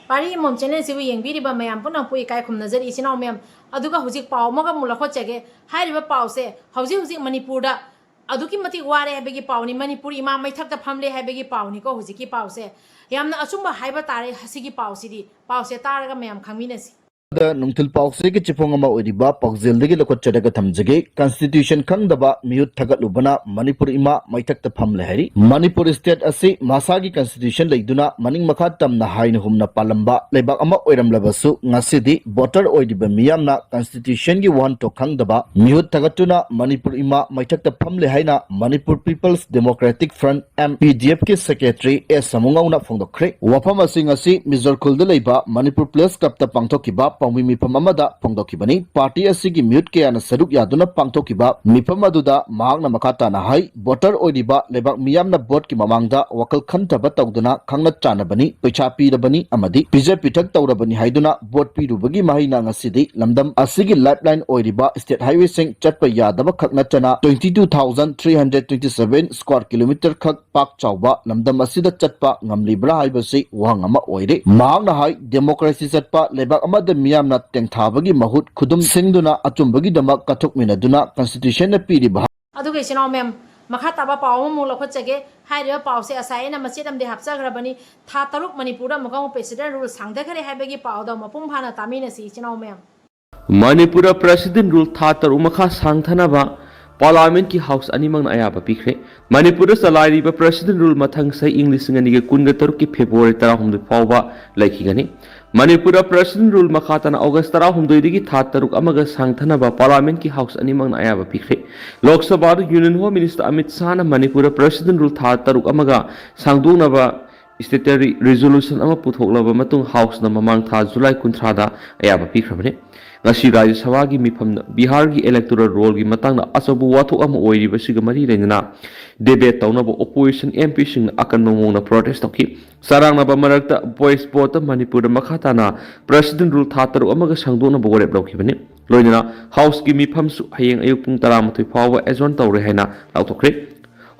ꯄꯥꯔꯤ ꯑꯃꯃꯝ channelꯁꯤꯕꯨ ꯌꯦꯡꯕꯤꯔꯤꯕ ꯃꯌꯥꯝ ꯄꯨꯝꯅꯃꯛꯄꯨ ꯏꯀꯥꯏ ꯈꯨꯝꯅꯖꯔꯤ, ꯏꯆꯤꯟ ꯏꯅꯥꯎ ꯃꯌꯥꯝ꯫ ꯑꯗꯨꯒ ꯍꯧꯖꯤꯛ ꯄꯥꯎ ꯑꯃꯒ ꯑꯃꯨꯛ ꯂꯧꯈꯠꯆꯒꯦ꯫ ꯍꯥꯏꯔꯤꯕ ꯄꯥꯎꯁꯦ ꯍꯧꯖꯤꯛ ꯍꯧꯖꯤꯛ ꯃꯅꯤꯄꯨꯔꯗ ꯑꯗꯨꯛꯀꯤ ꯃꯇꯤꯛ ꯋꯥꯔꯦ ꯍꯥꯏꯕꯒꯤ ꯄꯥꯎꯅꯤ, ꯃꯅꯤꯄꯨꯔ ꯏꯃꯥ ꯃꯩꯊꯛꯇ ꯐꯝꯂꯦ ꯍꯥꯏꯕꯒꯤ ꯄꯥꯎꯅꯤꯀꯣ ꯍꯧꯖꯤꯛꯀꯤ ꯄꯥꯎꯁꯦ꯫ ꯌꯥꯝꯅ ꯑꯆꯨꯝꯕ ꯍꯥꯏꯕ ꯇꯥꯔꯦ ꯑꯁꯤꯒꯤ ꯄꯥꯎꯁꯦ ꯇꯥꯔꯒ ꯃꯌꯥꯝ ꯈꯪꯃꯤꯟꯅꯁꯤ꯫ ꯗ ꯅꯨꯡꯊꯤꯜ ꯄꯥꯎꯆꯦꯒꯤ ꯆꯦꯐꯣꯡ ꯑꯃ ꯑꯣꯏꯔꯤꯕ ꯄꯥꯎꯖꯦꯜꯗꯒꯤ ꯂꯧꯈꯠꯆꯔꯒ ꯊꯝꯖꯒꯦ꯫ Constitution ꯈꯪꯗꯕ ꯃꯤꯍꯨꯠ ꯊꯥꯒꯠꯂꯨꯕꯅ ꯃꯅꯤꯄꯨꯔ ꯏꯃꯥ ꯃꯩꯊꯛꯇ ꯐꯝꯂꯦ ꯍꯥꯏꯔꯤ꯫ ꯃꯅꯤꯄꯨꯔ state ꯑꯁꯤ ꯃꯁꯥꯒꯤ constitution ꯂꯩꯗꯨꯅ ꯃꯅꯤꯡ ꯃꯈꯥ ꯇꯝꯅ ꯍꯥꯏꯅ ꯍꯨꯝꯅ ꯄꯥꯜꯂꯝꯕ ꯂꯩꯕꯥꯛ ꯑꯃ ꯑꯣꯏꯔꯝꯂꯕꯁꯨ ꯉꯁꯤꯗꯤ voter ꯑꯣꯏꯔꯤꯕ ꯃꯤꯌꯥꯝꯅ constitutionꯒꯤ ꯋꯥꯍꯟꯊꯣꯛ ꯈꯪꯗꯕ ꯃꯤꯍꯨꯠ ꯊꯥꯒꯠꯇꯨꯅ ꯃꯅꯤꯄꯨꯔ ꯏꯃꯥ ꯃꯩꯊꯛꯇ ꯐꯝꯂꯦ ꯍꯥꯏꯅ Manipur People's Democratic Front M P D Fꯀꯤ secretary S ꯁꯃꯨꯉꯧꯅ ꯐꯣꯡꯗꯣꯛꯈ꯭ꯔꯦ꯫ ꯋꯥꯐꯝ ꯑꯁꯤ ꯉꯁꯤ ꯃꯤꯖꯣꯔ ꯈꯨꯜꯗ ꯂꯩꯕ ꯃꯅꯤꯄꯨꯔ Press Clubꯇ ꯄꯥꯡꯊꯣꯛꯈꯤꯕ ꯄꯥꯎꯃꯤ ꯃꯤꯐꯝ ꯑꯃꯗ ꯐꯣꯡꯗꯣꯛꯈꯤꯕꯅꯤ꯫ Party ꯑꯁꯤꯒꯤ ꯃꯤꯍꯨꯠ ꯀꯌꯥꯅ ꯁꯔꯨꯛ ꯌꯥꯗꯨꯅ ꯄꯥꯡꯊꯣꯛꯈꯤꯕ ꯃꯤꯐꯝ ꯑꯗꯨꯗ ꯃꯍꯥꯛꯅ ꯃꯈꯥ ꯇꯥꯅ ꯍꯥꯏ, voter ꯑꯣꯏꯔꯤꯕ ꯂꯩꯕꯥꯛ ꯃꯤꯌꯥꯝꯅ voteꯀꯤ ꯃꯃꯥꯡꯗ ꯋꯥꯈꯜ ꯈꯟꯊꯕ ꯇꯧꯗꯅ ꯈꯪꯅ ꯆꯥꯟꯅꯕꯅꯤ, ꯄꯩꯁꯥ ꯄꯤꯔꯕꯅꯤ ꯑꯃꯗꯤ ꯄꯤꯖ ꯄꯤꯊꯛ ꯇꯧꯔꯕꯅꯤ ꯍꯥꯏꯗꯨꯅ vote ꯄꯤꯔꯨꯕꯒꯤ ꯃꯍꯩꯅ ꯉꯁꯤꯗꯤ ꯂꯝꯗꯝ ꯑꯁꯤꯒꯤ lifeline ꯑꯣꯏꯔꯤꯕ state highwayꯁꯤꯡ ꯆꯠꯄ ꯌꯥꯗꯕ ꯈꯛ ꯅꯠꯇꯅ twenty two thousand three hundred twenty seven square kilometre ꯈꯛ ꯄꯥꯛ ꯆꯥꯎꯕ ꯂꯝꯗꯝ ꯑꯁꯤꯗ ꯆꯠꯄ ꯉꯝꯂꯤꯕ꯭ꯔꯥ ꯍꯥꯏꯕꯁꯤ ꯋꯥꯍꯪ ꯑꯃ ꯑꯣꯏꯔꯦ꯫ ꯃꯍꯥꯛꯅ ꯍꯥꯏ, democracy ꯆꯠꯄ ꯂꯩꯕꯥꯛ ꯑꯃꯗ ꯃꯤꯌꯥꯝꯅ ꯇꯦꯡꯊꯥꯕꯒꯤ ꯃꯍꯨꯠ ꯈꯨꯗꯨꯝ ꯁꯤꯡꯗꯨꯅ ꯑꯆꯨꯝꯕꯒꯤꯗꯃꯛ ꯀꯠꯊꯣꯛꯃꯤꯟꯅꯗꯨꯅ constitutionꯅ ꯄꯤꯔꯤꯕ ꯑꯗꯨꯒ ꯏꯆꯤꯟ ꯏꯅꯥꯎ ꯃꯌꯥꯝ, ꯃꯈꯥ ꯇꯥꯕ ꯄꯥꯎ ꯑꯃꯃꯨꯛ ꯂꯧꯈꯠꯆꯒꯦ꯫ ꯍꯥꯏꯔꯤꯕ ꯄꯥꯎꯁꯦ ꯉꯁꯥꯏ ꯑꯩꯅ ꯃꯆꯦꯠ ꯑꯃꯗꯤ ꯍꯥꯞꯆꯈ꯭ꯔꯕꯅꯤ꯫ ꯊꯥ ꯇꯔꯨꯛ ꯃꯅꯤꯄꯨꯔꯗ ꯑꯃꯨꯛꯀ ꯑꯃꯨꯛ president rule ꯁꯥꯡꯊꯈ꯭ꯔꯦ ꯍꯥꯏꯕꯒꯤ ꯄꯥꯎꯗꯣ ꯃꯄꯨꯡ ꯐꯥꯅ ꯇꯥꯃꯤꯟꯅꯁꯤ, ꯏꯆꯤꯟ ꯏꯅꯥꯎ ꯃꯌꯥꯝ꯫ ꯃꯅꯤꯄꯨꯔꯗ President Rule ꯊꯥ ꯇꯔꯨꯛ ꯃꯈꯥ ꯁꯥꯡꯊꯅꯕ Parliament ꯀꯤ House ꯑꯅꯤꯃꯛꯅ ꯑꯌꯥꯕ ꯄꯤꯈ꯭ꯔꯦ꯫ ꯃꯅꯤꯄꯨꯔꯗ ꯆꯂꯥꯏꯔꯤꯕ President Rule ꯃꯊꯪ ꯆꯍꯤ ꯏꯪ ꯂꯤꯁꯤꯡ ꯑꯅꯤꯒ ꯀꯨꯟꯒ ꯇꯔꯨꯛꯀꯤ February ꯇꯔꯥꯍꯨꯝꯗꯣꯏ ꯐꯥꯎꯕ ꯂꯩꯈꯤꯒꯅꯤ꯫ ꯃꯅꯤꯄꯨꯔꯗ President Rule ꯃꯈꯥ ꯇꯥꯅ August ꯇꯔꯥꯍꯨꯝꯗꯣꯏꯗꯒꯤ ꯊꯥ ꯇꯔꯨꯛ ꯑꯃꯒ ꯁꯥꯡꯊꯅꯕ Parliament ꯀꯤ House ꯑꯅꯤꯃꯛꯅ ꯑꯌꯥꯕ ꯄꯤꯈ꯭ꯔꯦ꯫ ꯂꯣꯛ ꯁꯚꯥꯗ Union Home Minister ꯑꯃꯤꯠ ꯁꯥꯍꯅ ꯃꯅꯤꯄꯨꯔꯗ President Rule ꯊꯥ ꯇꯔꯨꯛ ꯑꯃꯒ ꯁꯥꯡꯗꯣꯛꯅꯕ statutory resolution ꯑꯃ ꯄꯨꯊꯣꯛꯂꯕ ꯃꯇꯨꯡ House ꯅ ꯃꯃꯥꯡ ꯊꯥ July ꯀꯨꯟꯊ꯭ꯔꯥꯗ ꯑꯌꯥꯕ ꯄꯤꯈ꯭ꯔꯕꯅꯤ꯫ ꯉꯁꯤ ꯔꯥꯖ꯭ꯌ ꯁꯚꯥꯒꯤ ꯃꯤꯐꯝꯗ ꯕꯤꯍꯥꯔꯒꯤ electoral roll ꯒꯤ ꯃꯇꯥꯡꯗ ꯑꯆꯧꯕ ꯋꯥꯊꯣꯛ ꯑꯃ ꯑꯣꯏꯔꯤꯕꯁꯤꯒ ꯃꯔꯤ ꯂꯩꯅꯅ debate ꯇꯧꯅꯕ opposition M P ꯁꯤꯡꯅ ꯑꯀꯟꯕ ꯃꯑꯣꯡꯗ protest ꯇꯧꯈꯤ꯫ ꯆꯔꯥꯡꯅꯕ ꯃꯔꯛꯇ voice vote ꯇ ꯃꯅꯤꯄꯨꯔꯗ ꯃꯈꯥ ꯇꯥꯅ President Rule ꯊꯥ ꯇꯔꯨꯛ ꯑꯃꯒ ꯁꯥꯡꯗꯣꯛꯅꯕ ꯋꯥꯔꯦꯞ ꯂꯧꯈꯤꯕꯅꯤ꯫ ꯂꯣꯏꯅꯅ House ꯀꯤ ꯃꯤꯐꯝꯁꯨ ꯍꯌꯦꯡ ꯑꯌꯨꯛ ꯄꯨꯡ ꯇꯔꯥꯃꯥꯊꯣꯏ ꯐꯥꯎꯕ adjourn ꯇꯧꯔꯦ ꯍꯥꯏꯅ ꯂꯥꯎꯊꯣꯛꯈ꯭ꯔꯦ꯫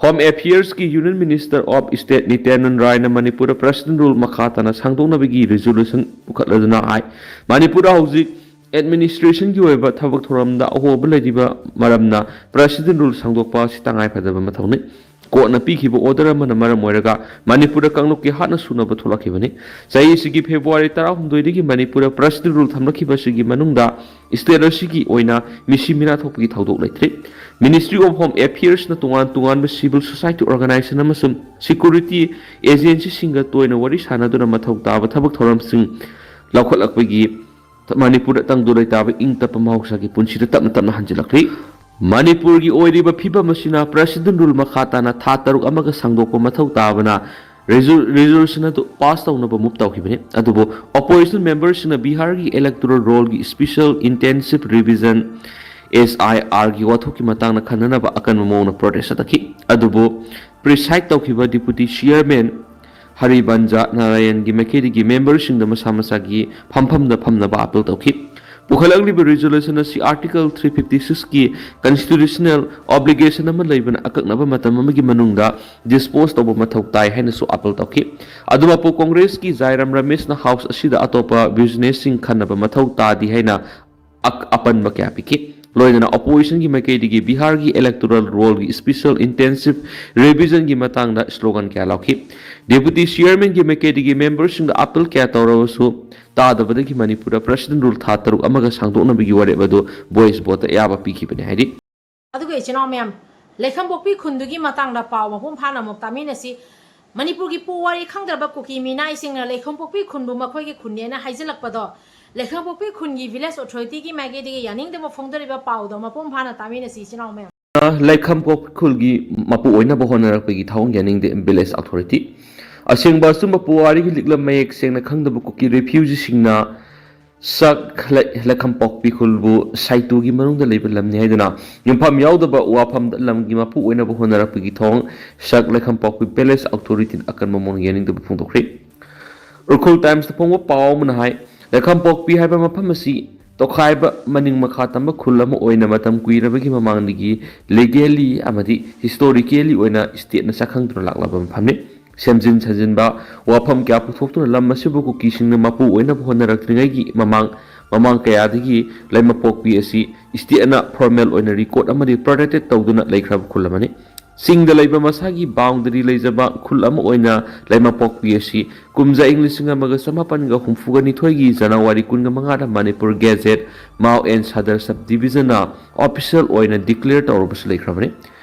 Home Affairs ꯀꯤ Union Minister of State ꯅꯤꯇ꯭ꯌꯥꯅꯟ ꯔꯥꯏꯅ ꯃꯅꯤꯄꯨꯔꯗ President Rule ꯃꯈꯥ ꯇꯥꯅ ꯁꯥꯡꯗꯣꯛꯅꯕꯒꯤ resolution ꯄꯨꯈꯠꯂꯗꯨꯅ ꯍꯥꯏ, ꯃꯅꯤꯄꯨꯔꯗ ꯍꯧꯖꯤꯛ administration ꯒꯤ ꯑꯣꯏꯕ ꯊꯕꯛ ꯊꯧꯔꯝꯗ ꯑꯍꯣꯕ ꯂꯩꯔꯤꯕ ꯃꯔꯝꯅ President Rule ꯁꯥꯡꯗꯣꯛꯄ ꯑꯁꯤ ꯇꯉꯥꯏꯐꯗꯕ ꯃꯊꯧꯅꯤ꯫ Court ꯅ ꯄꯤꯈꯤꯕ order ꯑꯃꯅ ꯃꯔꯝ ꯑꯣꯏꯔꯒ ꯃꯅꯤꯄꯨꯔꯗ ꯀꯥꯡꯂꯨꯞꯀꯤ ꯍꯥꯠꯅ ꯁꯨꯅꯕ ꯊꯣꯛꯂꯛꯈꯤꯕꯅꯤ꯫ ꯆꯍꯤ ꯑꯁꯤꯒꯤ February ꯇꯔꯥꯍꯨꯝꯗꯣꯏꯗꯒꯤ ꯃꯅꯤꯄꯨꯔꯗ President Rule ꯊꯝꯂꯛꯈꯤꯕ ꯑꯁꯤꯒꯤ ꯃꯅꯨꯡꯗ state ꯑꯁꯤꯒꯤ ꯑꯣꯏꯅ ꯃꯤꯁꯤ ꯃꯤꯅꯥ ꯊꯣꯛꯄꯒꯤ ꯊꯧꯗꯣꯛ ꯂꯩꯇ꯭ꯔꯤ꯫ Ministry of Home Affairs ꯅ ꯇꯣꯉꯥꯟ ꯇꯣꯉꯥꯟꯕ civil society organization ꯑꯃꯁꯨꯡ security agency ꯁꯤꯡꯒ ꯇꯣꯏꯅ ꯋꯥꯔꯤ ꯁꯥꯟꯅꯗꯨꯅ ꯃꯊꯧ ꯇꯥꯕ ꯊꯕꯛ ꯊꯧꯔꯝꯁꯤꯡ ꯂꯧꯈꯠꯂꯛꯄꯒꯤ ꯃꯅꯤꯄꯨꯔꯗ ꯇꯪꯗꯨ ꯂꯩꯇꯥꯕ ꯏꯪ ꯇꯞꯄ ꯃꯍꯧꯁꯥꯒꯤ ꯄꯨꯟꯁꯤꯗ ꯇꯞꯅ ꯇꯞꯅ ꯍꯟꯖꯤꯜꯂꯛꯂꯤ꯫ ꯃꯅꯤꯄꯨꯔꯒꯤ ꯑꯣꯏꯔꯤꯕ ꯐꯤꯕꯝ ꯑꯁꯤꯅ President Rule ꯃꯈꯥ ꯇꯥꯅ ꯊꯥ ꯇꯔꯨꯛ ꯑꯃꯒ ꯁꯥꯡꯗꯣꯛꯄ ꯃꯊꯧ ꯇꯥꯕꯅ resol-, resolution ꯑꯗꯨ pass ꯇꯧꯅꯕ move ꯇꯧꯈꯤꯕꯅꯤ꯫ ꯑꯗꯨꯕꯨ opposition member ꯁꯤꯡꯅ ꯕꯤꯍꯥꯔꯒꯤ electoral roll ꯒꯤ special intensive revision, S I R ꯒꯤ ꯋꯥꯊꯣꯛꯀꯤ ꯃꯇꯥꯡꯗ ꯈꯟꯅꯅꯕ ꯑꯀꯟꯕ ꯃꯑꯣꯡꯗ protest ꯆꯠꯊꯈꯤ꯫ ꯑꯗꯨꯕꯨ preside ꯇꯧꯈꯤꯕ Deputy Chairman ꯍꯔꯤꯕꯟꯖ ꯅꯥꯔꯥꯌꯟꯒꯤ ꯃꯥꯏꯀꯩꯗꯒꯤ member ꯁꯤꯡꯗ ꯃꯁꯥ ꯃꯁꯥꯒꯤ ꯐꯝꯐꯝꯗ ꯐꯝꯅꯕ appeal ꯇꯧꯈꯤ꯫ ꯄꯨꯈꯠꯂꯛꯂꯤꯕ resolution ꯑꯁꯤ Article three fifty six ꯀꯤ constitutional obligation ꯑꯃ ꯂꯩꯕꯅ ꯑꯀꯛꯅꯕ ꯃꯇꯝ ꯑꯃꯒꯤ ꯃꯅꯨꯡꯗ dispose ꯇꯧꯕ ꯃꯊꯧ ꯇꯥꯏ ꯍꯥꯏꯅꯁꯨ appeal ꯇꯧꯈꯤ꯫ ꯑꯗꯨꯃꯛꯄꯨ Congress ꯀꯤ ꯖꯥꯏꯔꯥꯝ ꯔꯃꯦꯁꯅ House ꯑꯁꯤꯗ ꯑꯇꯣꯞꯄ business ꯁꯤꯡ ꯈꯟꯅꯕ ꯃꯊꯧ ꯇꯥꯗꯦ ꯍꯥꯏꯅ ꯑꯛ-, ꯑꯄꯟꯕ ꯀꯌꯥ ꯄꯤꯈꯤ꯫ ꯂꯣꯏꯅꯅ ꯑꯣꯄꯣꯖꯤꯁꯟꯒꯤ ꯃꯥꯏꯀꯩꯗꯒꯤ ꯕꯤꯍꯥꯔꯒꯤ ꯏꯂꯦꯛꯇꯣꯔꯦꯜ ꯔꯣꯜꯒꯤ ꯁ꯭ꯄꯦꯁꯦꯜ ꯏꯟꯇꯦꯟꯁꯤꯚ ꯔꯤꯚꯤꯖꯟꯒꯤ ꯃꯇꯥꯡꯗ ꯁ꯭ꯂꯣꯒꯥꯟ ꯀꯌꯥ ꯂꯥꯎꯈꯤ꯫ ꯗꯦꯄꯨꯇꯤ ꯆꯤꯌꯔꯃꯦꯟꯒꯤ ꯃꯥꯏꯀꯩꯗꯒꯤ ꯃꯦꯝꯕꯔꯁꯤꯡꯗ ꯑꯥꯄꯤꯜ ꯀꯌꯥ ꯇꯧꯔꯕꯁꯨ ꯇꯥꯗꯕꯗꯒꯤ ꯃꯅꯤꯄꯨꯔꯗ ꯄ꯭ꯔꯁꯤꯗꯦꯟ ꯔꯨꯜ ꯊꯥ ꯇꯔꯨꯛ ꯑꯃꯒ ꯁꯥꯡꯗꯣꯛꯅꯕꯒꯤ ꯋꯥꯔꯦꯞ ꯑꯗꯨ ꯚꯣꯏꯁ ꯚꯣꯠꯇ ꯑꯌꯥꯕ ꯄꯤꯈꯤꯕꯅꯤ ꯍꯥꯏꯔꯤ꯫ ꯑꯗꯨꯒ ꯏꯆꯤꯟ ꯏꯅꯥꯎ ꯃꯌꯥꯝ, ꯂꯩꯈꯝꯄꯣꯛꯄꯤ ꯈꯨꯟꯗꯨꯒꯤ ꯃꯇꯥꯡꯗ ꯄꯥꯎ ꯃꯄꯨꯡ ꯐꯥꯅ ꯑꯃꯨꯛ ꯇꯥꯃꯤꯟꯅꯁꯤ꯫ ꯃꯅꯤꯄꯨꯔꯒꯤ ꯄꯨꯋꯥꯔꯤ ꯈꯪꯗ꯭ꯔꯕ ꯀꯨꯀꯤ ꯃꯤꯅꯥꯏꯁꯤꯡꯅ ꯂꯩꯈꯝꯄꯣꯛꯄꯤ ꯈꯨꯟꯕꯨ ꯃꯈꯣꯏꯒꯤ ꯈꯨꯟꯅꯦꯅ ꯍꯥꯏꯖꯤꯜꯂꯛꯄꯗꯣ, ꯂꯩꯈꯝꯄꯣꯛꯄꯤ ꯈꯨꯟꯒꯤ ꯚꯤꯂꯦꯖ ꯑꯣꯊꯣꯔꯤꯇꯤꯒꯤ ꯃꯥꯏꯀꯩꯗꯒꯤ ꯌꯥꯅꯤꯡꯗꯕ ꯐꯣꯡꯗꯣꯔꯤꯕ ꯄꯥꯎꯗꯣ ꯃꯄꯨꯡ ꯐꯥꯅ ꯇꯥꯃꯤꯟꯅꯁꯤ, ꯏꯆꯤꯟ ꯏꯅꯥꯎ ꯃꯌꯥꯝ꯫ ꯂꯩꯈꯝꯄꯣꯛ ꯈꯨꯜꯒꯤ ꯃꯄꯨ ꯑꯣꯏꯅꯕ ꯍꯣꯠꯅꯔꯛꯄꯒꯤ ꯊꯧꯑꯣꯡ ꯌꯥꯅꯤꯡꯗꯦ, ꯚꯤꯂꯦꯖ ꯑꯣꯊꯣꯔꯤꯇꯤ꯫ ꯑꯁꯦꯡꯕ ꯑꯆꯨꯝꯕ ꯄꯨꯋꯥꯔꯤꯒꯤ ꯂꯤꯛꯂꯝ ꯃꯌꯦꯛ ꯁꯦꯡꯅ ꯈꯪꯗꯕ ꯀꯨꯀꯤ ꯔꯤꯐ꯭ꯌꯨꯖꯤꯁꯤꯡꯅ ꯁꯛ ꯂꯩ-, ꯂꯩꯈꯝꯄꯣꯛꯄꯤ ꯈꯨꯜꯕꯨ ꯁꯥꯏꯇꯨꯒꯤ ꯃꯅꯨꯡꯗ ꯂꯩꯕ ꯂꯝꯅꯤ ꯍꯥꯏꯗꯨꯅ ꯌꯨꯝꯐꯝ ꯌꯥꯎꯗꯕ ꯋꯥꯐꯝꯗ ꯂꯝꯒꯤ ꯃꯄꯨ ꯑꯣꯏꯅꯕ ꯍꯣꯠꯅꯔꯛꯄꯒꯤ ꯊꯧꯑꯣꯡ ꯁꯛ ꯂꯩꯈꯝꯄꯣꯛꯄꯤ ꯚꯤꯂꯦꯖ ꯑꯣꯊꯣꯔꯤꯇꯤꯅ ꯑꯀꯟꯕ ꯃꯑꯣꯡꯗ ꯌꯥꯅꯤꯡꯗꯕ ꯐꯣꯡꯗꯣꯛꯈ꯭ꯔꯤ꯫ ꯎꯈ꯭ꯔꯨꯜ ꯇꯥꯏꯝꯁꯇ ꯐꯣꯡꯕ ꯄꯥꯎ ꯑꯃꯅ ꯍꯥꯏ, ꯂꯩꯈꯝꯄꯣꯛꯄꯤ ꯍꯥꯏꯕ ꯃꯐꯝ ꯑꯁꯤ ꯇꯣꯈꯥꯏꯕ ꯃꯅꯤꯡ ꯃꯈꯥ ꯇꯝꯕ ꯈꯨꯜ ꯑꯃ ꯑꯣꯏꯅ ꯃꯇꯝ ꯀꯨꯏꯔꯕꯒꯤ ꯃꯃꯥꯡꯗꯒꯤ ꯂꯤꯒꯦꯜꯂꯤ ꯑꯃꯗꯤ ꯍꯤꯁꯇꯣꯔꯤꯀꯦꯜꯂꯤ ꯑꯣꯏꯅ ꯁ꯭ꯇꯦꯠꯅ ꯁꯛꯈꯪꯗꯨꯅ ꯂꯥꯛꯂꯕ ꯃꯐꯝꯅꯤ꯫ ꯁꯦꯝꯖꯤꯟ ꯁꯥꯖꯤꯟꯕ ꯋꯥꯐꯝ ꯀꯌꯥ ꯄꯨꯊꯣꯛꯇꯨꯅ ꯂꯝ ꯑꯁꯤꯕꯨ ꯀꯨꯀꯤꯁꯤꯡꯅ ꯃꯄꯨ ꯑꯣꯏꯅꯕ ꯍꯣꯠꯅꯔꯛꯇ꯭ꯔꯤꯉꯩꯒꯤ ꯃꯃꯥꯡ, ꯃꯃꯥꯡ ꯀꯌꯥꯗꯒꯤ ꯂꯩꯃꯄꯣꯛꯄꯤ ꯑꯁꯤ ꯁ꯭ꯇꯦꯠꯅ ꯐꯣꯔꯃꯦꯜ ꯑꯣꯏꯅ ꯔꯦꯀꯣꯔꯗ ꯑꯃꯗꯤ ꯄ꯭ꯔꯣꯇꯦꯛꯇꯦꯗ ꯇꯧꯗꯨꯅ ꯂꯩꯈ꯭ꯔꯕ ꯈꯨꯜ ꯑꯃꯅꯤ꯫ ꯆꯤꯡꯗ ꯂꯩꯕ ꯃꯁꯥꯒꯤ ꯕꯥꯎꯟꯗꯔꯤ ꯂꯩꯖꯕ ꯈꯨꯜ ꯑꯃ ꯑꯣꯏꯅ ꯂꯩꯃꯄꯣꯛꯄꯤ ꯑꯁꯤ ꯀꯨꯝꯖꯥ ꯏꯪ ꯂꯤꯁꯤꯡ ꯑꯃꯒ ꯆꯃꯥꯄꯟꯒ ꯍꯨꯝꯐꯨꯒ ꯅꯤꯊꯣꯏꯒꯤ ꯖꯅꯋꯥꯔꯤ ꯀꯨꯟꯒ ꯃꯉꯥꯗ Manipur gazette Mao and Sadar sub ꯗꯤꯕꯤꯖꯟꯅ ꯑꯣꯐꯤꯁꯤꯌꯦꯜ ꯑꯣꯏꯅ ꯗꯤꯀ꯭ꯂꯦꯌꯔ ꯇꯧꯔꯕꯁꯨ ꯂꯩꯈ꯭ꯔꯕꯅꯤ꯫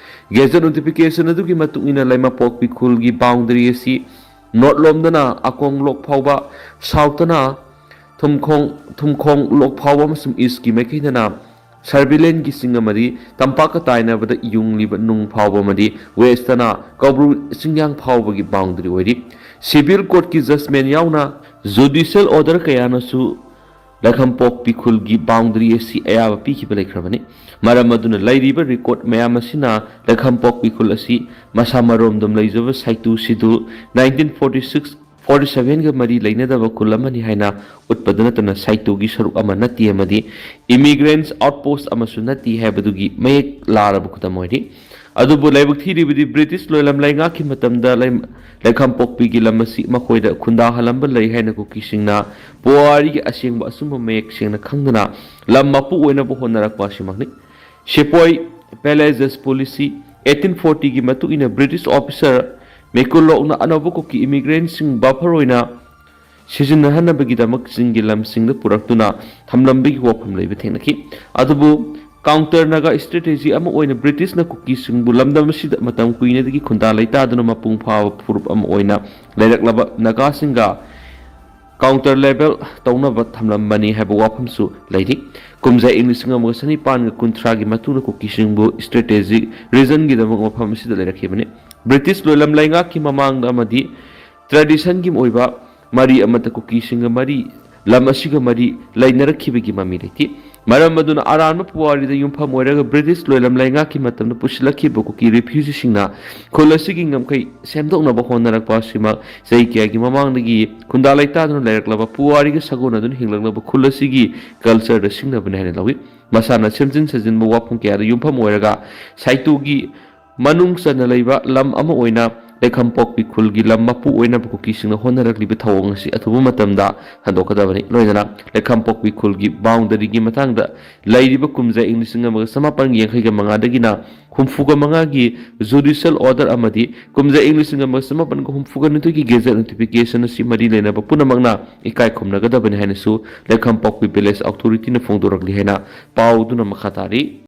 ꯒꯦꯖꯦꯠ ꯅꯣꯇꯤꯐꯤꯀꯦꯁꯟ ꯑꯗꯨꯒꯤ ꯃꯇꯨꯡ ꯏꯟꯅ ꯂꯩꯃꯄꯣꯛꯄꯤ ꯈꯨꯜꯒꯤ ꯕꯥꯎꯟꯗꯔꯤ ꯑꯁꯤ ꯅꯣꯔꯠ ꯂꯣꯝꯗꯅ ꯑꯀꯣꯡ ꯂꯣꯛ ꯐꯥꯎꯕ, ꯁꯥꯎꯠꯇꯅ ꯊꯨꯝꯈꯣꯡ, ꯊꯨꯝꯈꯣꯡ ꯂꯣꯛ ꯐꯥꯎꯕ ꯑꯃꯁꯨꯡ ꯏꯁꯀꯤ ꯃꯥꯏꯀꯩꯗꯅ ꯁꯔꯕꯤꯂꯦꯟꯒꯤ ꯆꯤꯡ ꯑꯃꯗꯤ ꯇꯝꯄꯥꯛꯀ ꯇꯥꯏꯅꯕꯗ ꯌꯨꯡꯂꯤꯕ ꯅꯨꯡ ꯐꯥꯎꯕ ꯑꯃꯗꯤ ꯋꯦꯁꯇꯅ ꯀꯧꯕ꯭ꯔꯨ ꯆꯤꯡꯌꯥꯡ ꯐꯥꯎꯕꯒꯤ ꯕꯥꯎꯟꯗꯔꯤ ꯑꯣꯏꯔꯤ꯫ ꯁꯤꯚꯤꯜ ꯀꯣꯔꯠꯀꯤ ꯖꯖꯃꯦꯟ ꯌꯥꯎꯅ ꯖꯨꯗꯤꯁꯤꯌꯦꯜ ꯑꯣꯔꯗꯔ ꯀꯌꯥꯅꯁꯨ ꯂꯩꯈꯝꯄꯣꯛꯄꯤ ꯈꯨꯜꯒꯤ ꯕꯥꯎꯟꯗꯔꯤ ꯑꯁꯤ ꯑꯌꯥꯕ ꯄꯤꯈꯤꯕ ꯂꯩꯈ꯭ꯔꯕꯅꯤ꯫ ꯃꯔꯝ ꯑꯗꯨꯅ ꯂꯩꯔꯤꯕ ꯔꯦꯀꯣꯔꯗ ꯃꯌꯥꯝ ꯑꯁꯤꯅ ꯂꯩꯈꯝꯄꯣꯛꯄꯤ ꯈꯨꯜ ꯑꯁꯤ ꯃꯁꯥ ꯃꯔꯣꯝꯗꯣꯝ ꯂꯩꯖꯕ ꯁꯥꯏꯇꯨ ꯁꯤꯗꯨꯜ ꯅꯥꯏꯟꯇꯤꯟ ꯐꯣꯔꯇꯤ ꯁꯤꯛꯁ ꯐꯣꯔꯇꯤ ꯁꯚꯦꯟꯒ ꯃꯔꯤ ꯂꯩꯅꯗꯕ ꯈꯨꯜ ꯑꯃꯅꯤ ꯍꯥꯏꯅ ꯎꯠꯄꯗ ꯅꯠꯇꯅ ꯁꯥꯏꯇꯨꯒꯤ ꯁꯔꯨꯛ ꯑꯃ ꯅꯠꯇꯦ ꯑꯃꯗꯤ ꯏꯃꯤꯒ꯭ꯔꯦꯟꯠꯁ ꯑꯥꯎꯠꯄꯣꯁꯠ ꯑꯃꯁꯨ ꯅꯠꯇꯦ ꯍꯥꯏꯕꯗꯨꯒꯤ ꯃꯌꯦꯛ ꯂꯥꯔꯕ ꯈꯨꯗꯝ ꯑꯣꯏꯔꯤ꯫ ꯑꯗꯨꯕꯨ ꯂꯥꯏꯕꯛ ꯊꯤꯔꯤꯕꯗꯤ ꯕ꯭ꯔꯤꯇꯤꯁ ꯂꯣꯏꯂꯝ ꯂꯩꯉꯥꯛꯀꯤ ꯃꯇꯝꯗ ꯂꯩ-, ꯂꯩꯈꯥꯝꯄꯣꯛꯄꯤꯒꯤ ꯂꯝ ꯑꯁꯤ ꯃꯈꯣꯏꯗ ꯈꯨꯟꯗꯥꯍꯜꯂꯝꯕ ꯂꯩ ꯍꯥꯏꯅ ꯀꯨꯀꯤꯁꯤꯡꯅ ꯄꯨꯋꯥꯔꯤꯒꯤ ꯑꯁꯦꯡꯕ ꯑꯆꯨꯝꯕ ꯃꯌꯦꯛ ꯁꯦꯡꯅ ꯈꯪꯗꯅ ꯂꯝ ꯃꯄꯨ ꯑꯣꯏꯅꯕ ꯍꯣꯠꯅꯔꯛꯄ ꯑꯁꯤꯃꯛꯅꯤ꯫ ꯁꯦꯄꯣꯏ ꯄꯦꯂꯦꯖꯁ ꯄꯣꯂꯤꯁꯤ ꯑꯩꯠꯇꯤꯟ ꯐꯣꯔꯇꯤꯒꯤ ꯃꯇꯨꯡ ꯏꯟꯅ ꯕ꯭ꯔꯤꯇꯤꯁ ꯑꯣꯐꯤꯁꯔ ꯃꯦꯀꯨꯂꯣꯛꯅ ꯑꯅꯧꯕ ꯀꯨꯀꯤ ꯏꯃꯤꯒ꯭ꯔꯦꯟꯁꯤꯡ ꯕꯐꯔ ꯑꯣꯏꯅ ꯁꯤꯖꯤꯟꯅꯍꯟꯅꯕꯒꯤꯗꯃꯛ ꯆꯤꯡꯒꯤ ꯂꯝꯁꯤꯡꯗ ꯄꯨꯔꯛꯇꯨꯅ ꯊꯝꯂꯝꯕꯒꯤ ꯋꯥꯐꯝ ꯂꯩꯕ ꯊꯦꯡꯅꯈꯤ꯫ ꯑꯗꯨꯕꯨ ꯀꯥꯎꯟꯇꯔ ꯅꯥꯒꯥ ꯁ꯭ꯇ꯭ꯔꯦꯇꯦꯖꯤ ꯑꯃ ꯑꯣꯏꯅ ꯕ꯭ꯔꯤꯇꯤꯁꯅ ꯀꯨꯀꯤꯁꯤꯡꯕꯨ ꯂꯝꯗꯝ ꯑꯁꯤꯗ ꯃꯇꯝ ꯀꯨꯏꯅꯗꯒꯤ ꯈꯨꯟꯗꯥ ꯂꯩꯇꯥꯗꯨꯅ ꯃꯄꯨꯡ ꯐꯥꯕ ꯐꯨꯔꯨꯞ ꯑꯃ ꯑꯣꯏꯅ ꯂꯩꯔꯛꯂꯕ ꯅꯥꯒꯥꯁꯤꯡꯒ ꯀꯥꯎꯟꯇꯔ ꯂꯦꯕꯦꯜ ꯇꯧꯅꯕ ꯊꯝꯂꯝꯕꯅꯤ ꯍꯥꯏꯕ ꯋꯥꯐꯝꯁꯨ ꯂꯩꯔꯤ꯫ ꯀꯨꯝꯖꯥ ꯏꯪ ꯂꯤꯁꯤꯡ ꯑꯃꯒ ꯆꯅꯤꯄꯥꯟꯒ ꯀꯨꯟꯊ꯭ꯔꯥꯒꯤ ꯃꯇꯨꯡꯗ ꯀꯨꯀꯤꯁꯤꯡꯕꯨ ꯁ꯭ꯇ꯭ꯔꯦꯇꯦꯖꯤꯛ ꯔꯤꯖꯟꯒꯤꯗꯃꯛ ꯃꯐꯝ ꯑꯁꯤꯗ ꯂꯩꯔꯛꯈꯤꯕꯅꯤ꯫ ꯕ꯭ꯔꯤꯇꯤꯁ ꯂꯣꯏꯂꯝ ꯂꯩꯉꯥꯛꯀꯤ ꯃꯃꯥꯡꯗ ꯑꯃꯗꯤ ꯇ꯭ꯔꯦꯗꯤꯁꯟꯒꯤ ꯑꯣꯏꯕ ꯃꯔꯤ ꯑꯃꯠꯇ ꯀꯨꯀꯤꯁꯤꯡꯒ ꯃꯔꯤ, ꯂꯝ ꯑꯁꯤꯒ ꯃꯔꯤ ꯂꯩꯅꯔꯛꯈꯤꯕꯒꯤ ꯃꯃꯤ ꯂꯩꯇꯦ꯫ ꯃꯔꯝ ꯑꯗꯨꯅ ꯑꯔꯥꯟꯕ ꯄꯨꯋꯥꯔꯤꯗ ꯌꯨꯝꯐꯝ ꯑꯣꯏꯔꯒ ꯕ꯭ꯔꯤꯇꯤꯁ ꯂꯣꯏꯂꯝ ꯂꯩꯉꯥꯛꯀꯤ ꯃꯇꯝꯗ ꯄꯨꯁꯤꯜꯂꯛꯈꯤꯕ ꯀꯨꯀꯤ ꯔꯤꯐ꯭ꯌꯨꯖꯤꯁꯤꯡꯅ ꯈꯨꯜ ꯑꯁꯤꯒꯤ ꯉꯝꯈꯩ ꯁꯦꯝꯗꯣꯛꯅꯕ ꯍꯣꯠꯅꯔꯛꯄ ꯑꯁꯤꯃꯛ ꯆꯍꯤ ꯀꯌꯥꯒꯤ ꯃꯃꯥꯡꯗꯒꯤ ꯈꯨꯟꯗꯥ ꯂꯩꯇꯥꯗꯨꯅ ꯂꯩꯔꯛꯂꯕ ꯄꯨꯋꯥꯔꯤꯒ ꯁꯥꯒꯣꯟꯅꯗꯨꯅ ꯍꯤꯡꯂꯛꯂꯕ ꯈꯨꯜ ꯑꯁꯤꯒꯤ ꯀꯜꯆꯔꯗ ꯁꯤꯡꯅꯕꯅꯤ ꯍꯥꯏꯅ ꯂꯧꯏ꯫ ꯃꯁꯥꯅ ꯁꯦꯝꯖꯤꯟ ꯁꯥꯖꯤꯟꯕ ꯋꯥꯐꯝ ꯀꯌꯥꯗ ꯌꯨꯝꯐꯝ ꯑꯣꯏꯔꯒ ꯁꯥꯏꯇꯣꯒꯤ ꯃꯅꯨꯡ ꯆꯟꯅ ꯂꯩꯕ ꯂꯝ ꯑꯃ ꯑꯣꯏꯅ ꯂꯩꯈꯝꯄꯣꯛꯄꯤ ꯈꯨꯜꯒꯤ ꯂꯝ ꯃꯄꯨ ꯑꯣꯏꯅꯕ ꯀꯨꯀꯤꯁꯤꯡꯅ ꯍꯣꯠꯅꯔꯛꯂꯤꯕ ꯊꯧꯑꯣꯡ ꯑꯁꯤ ꯑꯊꯨꯕ ꯃꯇꯝꯗ ꯍꯟꯗꯣꯛꯀꯗꯕꯅꯤ꯫ ꯂꯣꯏꯅꯅ ꯂꯩꯈꯝꯄꯣꯛꯄꯤ ꯈꯨꯜꯒꯤ ꯕꯥꯎꯟꯗꯔꯤꯒꯤ ꯃꯇꯥꯡꯗ ꯂꯩꯔꯤꯕ ꯀꯨꯝꯖꯥ ꯏꯪ ꯂꯤꯁꯤꯡ ꯑꯃꯒ ꯆꯃꯥꯄꯟ ꯌꯥꯡꯈꯩꯒ ꯃꯉꯥꯗꯒꯤꯅ ꯍꯨꯝꯐꯨꯒ ꯃꯉꯥꯒꯤ ꯖꯨꯗꯤꯁꯤꯌꯦꯜ ꯑꯣꯔꯗꯔ ꯑꯃꯗꯤ ꯀꯨꯝꯖꯥ ꯏꯪ ꯂꯤꯁꯤꯡ ꯑꯃꯒ ꯆꯃꯥꯄꯟꯒ ꯍꯨꯝꯐꯨꯒ ꯅꯤꯊꯣꯏꯒꯤ ꯒꯦꯖꯦꯠ ꯅꯣꯇꯤꯐꯤꯀꯦꯁꯟ ꯑꯁꯤ ꯃꯔꯤ ꯂꯩꯅꯕ ꯄꯨꯝꯅꯃꯛꯅ ꯏꯀꯥꯏ ꯈꯨꯝꯅꯒꯗꯕꯅꯤ ꯍꯥꯏꯅꯁꯨ ꯂꯩꯈꯝꯄꯣꯛꯄꯤ ꯚꯤꯂꯦꯖ ꯑꯣꯊꯣꯔꯤꯇꯤꯅ ꯐꯣꯡꯗꯣꯔꯛꯂꯤ ꯍꯥꯏꯅ ꯄꯥꯎꯗꯨꯅ ꯃꯈꯥ ꯇꯥꯔꯤ꯫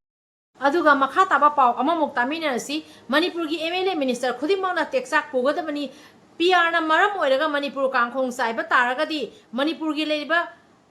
ꯑꯗꯨꯒ ꯃꯈꯥ ꯇꯥꯕ ꯄꯥꯎ ꯑꯃꯃꯨꯛ ꯇꯥꯃꯤꯟꯅꯔꯁꯤ꯫ ꯃꯅꯤꯄꯨꯔꯒꯤ ꯑꯦꯝ ꯑꯦꯜ ꯑꯦ ꯃꯤꯅꯤꯁꯇꯔ ꯈꯨꯗꯤꯡꯃꯛꯅ ꯇꯦꯛꯆꯥꯛ ꯄꯨꯒꯗꯕꯅꯤ꯫ ꯄꯤ ꯑꯥꯔꯅ ꯃꯔꯝ ꯑꯣꯏꯔꯒ ꯃꯅꯤꯄꯨꯔ ꯀꯥꯡꯈꯣꯡ ꯆꯥꯏꯕ ꯇꯥꯔꯒꯗꯤ ꯃꯅꯤꯄꯨꯔꯒꯤ ꯂꯩꯔꯤꯕ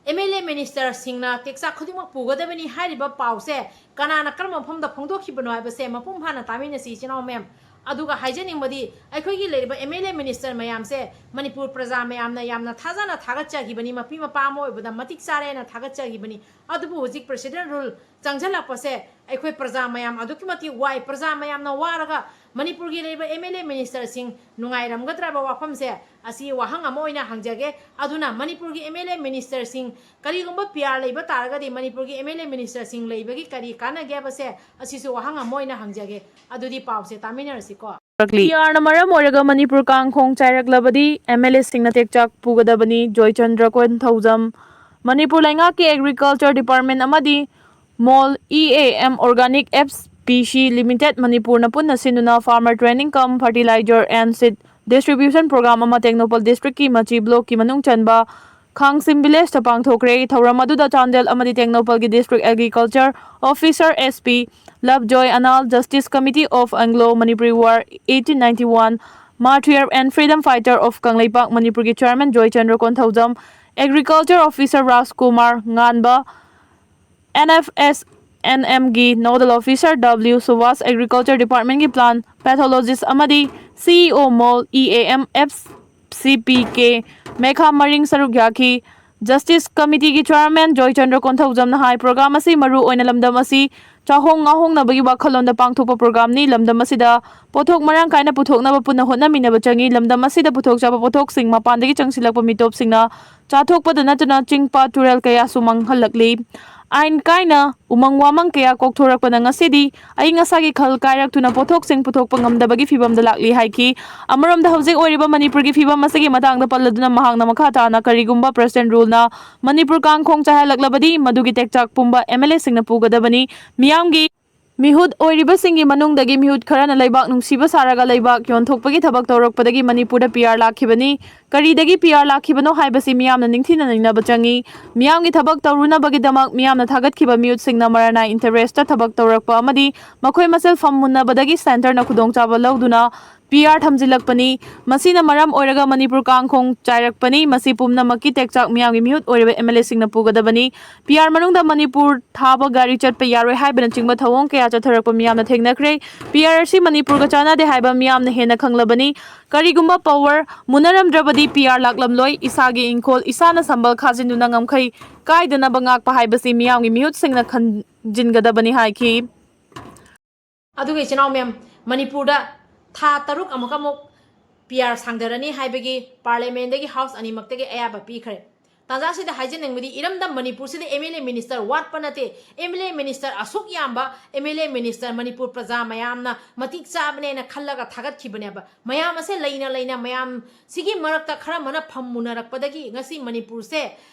ꯑꯦꯝ ꯑꯦꯜ ꯑꯦ ꯃꯤꯅꯤꯁꯇꯔꯁꯤꯡꯅ ꯇꯦꯛꯆꯥꯛ ꯈꯨꯗꯤꯡꯃꯛ ꯄꯨꯒꯗꯕꯅꯤ ꯍꯥꯏꯔꯤꯕ ꯄꯥꯎꯁꯦ ꯀꯅꯥꯅ ꯀꯔꯝꯕ ꯃꯐꯝꯗ ꯐꯣꯡꯗꯣꯛꯈꯤꯕꯅꯣ ꯍꯥꯏꯕꯁꯦ ꯃꯄꯨꯡ ꯐꯥꯅ ꯇꯥꯃꯤꯟꯅꯁꯤ ꯏꯆꯤꯟ ꯏꯅꯥꯎ ꯃꯌꯥꯝ꯫ ꯑꯗꯨꯒ ꯍꯥꯏꯖꯅꯤꯡꯕꯗꯤ ꯑꯩꯈꯣꯏꯒꯤ ꯂꯩꯔꯤꯕ ꯑꯦꯝ ꯑꯦꯜ ꯑꯦ ꯃꯤꯅꯤꯁꯇꯔ ꯃꯌꯥꯝꯁꯦ ꯃꯅꯤꯄꯨꯔ ꯄ꯭ꯔꯖꯥ ꯃꯌꯥꯝꯅ ꯌꯥꯝꯅ ꯊꯥꯖꯅ ꯊꯥꯒꯠꯆꯈꯤꯕꯅꯤ, ꯃꯄꯤ ꯃꯄꯥ ꯑꯃ ꯑꯣꯏꯕꯗ ꯃꯇꯤꯛ ꯆꯥꯔꯦꯅ ꯊꯥꯒꯠꯆꯈꯤꯕꯅꯤ꯫ ꯑꯗꯨꯕꯨ ꯍꯧꯖꯤꯛ ꯄ꯭ꯔꯦꯁꯤꯗꯦꯟ ꯔꯨꯜ ꯆꯪꯁꯤꯜꯂꯛꯄꯁꯦ ꯑꯩꯈꯣꯏ ꯄ꯭ꯔꯖꯥ ꯃꯌꯥꯝ ꯑꯗꯨꯛꯀꯤ ꯃꯇꯤꯛ ꯋꯥꯏ꯫ ꯄ꯭ꯔꯖꯥ ꯃꯌꯥꯝꯅ ꯋꯥꯔꯒ ꯃꯅꯤꯄꯨꯔꯒꯤ ꯂꯩꯕ M L A ministerꯁꯤꯡ ꯅꯨꯡꯉꯥꯏꯔꯝꯒꯗ꯭ꯔꯕ ꯋꯥꯐꯝꯁꯦ? ꯑꯁꯤ ꯋꯥꯍꯪ ꯑꯃ ꯑꯣꯏꯅ ꯍꯪꯖꯒꯦ꯫ ꯑꯗꯨꯅ ꯃꯅꯤꯄꯨꯔꯒꯤ M L A ministerꯁꯤꯡ ꯀꯔꯤꯒꯨꯝꯕ P R ꯂꯩꯕ ꯇꯥꯔꯒꯗꯤ ꯃꯅꯤꯄꯨꯔꯒꯤ M L A ministerꯁꯤꯡ ꯂꯩꯕꯒꯤ ꯀꯔꯤ ꯀꯥꯟꯅꯒꯦ ꯍꯥꯏꯕꯁꯦ ꯑꯁꯤꯁꯨ ꯋꯥꯍꯪ ꯑꯃ ꯑꯣꯏꯅ ꯍꯪꯖꯒꯦ꯫ ꯑꯗꯨꯗꯤ ꯄꯥꯎꯁꯦ ꯇꯥꯃꯤꯟꯅꯔꯁꯤꯀꯣ꯫ P Rꯅ ꯃꯔꯝ ꯑꯣꯏꯔꯒ ꯃꯅꯤꯄꯨꯔ ꯀꯥꯡꯈꯣꯡ ꯆꯥꯏꯔꯛꯂꯕꯗꯤ M L Aꯁꯤꯡꯅ ꯇꯦꯛꯆꯥꯛ ꯄꯨꯒꯗꯕꯅꯤ, ꯖꯣꯏꯆꯟꯗ꯭ꯔ ꯀꯣꯟꯊꯧꯖꯝ꯫ ꯃꯅꯤꯄꯨꯔ ꯂꯩꯉꯥꯛꯀꯤ Agriculture Department ꯑꯃꯗꯤ MOL E A M Organic F P C Limited ꯃꯅꯤꯄꯨꯔꯅ ꯄꯨꯟꯅ ꯁꯤꯟꯗꯨꯅ Farmer Training cum Fertilizer and Seed Distribution Program ꯑꯃ ꯇꯦꯡꯅꯧꯄꯜ districtꯀꯤ ꯃꯆꯤ blockꯀꯤ ꯃꯅꯨꯡ ꯆꯟꯕ ꯈꯥꯡꯁꯤꯝ villageꯇ ꯄꯥꯡꯊꯣꯛꯈ꯭ꯔꯦ꯫ ꯊꯧꯔꯝ ꯑꯗꯨꯗ ꯆꯥꯟꯗꯦꯜ ꯑꯃꯗꯤ ꯇꯦꯡꯅꯧꯄꯜꯒꯤ district agriculture officer S P ꯂꯞꯖꯣꯏ Anal, Justice Committee of Anglo Manipuri War eighteen ninety-one Martyr and Freedom Fighter of Kangleipak ꯃꯅꯤꯄꯨꯔꯒꯤ chairman Joychandra Konthoujam, agriculture officer ꯔꯥꯖꯀꯨꯃꯥꯔ ꯉꯥꯟꯕ, N F S N Mꯒꯤ nodal officer W Subhas, Agriculture Departmentꯀꯤ plant pathologist ꯑꯃꯗꯤ CEO MOL E A M F C P K ꯃꯦꯈꯥ ꯃꯔꯤꯡ ꯁꯔꯨꯛ ꯌꯥꯈꯤ꯫ Justice Committeeꯒꯤ chairman Joychandra ꯀꯣꯟꯊꯧꯖꯝꯅ ꯍꯥꯏ, program ꯑꯁꯤ ꯃꯔꯨ ꯑꯣꯏꯅ ꯂꯝꯗꯝ ꯑꯁꯤ ꯆꯥꯍꯣꯡ ꯉꯥꯍꯣꯡꯅꯕꯒꯤ ꯋꯥꯈꯜꯂꯣꯟꯗ ꯄꯥꯡꯊꯣꯛꯄ programꯅꯤ꯫ ꯂꯝꯗꯝ ꯑꯁꯤꯗ ꯄꯣꯠꯊꯣꯛ ꯃꯔꯥꯡ ꯀꯥꯏꯅ ꯄꯨꯊꯣꯛꯅꯕ ꯄꯨꯟꯅ ꯍꯣꯠꯅꯃꯤꯟꯅꯕ ꯆꯪꯏ꯫ ꯂꯝꯗꯝ ꯑꯁꯤꯗ ꯄꯨꯊꯣꯛꯆꯕ ꯄꯣꯠꯊꯣꯛꯁꯤꯡ ꯃꯄꯥꯟꯗꯒꯤ ꯆꯪꯁꯤꯜꯂꯛꯄ ꯃꯤꯇꯣꯞꯁꯤꯡꯅ ꯆꯥꯊꯣꯛꯄꯗ ꯅꯠꯇꯅ ꯆꯤꯡ ꯄꯥꯠ ꯇꯨꯔꯦꯜ ꯀꯌꯥꯁꯨ ꯃꯥꯡꯍꯜꯂꯛꯂꯤ꯫ ꯑꯥꯏꯟ ꯀꯥꯏꯅ ꯎꯃꯪ ꯋꯥꯃꯪ ꯀꯌꯥ ꯀꯣꯛꯊꯣꯔꯛꯄꯅ ꯉꯁꯤꯗꯤ ꯑꯏꯪ ꯑꯁꯥꯒꯤ ꯈꯜ ꯀꯥꯏꯔꯛꯇꯨꯅ ꯄꯣꯠꯊꯣꯛꯁꯤꯡ ꯄꯨꯊꯣꯛꯄ ꯉꯝꯗꯕꯒꯤ ꯐꯤꯕꯝꯗ ꯂꯥꯛꯂꯤ ꯍꯥꯏꯈꯤ꯫ ꯑꯃꯔꯣꯝꯗ ꯍꯧꯖꯤꯛ ꯑꯣꯏꯔꯤꯕ ꯃꯅꯤꯄꯨꯔꯒꯤ ꯐꯤꯕꯝ ꯑꯁꯤꯒꯤ ꯃꯇꯥꯡꯗ ꯄꯜꯂꯗꯨꯅ ꯃꯍꯥꯛꯅ ꯃꯈꯥ ꯇꯥꯅ ꯀꯔꯤꯒꯨꯝꯕ President ruleꯅ ꯃꯅꯤꯄꯨꯔ ꯀꯥꯡꯈꯣꯡ ꯆꯥꯏꯍꯜꯂꯛꯂꯕꯗꯤ ꯃꯗꯨꯒꯤ ꯇꯦꯛꯆꯥꯛ ꯄꯨꯝꯕ M L Aꯁꯤꯡꯅ ꯄꯨꯒꯗꯕꯅꯤ꯫ ꯃꯤꯌꯥꯝꯒꯤ ꯃꯤꯍꯨꯠ ꯑꯣꯏꯔꯤꯕꯁꯤꯡꯒꯤ ꯃꯅꯨꯡꯗꯒꯤ ꯃꯤꯍꯨꯠ ꯈꯔꯅ ꯂꯩꯕꯥꯛ ꯅꯨꯡꯁꯤꯕ ꯁꯥꯔꯒ ꯂꯩꯕꯥꯛ ꯌꯣꯟꯊꯣꯛꯄꯒꯤ ꯊꯕꯛ ꯇꯧꯔꯛꯄꯗꯒꯤ ꯃꯅꯤꯄꯨꯔꯗ P R ꯂꯥꯛꯈꯤꯕꯅꯤ꯫ ꯀꯔꯤꯗꯒꯤ P R ꯂꯥꯛꯈꯤꯕꯅꯣ ꯍꯥꯏꯕꯁꯤ ꯃꯤꯌꯥꯝꯅ ꯅꯤꯡꯊꯤꯅ ꯅꯩꯅꯕ ꯆꯪꯏ꯫ ꯃꯤꯌꯥꯝꯒꯤ ꯊꯕꯛ ꯇꯧꯔꯨꯅꯕꯒꯤꯗꯃꯛ ꯃꯤꯌꯥꯝꯅ ꯊꯥꯒꯠꯈꯤꯕ ꯃꯤꯍꯨꯠꯁꯤꯡꯅ ꯃꯔꯥꯅꯥꯏ interestꯇ ꯊꯕꯛ ꯇꯧꯔꯛꯄ ꯑꯃꯗꯤ ꯃꯈꯣꯏ ꯃꯁꯦꯜ ꯐꯝꯃꯨꯟꯅꯕꯗꯒꯤ centreꯅ ꯈꯨꯗꯣꯡꯆꯥꯕ ꯂꯧꯗꯨꯅ ꯄꯤ ꯑꯥꯔ ꯊꯝꯖꯤꯜꯂꯛꯄꯅꯤ꯫ ꯃꯁꯤꯅ ꯃꯔꯝ ꯑꯣꯏꯔꯒ ꯃꯅꯤꯄꯨꯔ ꯀꯥꯡꯈꯣꯡ ꯆꯥꯏꯔꯛꯄꯅꯤ꯫ ꯃꯁꯤ ꯄꯨꯝꯅꯃꯛꯀꯤ ꯇꯦꯛꯆꯥꯛ ꯃꯤꯌꯥꯝꯒꯤ ꯃꯤꯍꯨꯠ ꯑꯣꯏꯔꯤꯕ ꯑꯦꯝ ꯑꯦꯜ ꯑꯦꯁꯤꯡꯅ ꯄꯨꯒꯗꯕꯅꯤ꯫ ꯄꯤ ꯑꯥꯔ ꯃꯅꯨꯡꯗ ꯃꯅꯤꯄꯨꯔ ꯊꯥꯕ ꯒꯥꯔꯤ ꯆꯠꯄ ꯌꯥꯔꯣꯏ ꯍꯥꯏꯕꯅꯆꯤꯡꯕ ꯊꯧꯑꯣꯡ ꯀꯌꯥ ꯆꯠꯊꯔꯛꯄ ꯃꯤꯌꯥꯝꯅ ꯊꯦꯡꯅꯈ꯭ꯔꯦ꯫ ꯄꯤ ꯑꯥꯔ ꯑꯁꯤ ꯃꯅꯤꯄꯨꯔꯒ ꯆꯥꯟꯅꯗꯦ ꯍꯥꯏꯕ ꯃꯤꯌꯥꯝꯅ ꯍꯦꯟꯅ ꯈꯪꯂꯕꯅꯤ꯫ ꯀꯔꯤꯒꯨꯝꯕ ꯄꯋꯥꯔ ꯃꯨꯟꯅꯔꯝꯗ꯭ꯔꯕꯗꯤ ꯄꯤ ꯑꯥꯔ ꯂꯥꯛꯂꯝꯂꯣꯏ꯫ ꯏꯁꯥꯒꯤ ꯏꯪꯈꯣꯜ ꯏꯁꯥꯅ ꯁꯝꯕꯜ ꯈꯥꯖꯤꯟꯗꯨꯅ ꯉꯝꯈꯩ ꯀꯥꯏꯗꯅꯕ ꯉꯥꯛꯄ ꯍꯥꯏꯕꯁꯤ ꯃꯤꯌꯥꯝꯒꯤ ꯃꯤꯍꯨꯠꯁꯤꯡꯅ ꯈꯟꯖꯤꯟꯒꯗꯕꯅꯤ ꯍꯥꯏꯈꯤ꯫ ꯑꯗꯨꯒ ꯏꯆꯤꯟ ꯏꯅꯥꯎ ꯃꯌꯥꯝ, ꯃꯅꯤꯄꯨꯔꯗ ꯊꯥ ꯇꯔꯨꯛ ꯑꯃꯨꯛꯀ ꯑꯃꯨꯛ ꯄꯤ ꯑꯥꯔ ꯁꯥꯡꯊꯔꯅꯤ ꯍꯥꯏꯕꯒꯤ ꯄꯥꯔꯂꯤꯌꯥꯃꯦꯟꯗꯒꯤ ꯍꯥꯎꯁ ꯑꯅꯤꯃꯛꯇꯒꯤ ꯑꯌꯥꯕ ꯄꯤꯈ꯭ꯔꯦ꯫ ꯇꯥꯟꯖꯥꯁꯤꯗ ꯍꯥꯏꯖꯅꯤꯡꯕꯗꯤ, ꯏꯔꯝꯗꯝ ꯃꯅꯤꯄꯨꯔꯁꯤꯗ ꯑꯦꯝ ꯑꯦꯜ ꯑꯦ ꯃꯤꯅꯤꯁꯇꯔ ꯋꯥꯠꯄ ꯅꯠꯇꯦ꯫ ꯑꯦꯝ ꯑꯦꯜ ꯑꯦ ꯃꯤꯅꯤꯁꯇꯔ ꯑꯁꯨꯛ ꯌꯥꯝꯕ M L A minister Manipur ꯄ꯭ꯔꯖꯥ ꯃꯌꯥꯝꯅ ꯃꯇꯤꯛ ꯆꯥꯕꯅꯦꯅ ꯈꯜꯂꯒ ꯊꯥꯒꯠꯈꯤꯕꯅꯦꯕ꯫ ꯃꯌꯥꯝ ꯑꯁꯦ ꯂꯩꯅ ꯂꯩꯅ ꯃꯌꯥꯝ ꯁꯤꯒꯤ ꯃꯔꯛꯇ ꯈꯔ ꯑꯃꯅ ꯐꯝ ꯃꯨꯟꯅꯔꯛꯄꯗꯒꯤ ꯉꯁꯤ ꯃꯅꯤꯄꯨꯔꯁꯦ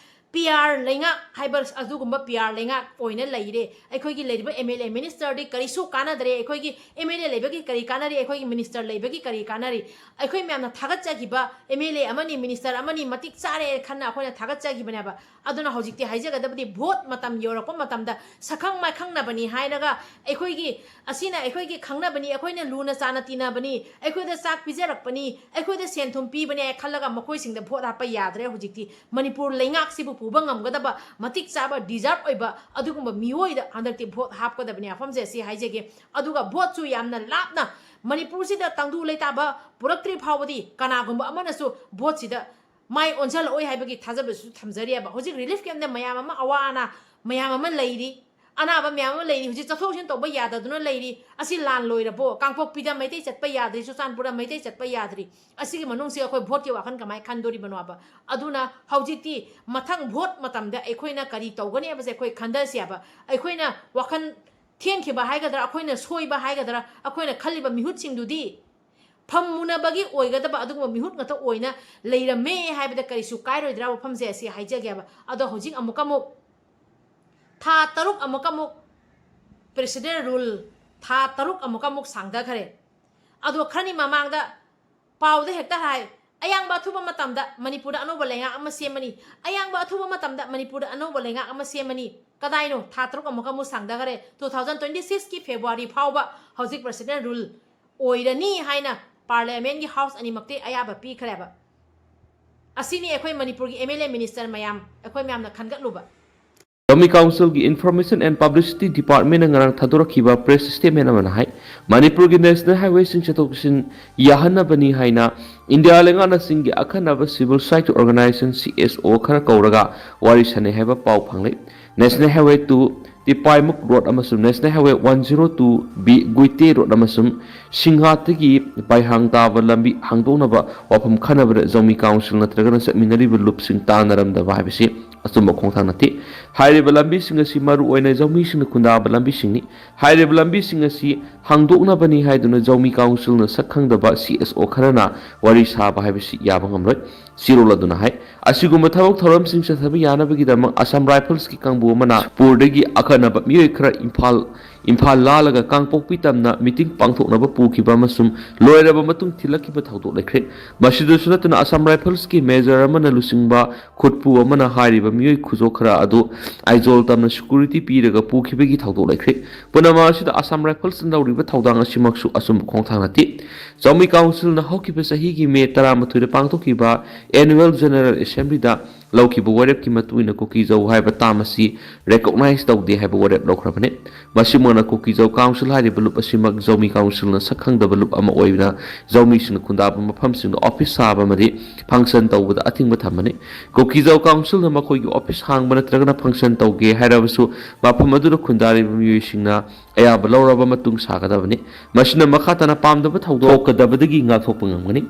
ꯄꯤ ꯑꯥꯔ ꯂꯩꯉꯥꯛ ꯍꯥꯏꯕ ꯑꯗꯨꯒꯨꯝꯕ ꯄꯤ ꯑꯥꯔ ꯂꯩꯉꯥꯛ ꯑꯣꯏꯅ ꯂꯩꯔꯦ꯫ ꯑꯩꯈꯣꯏꯒꯤ ꯂꯩꯔꯤꯕ ꯑꯦꯝ ꯑꯦꯜ ꯑꯦ ꯃꯤꯅꯤꯁꯇꯔꯗꯤ ꯀꯔꯤꯁꯨ ꯀꯥꯟꯅꯗ꯭ꯔꯦ꯫ ꯑꯩꯈꯣꯏꯒꯤ ꯑꯦꯝ ꯑꯦꯜ ꯑꯦ ꯂꯩꯕꯒꯤ ꯀꯔꯤ ꯀꯥꯟꯅꯔꯤ? ꯑꯩꯈꯣꯏꯒꯤ ꯃꯤꯅꯤꯁꯇꯔ ꯂꯩꯕꯒꯤ ꯀꯔꯤ ꯀꯥꯟꯅꯔꯤ? ꯑꯩꯈꯣꯏ ꯃꯌꯥꯝꯅ ꯊꯥꯒꯠꯆꯈꯤꯕ ꯑꯦꯝ ꯑꯦꯜ ꯑꯦ ꯑꯃꯅꯤ, ꯃꯤꯅꯤꯁꯇꯔ ꯑꯃꯅꯤ ꯃꯇꯤꯛ ꯆꯥꯔꯦ ꯈꯟꯅ ꯑꯩꯈꯣꯏꯅ ꯊꯥꯒꯠꯆꯈꯤꯕꯅꯦꯕ꯫ ꯑꯗꯨꯅ ꯍꯧꯖꯤꯛꯇꯤ ꯍꯥꯏꯖꯒꯗꯕꯗꯤ, ꯚꯣꯠ ꯃꯇꯝ ꯌꯧꯔꯛꯄ ꯃꯇꯝꯗ ꯁꯛꯈꯪ ꯃꯥꯏꯈꯪꯅꯕꯅꯤ ꯍꯥꯏꯔꯒ, ꯑꯩꯈꯣꯏꯒꯤ, ꯑꯁꯤꯅ ꯑꯩꯈꯣꯏꯒꯤ ꯈꯪꯅꯕꯅꯤ, ꯑꯩꯈꯣꯏꯅ ꯂꯨꯅ ꯆꯥꯟꯅ ꯇꯤꯟꯅꯕꯅꯤ, ꯑꯩꯈꯣꯏꯗ ꯆꯥꯛ ꯄꯤꯖꯔꯛꯄꯅꯤ, ꯑꯩꯈꯣꯏꯗ ꯁꯦꯟ ꯊꯨꯝ ꯄꯤꯕꯅꯦ ꯈꯜꯂꯒ ꯃꯈꯣꯏꯁꯤꯡꯗ ꯚꯣꯠ ꯍꯥꯞꯄ ꯌꯥꯗ꯭ꯔꯦ꯫ ꯍꯧꯖꯤꯛꯇꯤ ꯃꯅꯤꯄꯨꯔ ꯂꯩꯉꯥꯛꯁꯤꯕꯨ ꯄꯨꯕ ꯉꯝꯒꯗꯕ ꯃꯇꯤꯛ ꯆꯥꯕ, ꯗꯤꯖꯥꯔꯠ ꯑꯣꯏꯕ ꯑꯗꯨꯒꯨꯝꯕ ꯃꯤꯑꯣꯏꯗ ꯍꯟꯗꯛꯇꯤ ꯚꯣꯠ ꯍꯥꯞꯀꯗꯕꯅꯤ꯫ ꯋꯥꯐꯝꯁꯦ ꯑꯁꯤ ꯍꯥꯏꯖꯒꯦ꯫ ꯑꯗꯨꯒ ꯚꯣꯠꯁꯨ ꯌꯥꯝꯅ ꯂꯥꯞꯅ, ꯃꯅꯤꯄꯨꯔꯁꯤꯗ ꯇꯪꯗꯨ ꯂꯩꯇꯥꯕ ꯄꯨꯔꯛꯇ꯭ꯔꯤ ꯐꯥꯎꯕꯗꯤ ꯀꯅꯥꯒꯨꯝꯕ ꯑꯃꯅꯁꯨ ꯚꯣꯠꯁꯤꯗ ꯃꯥꯏ ꯑꯣꯟꯁꯤꯜꯂꯛꯑꯣꯏ ꯍꯥꯏꯕꯒꯤ ꯊꯥꯖꯕꯁꯨ ꯊꯝꯖꯔꯤꯑꯕ꯫ ꯍꯧꯖꯤꯛ ꯔꯤꯂꯤꯐ ꯀꯦꯝꯞꯇ ꯃꯌꯥꯝ ꯑꯃ ꯑꯋꯥ ꯑꯅꯥ ꯃꯌꯥꯝ ꯑꯃ ꯂꯩꯔꯤ, ꯑꯅꯥꯕ ꯃꯌꯥꯝ ꯑꯃ ꯂꯩꯔꯤ, ꯍꯧꯖꯤꯛ ꯆꯠꯊꯣꯛ ꯆꯠꯁꯤꯟ ꯇꯧꯕ ꯌꯥꯗꯗꯨꯅ ꯂꯩꯔꯤ꯫ ꯑꯁꯤ ꯂꯥꯟ ꯂꯣꯏꯔꯕꯣ? ꯀꯥꯡꯄꯣꯛꯄꯤꯗ ꯃꯩꯇꯩ ꯆꯠꯄ ꯌꯥꯗ꯭ꯔꯤ, ꯆꯨꯔꯆꯥꯟꯄꯨꯔꯗ ꯃꯩꯇꯩ ꯆꯠꯄ ꯌꯥꯗ꯭ꯔꯤ꯫ ꯑꯁꯤꯒꯤ ꯃꯅꯨꯡꯁꯤ ꯑꯩꯈꯣꯏ ꯚꯣꯠꯀꯤ ꯋꯥꯈꯜ ꯀꯃꯥꯏꯅ ꯈꯟꯗꯣꯔꯤꯕꯅꯣꯕ? ꯑꯗꯨꯅ ꯍꯧꯖꯤꯛꯇꯤ ꯃꯊꯪ ꯚꯣꯠ ꯃꯇꯝꯗ ꯑꯩꯈꯣꯏꯅ ꯀꯔꯤ ꯇꯧꯒꯅꯤ ꯍꯥꯏꯕꯁꯦ ꯑꯩꯈꯣꯏ ꯈꯟꯊꯁꯦꯕ꯫ ꯑꯩꯈꯣꯏꯅ ꯋꯥꯈꯜ ꯊꯦꯟꯈꯤꯕ ꯍꯥꯏꯒꯗ꯭ꯔꯥ, ꯑꯩꯈꯣꯏꯅ ꯁꯣꯏꯕ ꯍꯥꯏꯒꯗ꯭ꯔꯥ, ꯑꯩꯈꯣꯏꯅ ꯈꯜꯂꯤꯕ ꯃꯤꯍꯨꯠꯁꯤꯡꯗꯨꯗꯤ ꯐꯝ ꯃꯨꯟꯅꯕꯒꯤ ꯑꯣꯏꯒꯗꯕ ꯑꯗꯨꯒꯨꯝꯕ ꯃꯤꯍꯨꯠ ꯉꯥꯛꯇ ꯑꯣꯏꯅ ꯂꯩꯔꯝꯃꯦ ꯍꯥꯏꯕꯗ ꯀꯔꯤꯁꯨ ꯀꯥꯏꯔꯣꯏꯗ꯭ꯔꯥ? ꯋꯥꯐꯝꯁꯦ ꯑꯁꯤ ꯍꯥꯏꯖꯒꯦꯕ꯫ ꯑꯗꯣ ꯍꯧꯖꯤꯛ ꯑꯃꯨꯛꯀ ꯑꯃꯨꯛ ꯊꯥ ꯇꯔꯨꯛ ꯑꯃꯨꯛꯀ ꯑꯃꯨꯛ ꯄ꯭ꯔꯦꯁꯤꯗꯦꯟ ꯔꯨꯜ ꯊꯥ ꯇꯔꯨꯛ ꯑꯃꯨꯛꯀ ꯑꯃꯨꯛ ꯁꯥꯡꯊꯈꯔꯦ꯫ ꯑꯗꯣ ꯈꯔꯅꯤ ꯃꯃꯥꯡꯗ ꯄꯥꯎꯗ ꯍꯦꯛꯇ ꯍꯥꯏ, "ꯑꯌꯥꯡꯕ ꯑꯊꯨꯕ ꯃꯇꯝꯗ ꯃꯅꯤꯄꯨꯔꯗ ꯑꯅꯧꯕ ꯂꯩꯉꯥꯛ ꯑꯃ ꯁꯦꯝꯃꯅꯤ, ꯑꯌꯥꯡꯕ ꯑꯊꯨꯕ ꯃꯇꯝꯗ ꯃꯅꯤꯄꯨꯔꯗ ꯑꯅꯧꯕ ꯂꯩꯉꯥꯛ ꯑꯃ ꯁꯦꯝꯃꯅꯤ"꯫ ꯀꯗꯥꯏꯅꯣ? ꯊꯥ ꯇꯔꯨꯛ ꯑꯃꯨꯛꯀ ꯑꯃꯨꯛ ꯁꯥꯡꯊꯈꯔꯦ꯫ ꯇꯨ ꯊꯥꯎꯖꯟ ꯇ꯭ꯋꯦꯟꯇꯤ ꯁꯤꯛꯁꯀꯤ ꯐꯦꯕ꯭ꯔꯨꯋꯥꯔꯤ ꯐꯥꯎꯕ ꯍꯧꯖꯤꯛ ꯄ꯭ꯔꯦꯁꯤꯗꯦꯟ ꯔꯨꯜ ꯑꯣꯏꯔꯅꯤ ꯍꯥꯏꯅ ꯄꯥꯔꯂꯤꯌꯥꯃꯦꯟꯒꯤ ꯍꯥꯎꯁ ꯑꯅꯤꯃꯛꯇꯤ ꯑꯌꯥꯕ ꯄꯤꯈ꯭ꯔꯦꯕ꯫ ꯑꯁꯤꯅꯤ ꯑꯩꯈꯣꯏ ꯃꯅꯤꯄꯨꯔꯒꯤ ꯑꯦꯝ ꯑꯦꯜ ꯑꯦ ꯃꯤꯅꯤꯁꯇꯔ ꯃꯌꯥꯝ, ꯑꯩꯈꯣꯏ ꯃꯌꯥꯝꯅ ꯈꯟꯒꯠꯂꯨꯕ꯫ ꯖꯧꯃꯤ ꯀꯥꯎꯟꯁꯤꯜꯒꯤ Information and Publicity Departmentꯅ ꯉꯔꯥꯡ ꯊꯥꯗꯣꯔꯛꯈꯤꯕ press statement ꯑꯃꯅ ꯍꯥꯏ, ꯃꯅꯤꯄꯨꯔꯒꯤ national highwayꯁꯤꯡ ꯆꯠꯊꯣꯛ ꯆꯠꯁꯤꯟ ꯌꯥꯍꯟꯅꯕꯅꯤ ꯍꯥꯏꯅ ꯏꯟꯗꯤꯌꯥ ꯂꯩꯉꯥꯛꯅꯁꯤꯡꯒꯤ ꯑꯈꯟꯅꯕ civil society organization, C S O, ꯈꯔ ꯀꯧꯔꯒ ꯋꯥꯔꯤ ꯁꯥꯟꯅꯩ ꯍꯥꯏꯕ ꯄꯥꯎ ꯐꯪꯂꯦ꯫ National Highway two Tipaimukh road ꯑꯃꯁꯨꯡ National Highway one zero two B Guite road ꯑꯃꯁꯨꯡ ꯁꯤꯡꯍꯥꯠꯇꯒꯤ ꯄꯥꯏꯍꯥꯡ ꯇꯥꯕ ꯂꯝꯕꯤ ꯍꯥꯡꯗꯣꯛꯅꯕ ꯋꯥꯐꯝ ꯈꯟꯅꯕꯗ ꯖꯧꯃꯤ ꯀꯥꯎꯟꯁꯤꯜ ꯅꯠꯇ꯭ꯔꯒꯅ ꯆꯠꯃꯤꯟꯅꯔꯤꯕ ꯂꯨꯞꯁꯤꯡ ꯇꯥꯟꯅꯔꯝꯗꯕ ꯍꯥꯏꯕꯁꯤ ꯑꯆꯨꯝꯕ ꯈꯣꯡꯊꯥꯡ ꯅꯠꯇꯦ꯫ ꯍꯥꯏꯔꯤꯕ ꯂꯝꯕꯤꯁꯤꯡ ꯑꯁꯤ ꯃꯔꯨ ꯑꯣꯏꯅ ꯖꯧꯃꯤꯁꯤꯡꯅ ꯈꯨꯟꯗꯥꯕ ꯂꯝꯕꯤꯁꯤꯡꯅꯤ꯫ ꯍꯥꯏꯔꯤꯕ ꯂꯝꯕꯤꯁꯤꯡ ꯑꯁꯤ ꯍꯥꯡꯗꯣꯛꯅꯕꯅꯤ ꯍꯥꯏꯗꯨꯅ ꯖꯧꯃꯤ ꯀꯥꯎꯟꯁꯤꯜꯅ ꯁꯛ ꯈꯪꯗꯕ C S O ꯈꯔꯅ ꯋꯥꯔꯤ ꯁꯥꯕ ꯍꯥꯏꯕꯁꯤ ꯌꯥꯕ ꯉꯝꯂꯣꯏ꯫ ꯆꯤꯔꯣꯜ ꯑꯗꯨꯅ ꯍꯥꯏ, ꯑꯁꯤꯒꯨꯝꯕ ꯊꯕꯛ ꯊꯧꯔꯝꯁꯤꯡ ꯆꯠꯊꯕ ꯌꯥꯅꯕꯒꯤꯗꯃꯛ ꯑꯁꯥꯝ ꯔꯥꯏꯐꯜꯁꯀꯤ ꯀꯥꯡꯕꯨ ꯑꯃꯅ ꯄꯨꯔꯗꯒꯤ ꯑꯈꯟꯅꯕ ꯃꯤꯑꯣꯏ ꯈꯔ ꯏꯝꯐꯥꯜ ꯏꯝꯐꯥꯜ ꯂꯥꯜꯂꯒ ꯀꯥꯡꯄꯣꯛꯄꯤ ꯇꯝꯅ ꯃꯤꯇꯤꯡ ꯄꯥꯡꯊꯣꯛꯅꯕ ꯄꯨꯈꯤꯕ ꯑꯃꯁꯨꯡ ꯂꯣꯏꯔꯕ ꯃꯇꯨꯡ ꯊꯤꯜꯂꯛꯈꯤꯕ ꯊꯧꯗꯣꯛ ꯂꯩꯈ꯭ꯔꯦ꯫ ꯃꯁꯤꯗꯁꯨ ꯅꯠꯇꯅ ꯑꯁꯥꯝ ꯔꯥꯏꯐꯜꯁꯀꯤ ꯃꯦꯖꯔ ꯑꯃꯅ ꯂꯨꯆꯤꯡꯕ ꯈꯨꯠꯄꯨ ꯑꯃꯅ ꯍꯥꯏꯔꯤꯕ ꯃꯤꯑꯣꯏ ꯈꯨꯖꯣꯛ ꯈꯔ ꯑꯗꯨ ꯑꯥꯏꯖꯣꯜ ꯇꯝꯅ ꯁꯦꯀ꯭ꯌꯨꯔꯤꯇꯤ ꯄꯤꯔꯒ ꯄꯨꯈꯤꯕꯒꯤ ꯊꯧꯗꯣꯛ ꯂꯩꯈ꯭ꯔꯦ꯫ ꯄꯨꯝꯅꯃꯛ ꯑꯁꯤꯗ ꯑꯁꯥꯝ ꯔꯥꯏꯐꯜꯁꯅ ꯂꯧꯔꯤꯕ ꯊꯧꯗꯥꯡ ꯑꯁꯤꯃꯛꯁꯨ ꯑꯆꯨꯝꯕ ꯈꯣꯡꯊꯥꯡ ꯅꯠꯇꯦ꯫ ꯖꯧꯃꯤ ꯀꯥꯎꯟꯁꯤꯜꯅ ꯍꯧꯈꯤꯕ ꯆꯍꯤꯒꯤ ꯃꯦ ꯇꯔꯥꯃꯥꯊꯣꯏꯗ ꯄꯥꯡꯊꯣꯛꯈꯤꯕ Annual General Assemblyꯗ ꯂꯧꯈꯤꯕ ꯋꯥꯔꯦꯞꯀꯤ ꯃꯇꯨꯡ ꯏꯟꯅ ꯀꯨꯀꯤꯖꯧ ꯍꯥꯏꯕ ꯇꯥꯝ ꯑꯁꯤ recognize ꯇꯧꯗꯦ ꯍꯥꯏꯕ ꯋꯥꯔꯦꯞ ꯂꯧꯈ꯭ꯔꯕꯅꯤ꯫ ꯃꯁꯤꯃꯛꯅ ꯀꯨꯀꯤꯖꯧ ꯀꯥꯎꯟꯁꯤꯜ ꯍꯥꯏꯔꯤꯕ ꯂꯨꯞ ꯑꯁꯤꯃꯛ ꯖꯧꯃꯤ ꯀꯥꯎꯟꯁꯤꯜꯅ ꯁꯛ ꯈꯪꯗꯕ ꯂꯨꯞ ꯑꯃ ꯑꯣꯏꯅ ꯖꯧꯃꯤꯁꯤꯡꯅ ꯈꯨꯟꯗꯥꯕ ꯃꯐꯝꯁꯤꯡꯗ ꯑꯣꯐꯤꯁ ꯁꯥꯕ ꯑꯃꯗꯤ ꯐꯪꯁꯟ ꯇꯧꯕꯗ ꯑꯊꯤꯡꯕ ꯊꯝꯕꯅꯤ꯫ ꯀꯨꯀꯤꯖꯧ ꯀꯥꯎꯟꯁꯤꯜꯅ ꯃꯈꯣꯏꯒꯤ ꯑꯣꯐꯤꯁ ꯍꯥꯡꯕ ꯅꯠꯇ꯭ꯔꯒꯅ ꯐꯪꯁꯟ ꯇꯧꯒꯦ ꯍꯥꯏꯔꯕꯁꯨ ꯃꯐꯝ ꯑꯗꯨꯗ ꯈꯨꯟꯗꯥꯔꯤꯕ ꯃꯤꯑꯣꯏꯁꯤꯡꯅ ꯑꯌꯥꯕ ꯂꯧꯔꯕ ꯃꯇꯨꯡ ꯁꯥꯒꯗꯕꯅꯤ꯫ ꯃꯁꯤꯅ ꯃꯈꯥ ꯇꯥꯅ ꯄꯥꯝꯗꯕ ꯊꯧꯗꯣꯛ ꯊꯣꯛꯀꯗꯕꯗꯒꯤ ꯉꯥꯛꯊꯣꯛꯄ ꯉꯝꯒꯅꯤ꯫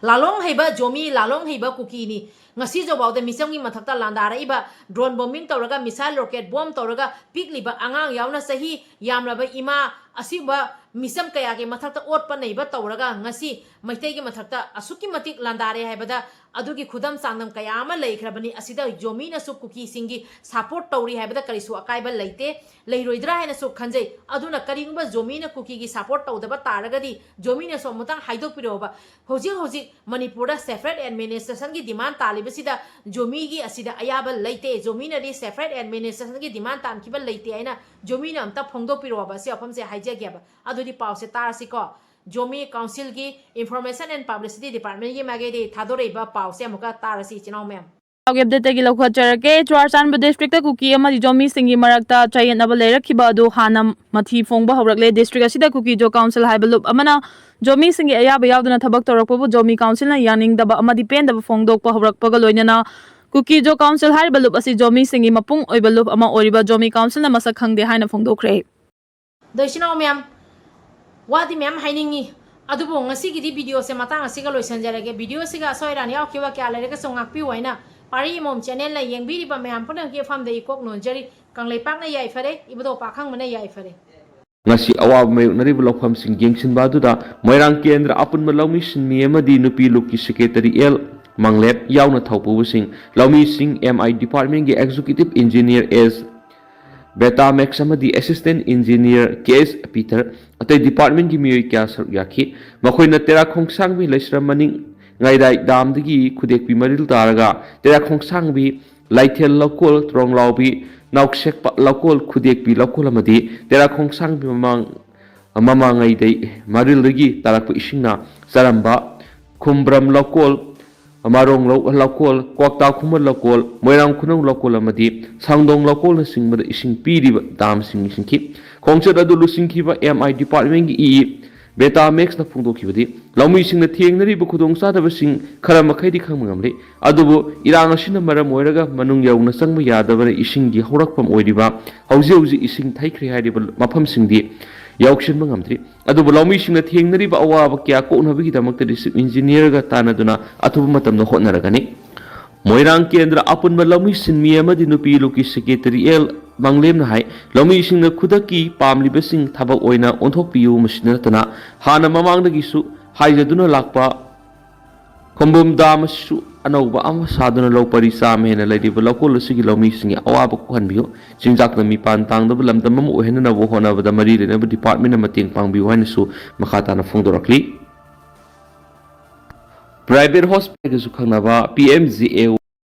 ꯂꯥꯂꯣꯡ ꯍꯩꯕ ꯖꯣꯃꯤ, ꯂꯥꯂꯣꯡ ꯍꯩꯕ ꯀꯨꯀꯤꯅꯤ꯫ ꯉꯁꯤ ꯖꯧꯕꯥꯎꯗ ꯃꯤꯆꯝꯒꯤ ꯃꯊꯛꯇ ꯂꯥꯟꯗꯥꯔꯛꯏꯕ drone bombing ꯇꯧꯔꯒ, missile rocket bomb ꯇꯧꯔꯒ, ꯄꯤꯛꯂꯤꯕ ꯑꯉꯥꯡ ꯌꯥꯎꯅ ꯆꯍꯤ ꯌꯥꯝꯂꯕ ꯏꯃꯥ, ꯑꯁꯤꯒꯨꯝꯕ ꯃꯤꯆꯝ ꯀꯌꯥꯒꯤ ꯃꯊꯛꯇ ꯑꯣꯠꯄ ꯅꯩꯕ ꯇꯧꯔꯒ ꯉꯁꯤ ꯃꯩꯇꯩꯒꯤ ꯃꯊꯛꯇ ꯑꯁꯨꯛꯀꯤ ꯃꯇꯤꯛ ꯂꯥꯟꯗꯥꯔꯦ ꯍꯥꯏꯕꯗ ꯑꯗꯨꯒꯤ ꯈꯨꯗꯝ ꯆꯥꯡꯗꯝ ꯀꯌꯥ ꯑꯃ ꯂꯩꯈ꯭ꯔꯕꯅꯤ꯫ ꯑꯁꯤꯗ ꯖꯣꯃꯤꯅꯁꯨ ꯀꯨꯀꯤꯁꯤꯡꯒꯤ support ꯇꯧꯔꯤ ꯍꯥꯏꯕꯗ ꯀꯔꯤꯁꯨ ꯑꯀꯥꯏꯕ ꯂꯩꯇꯦ, ꯂꯩꯔꯣꯏꯗ꯭ꯔꯥ ꯍꯥꯏꯅꯁꯨ ꯈꯟꯖꯩ꯫ ꯑꯗꯨꯅ ꯀꯔꯤꯒꯨꯝꯕ ꯖꯣꯃꯤꯅ ꯀꯨꯀꯤꯒꯤ support ꯇꯧꯗꯕ ꯇꯥꯔꯒꯗꯤ ꯖꯣꯃꯤꯅꯁꯨ ꯑꯃꯨꯛꯇꯪ ꯍꯥꯏꯗꯣꯛꯄꯤꯔꯛꯑꯣꯕ꯫ ꯍꯧꯖꯤꯛ ꯍꯧꯖꯤꯛ ꯃꯅꯤꯄꯨꯔꯗ separate administrationꯒꯤ demand ꯇꯥꯜꯂꯤꯕꯁꯤꯗ ꯖꯣꯃꯤꯒꯤ ꯑꯁꯤꯗ ꯑꯌꯥꯕ ꯂꯩꯇꯦ, ꯖꯣꯃꯤꯅꯗꯤ separate administrationꯒꯤ demand ꯇꯥꯟꯈꯤꯕ ꯂꯩꯇꯦ ꯍꯥꯏꯅ ꯖꯣꯃꯤꯅ ꯑꯝꯇ ꯐꯣꯡꯗꯣꯛꯄꯤꯔꯛꯑꯣꯕ꯫ ꯁꯤ ꯋꯥꯐꯝꯁꯦ ꯍꯥꯏꯖꯒꯦꯕ꯫ ꯑꯗꯨꯗꯤ ꯄꯥꯎꯁꯦ ꯇꯥꯔꯁꯤꯀꯣ꯫ ꯖꯣꯃꯤ ꯀꯥꯎꯟꯁꯤꯜꯒꯤ ꯏꯟꯐꯣꯔꯃꯦꯁꯟ ꯑꯦꯟ ꯄꯕ꯭ꯂꯤꯁꯤꯇꯤ ꯗꯤꯄꯥꯔꯠꯃꯦꯟꯒꯤ ꯃꯥꯏꯀꯩꯗꯒꯤ ꯊꯥꯗꯣꯔꯛꯏꯕ ꯄꯥꯎꯁꯦ ꯑꯃꯨꯛꯀ ꯇꯥꯔꯁꯤ, ꯏꯆꯤꯟ ꯏꯅꯥꯎ ꯃꯌꯥꯝ꯫ ꯄꯥꯎꯒꯤ ꯑꯞꯗꯦꯠꯇꯒꯤ ꯂꯧꯈꯠꯆꯔꯛꯀꯦ꯫ ꯆꯨꯔꯥꯆꯥꯟꯄꯨꯔ ꯗꯤꯁꯇ꯭ꯔꯤꯛꯇ ꯀꯨꯀꯤ ꯑꯃꯗꯤ ꯖꯣꯃꯤꯁꯤꯡꯒꯤ ꯃꯔꯛꯇ ꯆꯌꯦꯠꯅꯕ ꯂꯩꯔꯛꯈꯤꯕ ꯑꯗꯨ ꯍꯥꯟꯅ ꯃꯊꯤ ꯐꯣꯡꯕ ꯍꯧꯔꯛꯂꯦ꯫ ꯗꯤꯁꯇ꯭ꯔꯤꯛ ꯑꯁꯤꯗ ꯀꯨꯀꯤ ꯖꯣ ꯀꯥꯎꯟꯁꯤꯜ ꯍꯥꯏꯕ ꯂꯨꯞ ꯑꯃꯅ ꯖꯣꯃꯤꯁꯤꯡꯒꯤ ꯑꯌꯥꯕ ꯌꯥꯎꯗꯅ ꯊꯕꯛ ꯇꯧꯔꯛꯄꯕꯨ ꯖꯣꯃꯤ ꯀꯥꯎꯟꯁꯤꯜꯅ ꯌꯥꯅꯤꯡꯗꯕ ꯑꯃꯗꯤ ꯄꯦꯟꯗꯕ ꯐꯣꯡꯗꯣꯛꯄ ꯍꯧꯔꯛꯄꯒ ꯂꯣꯏꯅꯅ ꯀꯨꯀꯤ ꯖꯣ ꯀꯥꯎꯟꯁꯤꯜ ꯍꯥꯏꯔꯤꯕ ꯂꯨꯞ ꯑꯁꯤ ꯖꯣꯃꯤꯁꯤꯡꯒꯤ ꯃꯄꯨꯡ ꯑꯣꯏꯕ ꯂꯨꯞ ꯑꯃ ꯑꯣꯏꯔꯤꯕ ꯖꯣꯃꯤ ꯀꯥꯎꯟꯁꯤꯜꯅ ꯃꯁꯛ ꯈꯪꯗꯦ ꯍꯥꯏꯅ ꯐꯣꯡꯗꯣꯛꯈ꯭ꯔꯦ꯫ ꯑꯗꯣ ꯏꯆꯤꯟ ꯏꯅꯥꯎ ꯃꯌꯥꯝ, ꯋꯥꯗꯤ ꯃꯌꯥꯝ ꯍꯥꯏꯅꯤꯡꯉꯤ, ꯑꯗꯨꯕꯨ ꯉꯁꯤꯒꯤꯗꯤ ꯚꯤꯗꯤꯑꯣꯁꯦ ꯃꯇꯥꯡ ꯑꯁꯤꯒ ꯂꯣꯏꯁꯤꯟꯖꯔꯒꯦ꯫ ꯚꯤꯗꯤꯑꯣꯁꯤꯒ ꯑꯁꯣꯏ ꯑꯔꯥꯟ ꯌꯥꯎꯈꯤꯕ ꯀꯌꯥ ꯂꯩꯔꯒꯁꯨ ꯉꯥꯛꯄꯤꯌꯨ ꯍꯥꯏꯅ ꯄꯥꯔꯤ ꯑꯃꯃꯝ ꯆꯦꯅꯦꯜꯅ ꯌꯦꯡꯕꯤꯔꯤꯕ ꯃꯌꯥꯝ ꯄꯨꯝꯅꯃꯛꯀꯤ ꯃꯐꯝꯗ ꯏꯀꯣꯛ ꯅꯣꯟꯖꯔꯤ꯫ ꯀꯪꯂꯩꯄꯥꯛꯅ ꯌꯥꯏꯐꯔꯦ, ꯏꯕꯨꯙꯧ ꯄꯥꯈꯪꯕꯅ ꯌꯥꯏꯐꯔꯦ꯫ ꯉꯁꯤ ꯑꯋꯥꯕ ꯃꯥꯌꯣꯛꯅꯔꯤꯕ ꯂꯧꯐꯝꯁꯤꯡ ꯌꯦꯡꯁꯤꯟꯕ ꯑꯗꯨꯗ ꯃꯣꯏꯔꯥꯡ ꯀꯦꯟꯗ꯭ꯔ ꯑꯄꯨꯟꯕ ꯂꯧꯃꯤ ꯁꯤꯟꯃꯤ ꯑꯃꯗꯤ ꯅꯨꯄꯤ ꯂꯨꯞꯀꯤ ꯁꯦꯀ꯭ꯔꯦꯇꯔꯤ ꯑꯦꯜ ꯃꯪꯂꯦꯞ ꯌꯥꯎꯅ ꯊꯧꯄꯨꯕꯁꯤꯡ, ꯂꯧꯃꯤꯁꯤꯡ, ꯑꯦꯝ ꯑꯥꯏ ꯗꯤꯄꯥꯔꯠꯃꯦꯟꯒꯤ ꯑꯦꯛꯖꯤꯀ꯭ꯌꯨꯇꯤꯚ ꯏꯟꯖꯤꯅꯤꯌꯔ ꯑꯦꯁ ꯕꯦꯇꯥꯃꯦꯛꯁ ꯑꯃꯗꯤ ꯑꯦꯁꯤꯁꯇꯦꯟꯠ ꯏꯟꯖꯤꯅꯤꯌꯔ ꯀꯦ ꯑꯦꯁ ꯄꯤꯇꯔ, ꯑꯇꯩ ꯗꯤꯄꯥꯔꯠꯃꯦꯟꯒꯤ ꯃꯤꯑꯣꯏ ꯀꯌꯥ ꯁꯔꯨꯛ ꯌꯥꯈꯤ꯫ ꯃꯈꯣꯏꯅ ꯇꯦꯔꯥ ꯈꯣꯡꯁꯥꯡꯕꯤ ꯂꯩꯁ꯭ꯔꯝ ꯃꯅꯤꯡ ꯉꯥꯏꯗꯥꯏ ꯗꯥꯝꯗꯒꯤ ꯈꯨꯗꯦꯛꯄꯤ ꯃꯔꯤꯜ ꯇꯥꯔꯒ ꯇꯦꯔꯥ ꯈꯣꯡꯁꯥꯡꯕꯤ, ꯂꯥꯏꯊꯦꯜ ꯂꯧꯀꯣꯜ, ꯇ꯭ꯔꯣꯡꯂꯥꯎꯕꯤ, ꯅꯥꯎꯁꯦꯛꯄ ꯂꯧꯀꯣꯜ, ꯈꯨꯗꯦꯛꯄꯤ ꯂꯧꯀꯣꯜ ꯑꯃꯗꯤ ꯇꯦꯔꯥ ꯈꯣꯡꯁꯥꯡꯕꯤ ꯃꯃꯥꯡ ꯃꯃꯥꯡꯉꯩꯗꯩ ꯃꯔꯤꯜꯗꯒꯤ ꯇꯥꯔꯛꯄ ꯏꯁꯤꯡꯅ ꯆꯔꯝꯕ, ꯈꯨꯝꯕ꯭ꯔꯝ ꯂꯧꯀꯣꯜ, ꯃꯔꯣꯡ ꯂꯧ- ꯂꯧꯀꯣꯜ, ꯀ꯭ꯋꯥꯛꯇꯥ ꯈꯨꯃꯟ ꯂꯧꯀꯣꯜ, ꯃꯣꯏꯔꯥꯡ ꯈꯨꯅꯧ ꯂꯧꯀꯣꯜ ꯑꯃꯗꯤ ꯁꯥꯡꯗꯣꯡ ꯂꯧꯀꯣꯜꯅꯆꯤꯡꯕꯗ ꯏꯁꯤꯡ ꯄꯤꯔꯤꯕ ꯗꯥꯝꯁꯤꯡ ꯂꯣꯏꯁꯤꯟꯈꯤ꯫ ꯈꯣꯡꯆꯠ ꯑꯗꯨ ꯂꯨꯆꯤꯡꯈꯤꯕ ꯑꯦꯝ ꯑꯥꯏ ꯗꯤꯄꯥꯔꯠꯃꯦꯟꯒꯤ ꯏ ꯕꯦꯇꯥꯃꯦꯛꯁꯅ ꯐꯣꯡꯗꯣꯛꯈꯤꯕꯗꯤ, ꯂꯧꯃꯤꯁꯤꯡꯅ ꯊꯦꯡꯅꯔꯤꯕ ꯈꯨꯗꯣꯡꯆꯥꯗꯕꯁꯤꯡ ꯈꯔ ꯃꯈꯩꯗꯤ ꯈꯪꯕ ꯉꯝꯂꯦ, ꯑꯗꯨꯕꯨ ꯏꯔꯥꯡ ꯑꯁꯤꯅ ꯃꯔꯝ ꯑꯣꯏꯔꯒ ꯃꯅꯨꯡ ꯌꯧꯅ ꯆꯪꯕ ꯌꯥꯗꯕꯅ ꯏꯁꯤꯡꯒꯤ ꯍꯧꯔꯛꯐꯝ ꯑꯣꯏꯔꯤꯕ ꯍꯧꯖꯤꯛ ꯍꯧꯖꯤꯛ ꯏꯁꯤꯡ ꯊꯩꯈ꯭ꯔꯦ ꯍꯥꯏꯔꯤꯕ ꯃꯐꯝꯁꯤꯡꯗꯤ ꯌꯧꯁꯤꯟꯕ ꯉꯝꯗ꯭ꯔꯤ꯫ ꯑꯗꯨꯕꯨ ꯂꯧꯃꯤꯁꯤꯡꯅ ꯊꯦꯡꯅꯔꯤꯕ ꯑꯋꯥꯕ ꯀꯌꯥ ꯀꯣꯛꯅꯕꯒꯤꯗꯃꯛꯇ ꯗꯤꯁꯇ꯭ꯔꯤꯛ ꯏꯟꯖꯤꯅꯤꯌꯔꯒ ꯇꯥꯟꯅꯗꯨꯅ ꯑꯊꯨꯕ ꯃꯇꯝꯗ ꯍꯣꯠꯅꯔꯒꯅꯤ꯫ ꯃꯣꯏꯔꯥꯡ ꯀꯦꯟꯗ꯭ꯔ ꯑꯄꯨꯟꯕ ꯂꯧꯃꯤ ꯁꯤꯟꯃꯤ ꯑꯃꯗꯤ ꯅꯨꯄꯤ ꯂꯨꯞꯀꯤ ꯁꯦꯀ꯭ꯔꯦꯇꯔꯤ ꯑꯦꯜ ꯃꯪꯂꯦꯝꯅ ꯍꯥꯏ, ꯂꯧꯃꯤꯁꯤꯡꯅ ꯈꯨꯗꯛꯀꯤ ꯄꯥꯝꯂꯤꯕꯁꯤꯡ ꯊꯕꯛ ꯑꯣꯏꯅ ꯑꯣꯟꯊꯣꯛꯄꯤꯌꯨ꯫ ꯃꯁꯤꯗ ꯅꯠꯇꯅ ꯍꯥꯟꯅ ꯃꯃꯥꯡꯗꯒꯤꯁꯨ ꯍꯥꯏꯖꯗꯨꯅ ꯂꯥꯛꯄ ꯈꯣꯝꯕꯣꯝ ꯗꯥꯝ ꯑꯁꯤꯁꯨ ꯑꯅꯧꯕ ꯑꯃ ꯁꯥꯗꯨꯅ ꯂꯧ ꯄꯔꯤ ꯆꯥꯝꯃ ꯍꯦꯟꯅ ꯂꯩꯔꯤꯕ ꯂꯧꯀꯣꯜ ꯑꯁꯤꯒꯤ ꯂꯧꯃꯤꯁꯤꯡꯒꯤ ꯑꯋꯥꯕ ꯀꯣꯛꯍꯟꯕꯤꯌꯨ꯫ ꯆꯤꯟꯖꯥꯛꯇ ꯃꯤꯄꯥꯟ ꯇꯥꯡꯗꯕ ꯂꯝꯗꯝ ꯑꯃ ꯑꯣꯏꯍꯟꯅꯅꯕ ꯍꯣꯠꯅꯕꯗ ꯃꯔꯤ ꯂꯩꯅꯕ ꯗꯤꯄꯥꯔꯠꯃꯦꯟꯅ ꯃꯇꯦꯡ ꯄꯥꯡꯕꯤꯌꯨ ꯍꯥꯏꯅꯁꯨ ꯃꯈꯥ ꯇꯥꯅ ꯐꯣꯡꯗꯣꯔꯛꯂꯤ꯫ ꯄ꯭ꯔꯥꯏꯚꯦꯠ ꯍꯣꯁꯄꯤꯇꯥꯜꯒꯁꯨ ꯈꯪꯅꯕ ꯄꯤ ꯑꯦꯝ ꯖꯤ ꯑꯦ